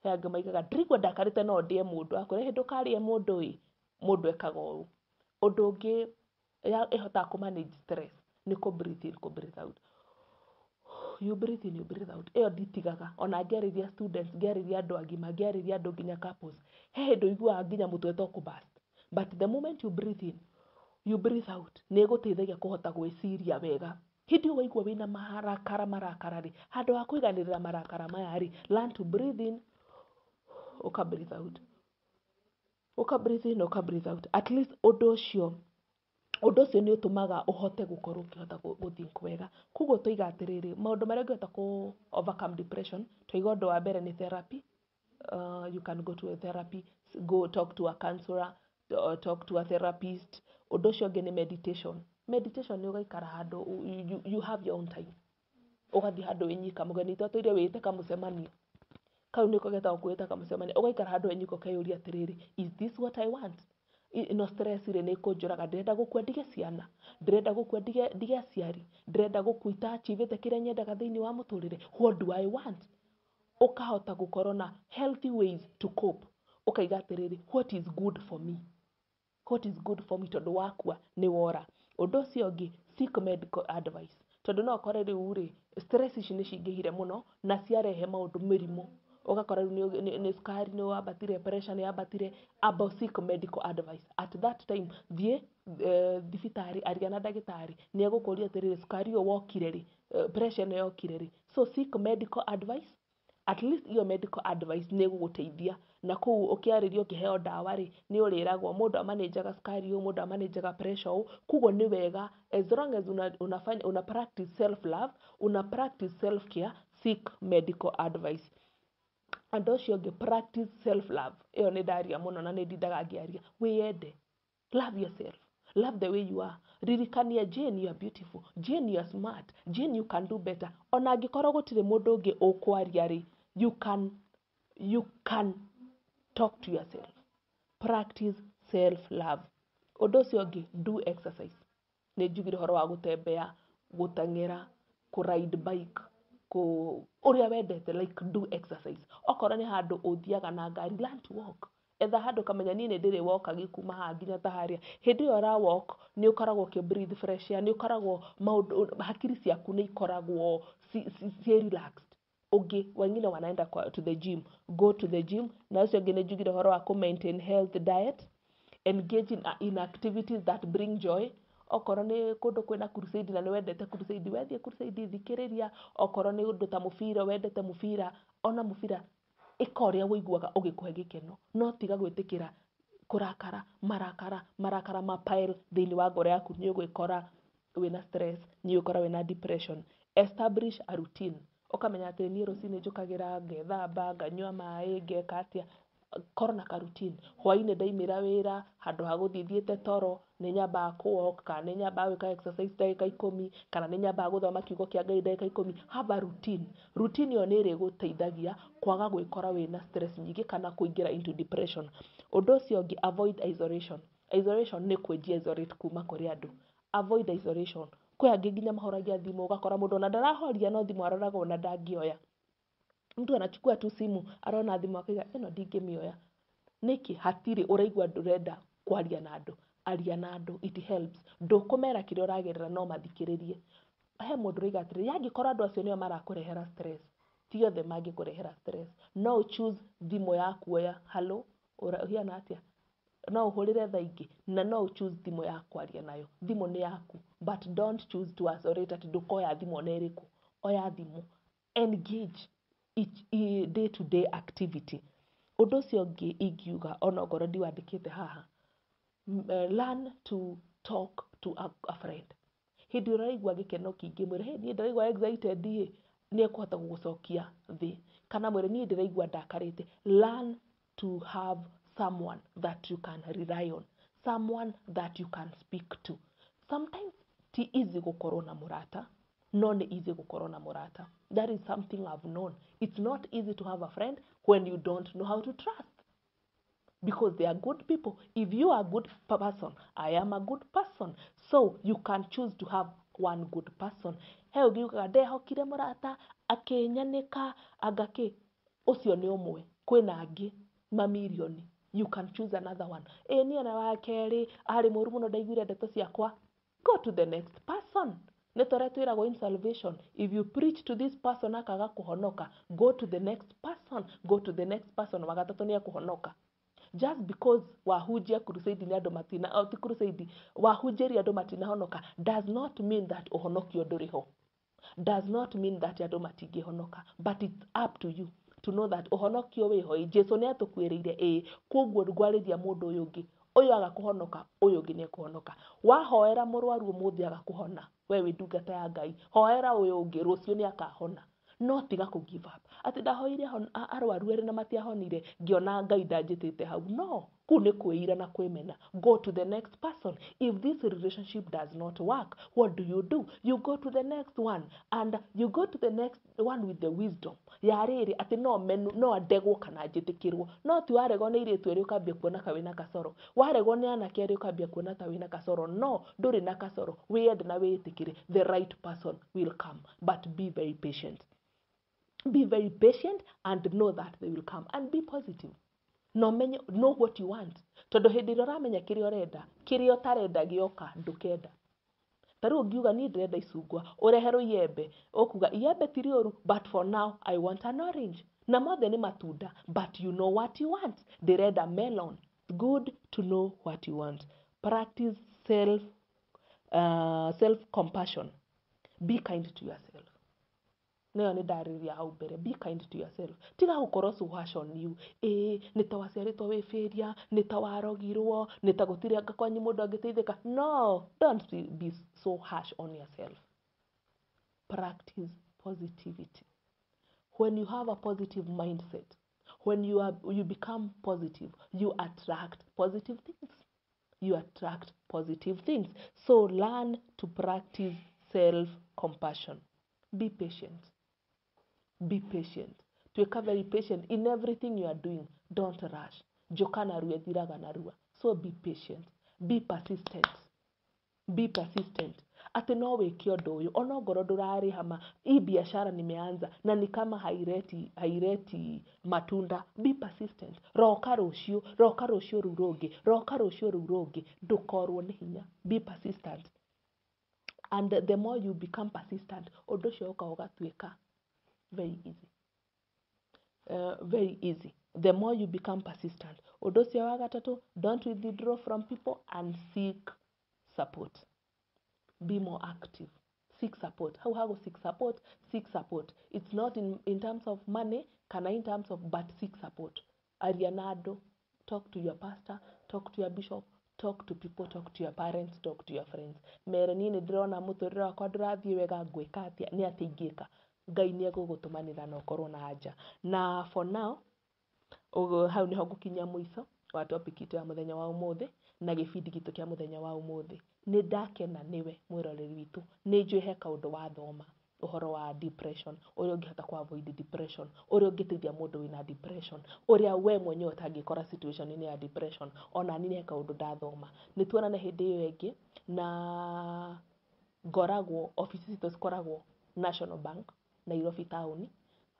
He angĩ maigaga, "Ndĩraigua ndakarĩte, no ndĩe mũndũ." Akwĩra, "Hĩndĩ ũkarĩe mũndũ ĩ, mũndũ ekaga ũũ." Ũndũ ũngĩ ĩhotaga kũ manage stress nĩ kũ breathe in, kũ breathe out. You breathe in, you breathe out. Ĩyo nditigaga ona ngĩarĩria students, ngĩarĩria andũ agima, ngĩarĩria andũ nginya couples. He hĩndĩ ũiguaga nginya mũtwe to kũ burst, but the moment you breathe in, you breathe out, nĩ ĩgũteithagia kũhota gwĩciria wega. Hĩndĩ ĩyo waigua wĩna marakara marakara rĩ, handũ ha kũiganĩrĩra marakara maya rĩ, learn to breathe in, ũka breathe out, ũka breathe in, ũka breathe out. At least ũndũ ũcio nĩ ũtũmaga ũhote gũkorwo ũkĩhota gũ think wega. Koguo tũiga atĩrĩrĩ, maũndũ marĩa ũngĩhota kũ overcome depression, twaiga ũndũ wa mbere nĩ therapy. You can go to a therapy, go talk to a counselor or talk to a therapist. Ũndũ ũcio ũngĩ nĩ meditation. Meditation nĩ ũgaikara handũ, you have your own time, ũgathiĩ handũ wĩ nyika. Mũgeni witũ atwĩrire wĩĩte kamũcemanio kau, nĩko getagwo kwĩĩta kamũcemanio. Ũgaikara handũ wĩ nyika, ũkeyũria atĩrĩrĩ, "Is this what I want? Ĩno stress rĩ, nĩ ĩkũnjũraga. Ndĩrenda gũkua ndige ciana? Ndĩrenda gũkua ndige aciari? Ndĩrenda gũkua itaachivĩte kĩrĩa nyendaga thĩinĩ wa mũtũrĩre? What do I want?" Ũkahota gũkorwo na healthy ways to cope. Ũkaiga atĩrĩrĩ, "What is good for me? What is good for me?" Tondũ wakua nĩ wora. Ũndũ ũcio ũngĩ, seek medical advice, tondũ no ũkore rĩu rĩ, stress ici nĩ cingĩhire mũno na ciarehe maũndũ mĩrimũ, ũgakora rĩu nĩ cukari nĩ wambatire, pressure nĩ yambatire. Amba seek medical advice at that time. Thiĩ thibitarĩ, aria na ndagĩtarĩ, nĩ egũkũria atĩrĩrĩ, cukari ũyũ wokire rĩ, pressure ĩno yokire rĩ? So seek medical advice. At least iyo medical advice nĩ ĩgũgũteithia na kũu ũkĩarĩrio, ũkĩheo ndawa rĩ, nĩ ũrĩragwo mũndũ amanĩnjaga cukari ũũ, mũndũ amanĩnjaga pressure ũũ. Koguo nĩ wega, as long as unafanya, una practice self love, una practice self care, seek medical advice. Andũ ũcio ũngĩ, practice self love. Ĩyo nĩ ndaria mũno na nĩ ndindaga ngĩaria. Wĩyende, love yourself, love the way you are. Ririkania, Jane, you are beautiful. Jane, you are smart. Jane, you can do better. Ona angĩkorwo gũtirĩ mũndũ ũngĩ ũkwaria rĩ, you can talk to yourself. Practice self love. Ũndũ ũcio ũngĩ, do exercise. Nĩ njugire ũhoro wa gũtembea, gũteng'era, kũ ride bike, kũ ũrĩa wendete, like do exercise. Okorwo nĩ handũ ũthiaga na ngari, learn to walk. Etha handũ kamenya niĩ nĩ ndĩrĩ walkagi kuma haha nginya ta harĩa. Hĩndĩ ĩyo ũra walk, nĩ ũkoragwo ũkĩ breathe fresh air, nĩ ũkoragwo maũndũ, hakiri ciaku nĩ ikoragwo ciĩ relaxed. Ũngĩ, wengine wanaenda to the gym, go to the gym. Na ũcio ũngĩ, nĩ njugire ũhoro wa kũ maintain health diet, engage in activities that bring joy. Okorwo nĩ kũndũ kwĩna crusade na nĩ wendete crusade, wethiĩ crusade, thikĩrĩria. Okorwo nĩ ũndũ ta mũbira, wendete mũbira, ona mũbira, ĩka ũrĩa ũiguaga ũgĩkũhe gĩkeno, no tiga gwĩtĩkĩra kũrakara, marakara marakara ma pile thĩinĩ wa ngoro yaku. Nĩ ũgwĩkora wĩna stress, nĩ ũgwĩkora wĩna depression. Establish a routine. Ũkamenya atĩ niĩ rũcinĩ njũkagĩra, ngethamba, nganyua maĩ, ngeka atĩa. Korwo na ka routine. Hwainĩ ndaimĩra wĩra, handũ ha gũthiĩ thiĩte toro, nĩ nyambaga kũ walk, kana nĩ nyambaga gwĩka exercise ndagĩka 10, kana nĩ nyambaga gũthoma kiugo kĩa Ngai ndagĩka 10. Have a routine. Routine ĩyo nĩ ĩrĩgũteithagia kwaga gwĩkora wĩna stress nyingĩ kana kũingĩra into depression. Ũndũ ũcio ũngĩ, avoid isolation. Isolation nĩ kwĩji isolate kuma kũrĩ andũ. Avoid isolation. Kwĩ angĩ nginya mahoragia thimũ, ũgakora mũndũ ona ndarahoria, no thimũ aroraga ona ndangĩoya. Mtu anachukua tu simu, arona thimũ akaiga, "Ĩno ndingĩmĩoya nĩkĩ?" Hatirĩ ũraigua ndũrenda kwaria na andũ. Aria na andũ, it helps. Ndũkũmera kĩrĩa ũragerera, no mathikĩrĩrie. He mũndũ ũraiga atĩrĩrĩ, angĩkorwo andũ acio nĩo marakũrehera stress, ti othe mangĩkũrehera stress. No ũ choose thimũ ya kuoya, "Hello, ũhiana atĩa? No ũhũrĩre thaa ingĩ?" Na no ũ choose thimũ ya kwaria nayo. Thimũ nĩ yaku, but don't choose to isolate atĩ ndũkoya thimũ ona ĩrĩkũ. Oya thimũ, engage each day to day activity. Ũndũ ũcio ũngĩ ingiuga, ona ongorwo ndiwandĩkĩte haha, learn to talk to a friend. Hĩndĩ ĩrĩa ũraigua gĩkeno kĩingĩ, mwĩre, "Hey, niĩ ndĩraigua excited ĩ." Nĩ ekũhota gũgũcokia thĩ. Kana mwĩre, "Niĩ ndĩraigua ndakarĩte." Learn to have someone that you can rely on, someone that you can speak to. Sometimes ti easy gũkorwo na mũrata, no nĩ easy gũkorwo na mũrata. That is something I've known. It's not easy to have a friend when you don't know how to trust, because they are good people. If you are a good person, I am a good person, so you can choose to have one good person. He ũngiugaga, "Ndehokire mũrata akĩnyanĩka anga kĩ." Ũcio nĩ ũmwe, kwĩna angĩ mamirioni. You can choose another one. Ĩ niĩ ona wa kerĩ arĩ mũru mũno, ndaiguire ndeto ciakwa. Go to the next person. Nĩ torĩa twĩragwo in salvation, if you preach to this person akaga kũhonoka, go to the next person, go to the next person. Wa gatatũ nĩ ekũhonoka. Just because wahunjia crusade nĩ andũ matina, oh, ti crusade, wahunjĩria andũ matinahonoka, does not mean that ũhonokio ndũrĩ ho, does not mean that andũ matingĩhonoka. But it's up to you to know that ũhonokio wĩho. Ĩ Jesu nĩ atũkuĩrĩire, ĩ koguo ngwarĩria mũndũ ũyũ ũngĩ, ũyũ aga kũhonoka, ũyũ ũngĩ nĩ ekũhonoka. Wahoera mũrwaru ũmũthĩ aga kũhona, we wĩ ndungata ya Ngai, hoera ũyũ ũngĩ, rũciũ nĩ akahona. No tiga kũ give up atĩ ndahoire arwaru erĩ na matiahonire, ngĩona Ngai ndanjĩtĩte hau. No kũu nĩ kwĩira na kwĩmena. Go to the next person. If this relationship does not work, what do you do? You go to the next one, and you go to the next one with the wisdom ya rĩrĩ atĩ no menu, no ndegwo kana njĩtĩkĩrwo. No ti waregwo nĩ airĩtu erĩ ũkambia kuona ka wĩna kacoro, waregwo nĩ anake erĩ ũkambia kuona ta wĩna kacoro. No ndũrĩ na kacoro. Wĩyende na wĩĩtĩkĩre. The right person will come, but be very patient. Be very patient and know that they will come, and be positive. No menye, know what you want, tondũ hĩndĩ ĩrĩa ũramenya kĩrĩa ũrenda, kĩrĩa ũtarenda gĩoka ndũkenda. Ta rĩu ũngiuga niĩ ndĩrenda icungwa, ũreherwo iembe, ũkuga iembe ti rĩũru, but for now I want an orange. Na mothe nĩ matunda, but you know what you want. Ndĩrenda melon. Good to know what you want. Practice self compassion. Be kind to yourself. Nayo nĩ ndarĩria hau mbere. Be kind to yourself. Tiga gũkorwo so harsh on you. Ĩĩ nĩ ta waciarĩtwo wĩ failure, nĩ ta warogirwo, nĩ ta gũtirĩ anga kwanyu mũndũ angĩteithĩka. No, don't be so harsh on yourself. Practice positivity. When you have a positive mindset, when you become positive, you attract positive things. You attract positive things. So learn to practice self-compassion. Be patient. Be patient. Tuĩka very patient in everything you are doing. Don't rush. Njoka narua ĩthiraga narua. So be patient. Be persistent. Be persistent. Atĩ no wĩke ũndũ ũyũ ona ngorwo ndũrarĩha ma hii biashara nimeanza na ni kama haireti matunda. Be persistent. Roka rũciũ, roka rũciũ rũu rũngĩ, roka rũciũ rũu rũngĩ, ndũkorwo nĩ hinya. Be persistent. And the more you become persistent, ũndũ ũcio ũka ũgatuĩka very easy. Very easy. The more you become persistent. Ũndũ ũcio wa gatatũ, don't withdraw from people and seek support. Be more active. Seek support. How go seek support? Seek support. It's not in terms of money, kana in terms of, but seek support. Aria na andũ, talk to your pastor, talk to your bishop, talk to people, talk to your parents, talk to your friends. Mere niĩ nĩ ndĩrona mũtũrĩre wakwa ndũrathiĩ wega, ngwĩka atĩa, nĩ atĩa ingĩka. Ngai nĩ egũgũtũmanĩra na ũkorwo na anja. Na for now, hau nĩho ngũkinyia mũico wa topic itũ ya mũthenya wa ũmũthĩ na gĩbindi gitũ kĩa mũthenya wa ũmũthĩ. Nĩ ndakena nĩwe mwĩroreri witũ, nĩ njũĩ he kaũndũ wathoma ũhoro wa depression, ũrĩa ũngĩhota ku avoid depression, ũrĩa ũngĩteithia mũndũ wĩna depression, ũrĩa we mwenyewe ũtangĩkora situation-inĩ ya depression. Ona niĩ he kaũndũ ndathoma. Nĩ tuonane hĩndĩ ĩyo ĩngĩ, na ngoragwo obici citũ cikoragwo National Bank, Nairobi town,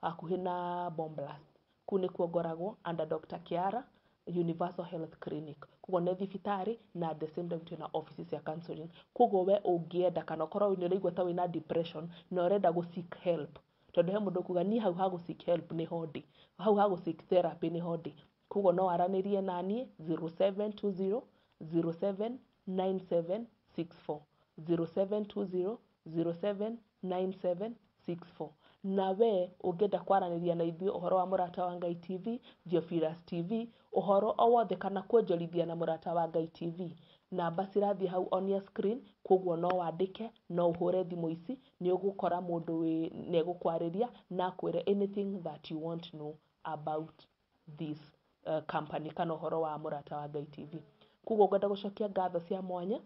hakuhĩ na Bomb Blast. Kũu nĩkuo ngoragwo under Dr. Kiara, Universal Health Clinic. Koguo nĩ thibitarĩ na at the same time twĩna offices cia counseling. Koguo we ũngĩenda kana ũkorwo nĩ ũraigua ta wĩna depression na ũrenda gũ seek help, tondũ he mũndũ ũkuga niĩ hau ha gũ seek help nĩho ndĩ, hau ha gũ seek therapy nĩho ndĩ. Koguo no aranĩrie naniĩ 0720 079764, 0720 079764. Na we ũngĩenda kwaranĩria na ithuĩ ũhoro wa Mũrata wa Ngai TV, Theophilus TV, ũhoro o wothe kana kuonjorithia na Mũrata wa Ngai TV, namba cirathiĩ hau on your screen. Koguo no wandĩke, no ũhũre thimũ ici, nĩ ũgũkora mũndũ nĩ egũkwarĩria na akwĩre anything that you want to know about this company kana ũhoro wa Mũrata wa Ngai TV. Koguo ngwenda gũcokia ngatho cia mwanya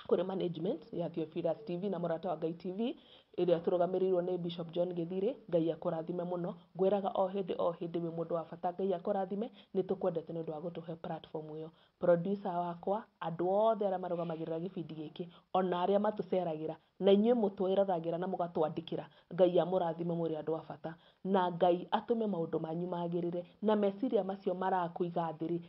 kũrĩ management ya Theophilus TV na Mũrata wa Ngai TV ĩrĩa tũrũgamĩrĩirwo nĩ Bishop John Gĩthirĩ. Ngai akũrathime mũno. Ngwĩraga o hĩndĩ o hĩndĩ wĩ mũndũ wa bata. Ngai akũrathime, nĩ tũkwendete nĩ ũndũ wa gũtũhe platform ĩyo. Producer wakwa, andũ othe arĩa marũgamagĩrĩra gĩbindi gĩkĩ, ona arĩa matũceragĩra, na inyuĩ mũtwĩroragĩra na mũgatwandĩkĩra, Ngai amũrathime mũrĩ andũ a bata, na Ngai atũme maũndũ manyu magĩrĩre, na meciria macio marakũiga thĩ rĩ,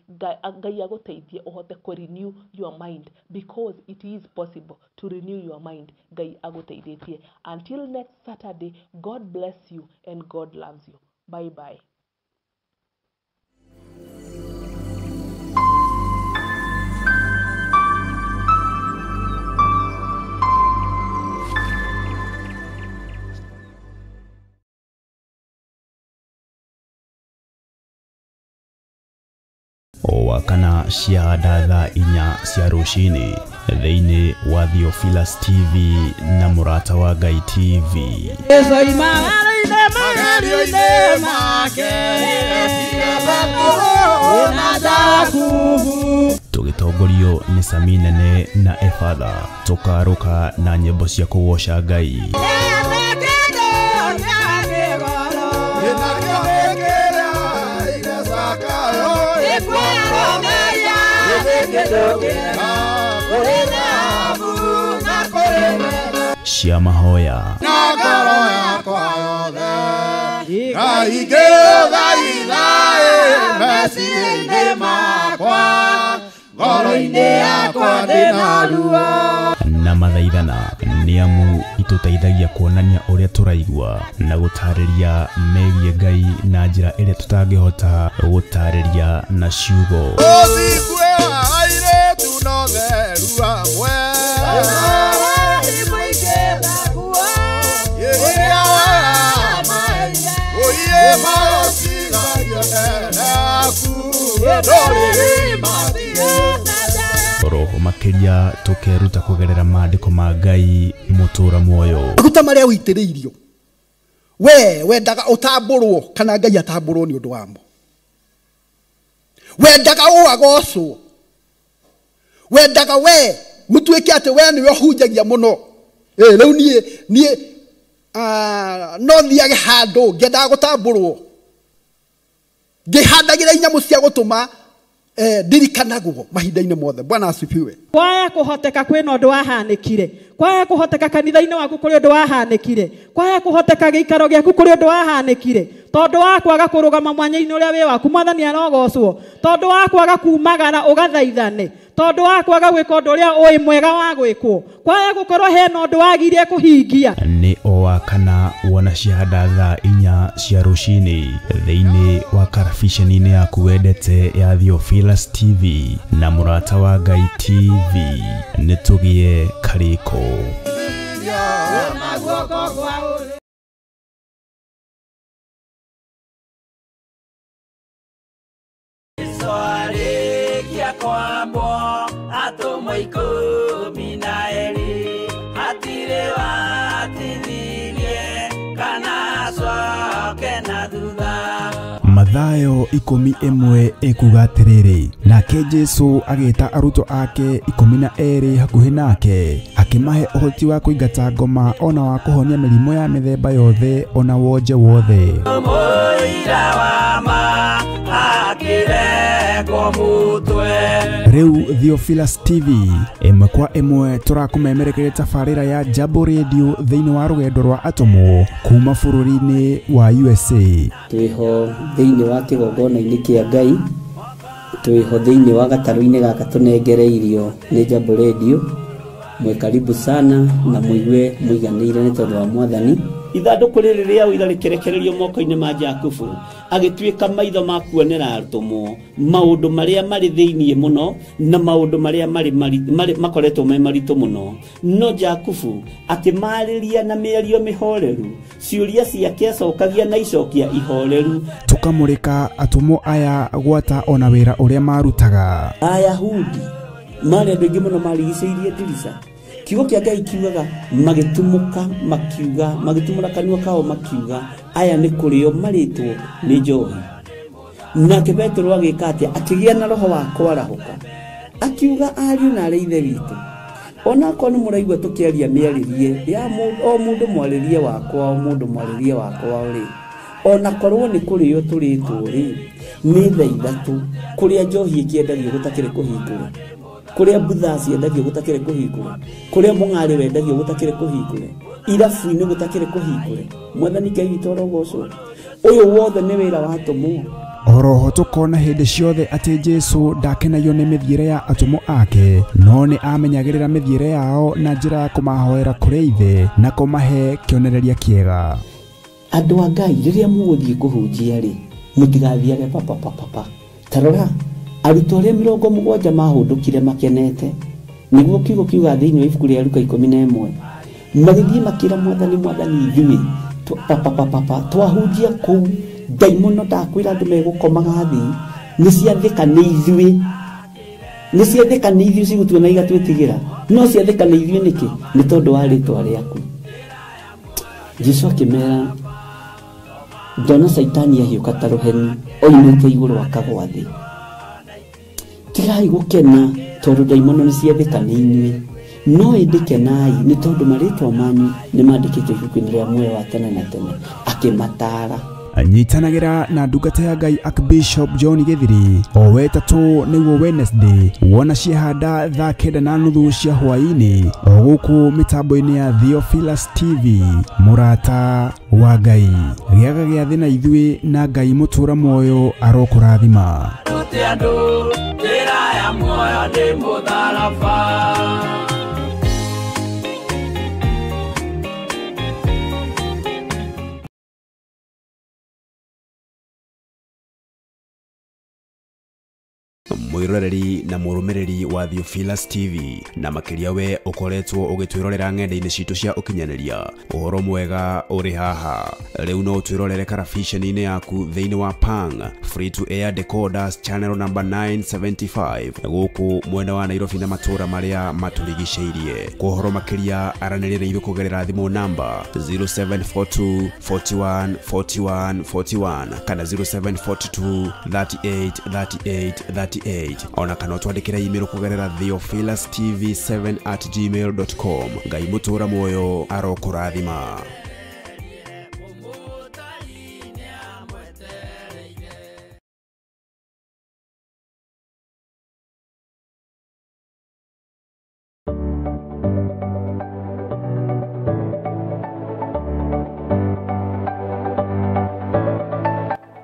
Ngai agũteithie ũhote kũ renew your mind, because it is possible to renew your mind. Ngai agũteithĩtie. Until next Saturday, God bless you and God loves you. Bye bye. Wakana cia thaa 4 cia rũcinĩ thĩinĩ wa Theophilus TV na Mũrata wa Ngai TV. Tũgĩtongorio nĩ Sami Nene na Efatha, tũkarũka na nyĩmbo cia kũgoca Ngai. Cia mahoya na mathaithana nĩ amu itũteithagia kuonania ũrĩa tũraigua na gũtarĩria megiĩ Ngai na njĩra ĩrĩa tũtangĩhota gũtarĩria na ciugo. Roho makiria tukeruta kugerera maandiko ma Ngai mutura muoyo. Maguta maria uitiriirio we wendaga utamburwo kana Ngai atamburwo ni undu wamo. Wendaga uagocwo, wendaga we mutuike ati we niwe uhunjagia muno. Riu nie no thiage handu ngendaga gutamburwo ngihandagira inyamu cia gutuma ndirikanagwo mahinda-inĩ mothe. Bwana asifiwe. Kwaya kuhoteka kwina undu wahanikire, kwaya kuhoteka kanitha-inĩ waku kuri undu wahanikire, kwaya kuhoteka giikaro giaku kuri undu wahanikire, tondu wa kwaga kurugama mwanya-inĩ uria wi waku Mwathani arogocwo, tondu wa kwaga kumagara ugathaithane, tondu wa kwaga gwika undu uria ui mwega wa gwikwo, kwaya gukorwo hena undu wagirie kuhingia. Nĩ o wa kana wona ciahanda thaa 4 cia rũcinĩ thĩinĩ wa karabiceni-inĩ yaku wendete ya Theophilus TV na Mũrata wa Ngai TV. Nĩ tũgĩe karĩko. Mathayo 11 ekuga atiriri, nake Jesu agĩta arutwo ake 12 hakuhĩ nake, akĩmahe ũhoti wa kũingata ngoma ona wa kũhonia mĩrimũ ya mĩthemba yothe ona wonje wothe. Rĩu Theophilus TV ĩmwe kwa ĩmwe tũrakũmemerekeria tabarĩra ya Jambo Radio thĩinĩ wa rũgendo rwa atũmwo kuma bũrũri-inĩ wa USA. Twĩho thĩinĩ wa kĩgongona-inĩ kĩa Ngai, twĩho thĩinĩ wa gatarũ-inĩ gaka tũnengereirio nĩ Jambo Radio. Mwĩ karibu sana na mũigue mũiganĩire nĩ tondũ wa Mwathani. Ithandũkũ rĩrĩ rĩa ũira rĩkĩrekererio moko-inĩ ma Jakubu, agĩtuĩka maitho ma kuonera atũmwo maũndũ marĩa marĩ thĩinĩ mũno na maũndũ marĩa marĩ makoretwo me maritũ mũno. No Jakubu akĩmarĩria na mĩario mĩhoreru, ciũria ciake acokagia na icokia ihoreru. Tũkamũrĩka atũmwo aya gwata ona wĩra ũrĩa marutaga. Ayahudi marĩ andũ aingĩ mũno marigicĩirie ndirica. Kiugo kĩa Ngai kiugaga magĩtumũka makiuga, magĩtumũra kanua kao makiuga, aya nĩ kũrĩo marĩtwo nĩ njohi. Nake Petero agĩka atĩa? Akĩgĩa na roho wa kwarahũka, akiuga ariũ na arĩ ithe witũ, onakorwo nĩ mũraigua tũkĩaria mĩarĩrie ya o mũndũ mwarĩrie wakwa, o mũndũ mwarĩrie wakwa rĩ, onakorwo nĩ kũrĩo tũrĩtwo rĩ, nĩ thaa 3 kũrĩa njohi ĩkĩendagio gũtakĩrĩ kũhingũre, kuria butha ciendagio gutakire kuhingure, kuria mung'ari wendagio gutakire kuhingure, irabu-inĩ gutakire kuhingure. Mwathani Ngai witũ arogocwo. Ũyũ wothe nĩ wĩra wa atũmwo. Oroho tũkona hĩndĩ ciothe atĩ Jesu ndakenagio nĩ mĩthiĩre ya atũmwo ake, no nĩ amenyagĩrĩra mĩthiĩre yao na njĩra ya kũmahoera kũrĩ Ithe na kũmahe kĩonereria kĩega. Andũ a Ngai rĩrĩa mũgũthiĩ kũhunjia rĩ, mũtigathiage papapapapa. Ta rora arutwo arĩa 70 mahũndũkire makenete, nĩguo kiugo kiuga thĩinĩ wa ibuku rĩa Luka 11, magĩthiĩ makĩra Mwathani, Mwathani ithuĩ papapapapa twahunjia kũu ndaimono ndakwĩra andũ megũkomaga thĩ, nĩ ciathĩka nĩ ithuĩ, nĩ ciathĩka nĩ ithuĩ cigũtuona igatwĩtigĩra, no ciathĩka nĩ ithuĩ nĩkĩ? Nĩ tondũ wa rĩtwa rĩaku. Jesu akĩmera, ndona Caitani ahiũka ta rũheni oimĩte igũrũ akagwa thĩ. Tigai gũkena tondũ ndaimono nĩ ciathĩka nĩ inyuĩ, no ĩndĩ kenai nĩ tondũ marĩtwa manyu nĩ mandĩkĩtwo ibuku-inĩ rĩa muoyo wa tene na tene. Akĩmataara. Nyitanagĩra na ndungata ya Ngai Archbishop John Githiri o wetatũ nĩguo Wednesday wona ciahanda thaa 9:30 cia hwaĩ-inĩ o gũkũ mĩtambo-inĩ ya Theophilus TV. Mũrata wa Ngai, gĩaga gĩathĩ na ithuĩ na Ngai mũtũra muoyo arokũrathima. Muoyo nĩ mũtharaba. Mwiroreri na mũrũmĩrĩri wa Theophilus TV na makĩria we ũkoretwo ũgĩtwĩrorera ng'enda-inĩ citũ cia ũkinyanĩria, ũhoro mwega ũrĩ haha. Rĩu no ũtwĩrorere karabiceni-inĩ yaku thĩinĩ wa Pang Free to Air Decoders channel number 975 gũkũ mwena wa Nairobi na matũũra marĩa matũrigicĩirie. Kwa ũhoro makĩria aranĩria na ithuĩ kũgerera thimũ namba 0742 41 41 41 kana 0742 38 38 38 ona kana ũtwandĩkĩre email kũgerera theophilustv7@gmail.com. Ngai mũtũra muoyo arokũrathima.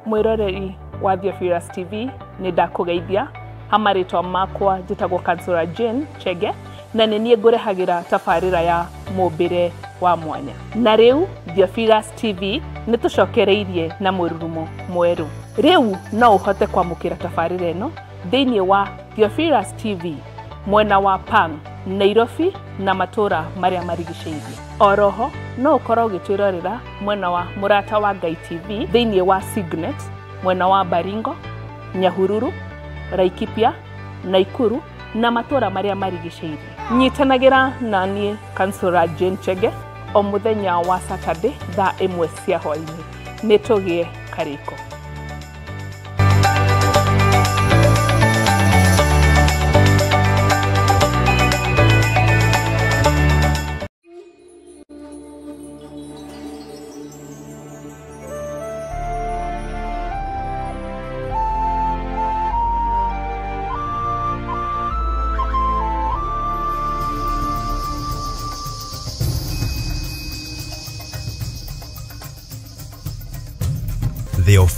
Mwiroreri wa Theophilus TV nĩ ndakũgeithia hamarĩtwa makwa njĩtagwo Kansura Jane Chege na nĩ niĩ ngũrehagĩra tabarĩra ya mũmbĩre wa mwanya. Na rĩu Theophilus TV nĩ tũcokereirie na mũrurumo mwerũ. Rĩu no ũhote kwamũkĩra tabarĩra ĩno thĩinĩ wa Theophilus TV mwena wa Pang, Nairobi na matũra marĩa marigicĩirie. Oroho no ũkorwo ũgĩtwĩrorera mwena wa Mũrata wa Ngai TV thĩinĩ wa Signet mwena wa Baringo, Nyahururu, Laikipia, Naikuru na matũra marĩa marigicĩirie. Nyitanagĩra na niĩ Kansura Jane Chege o mũthenya wa Saturday thaa 1 cia hwaĩ-inĩ. Nĩ tũgĩe karĩko. Theophilus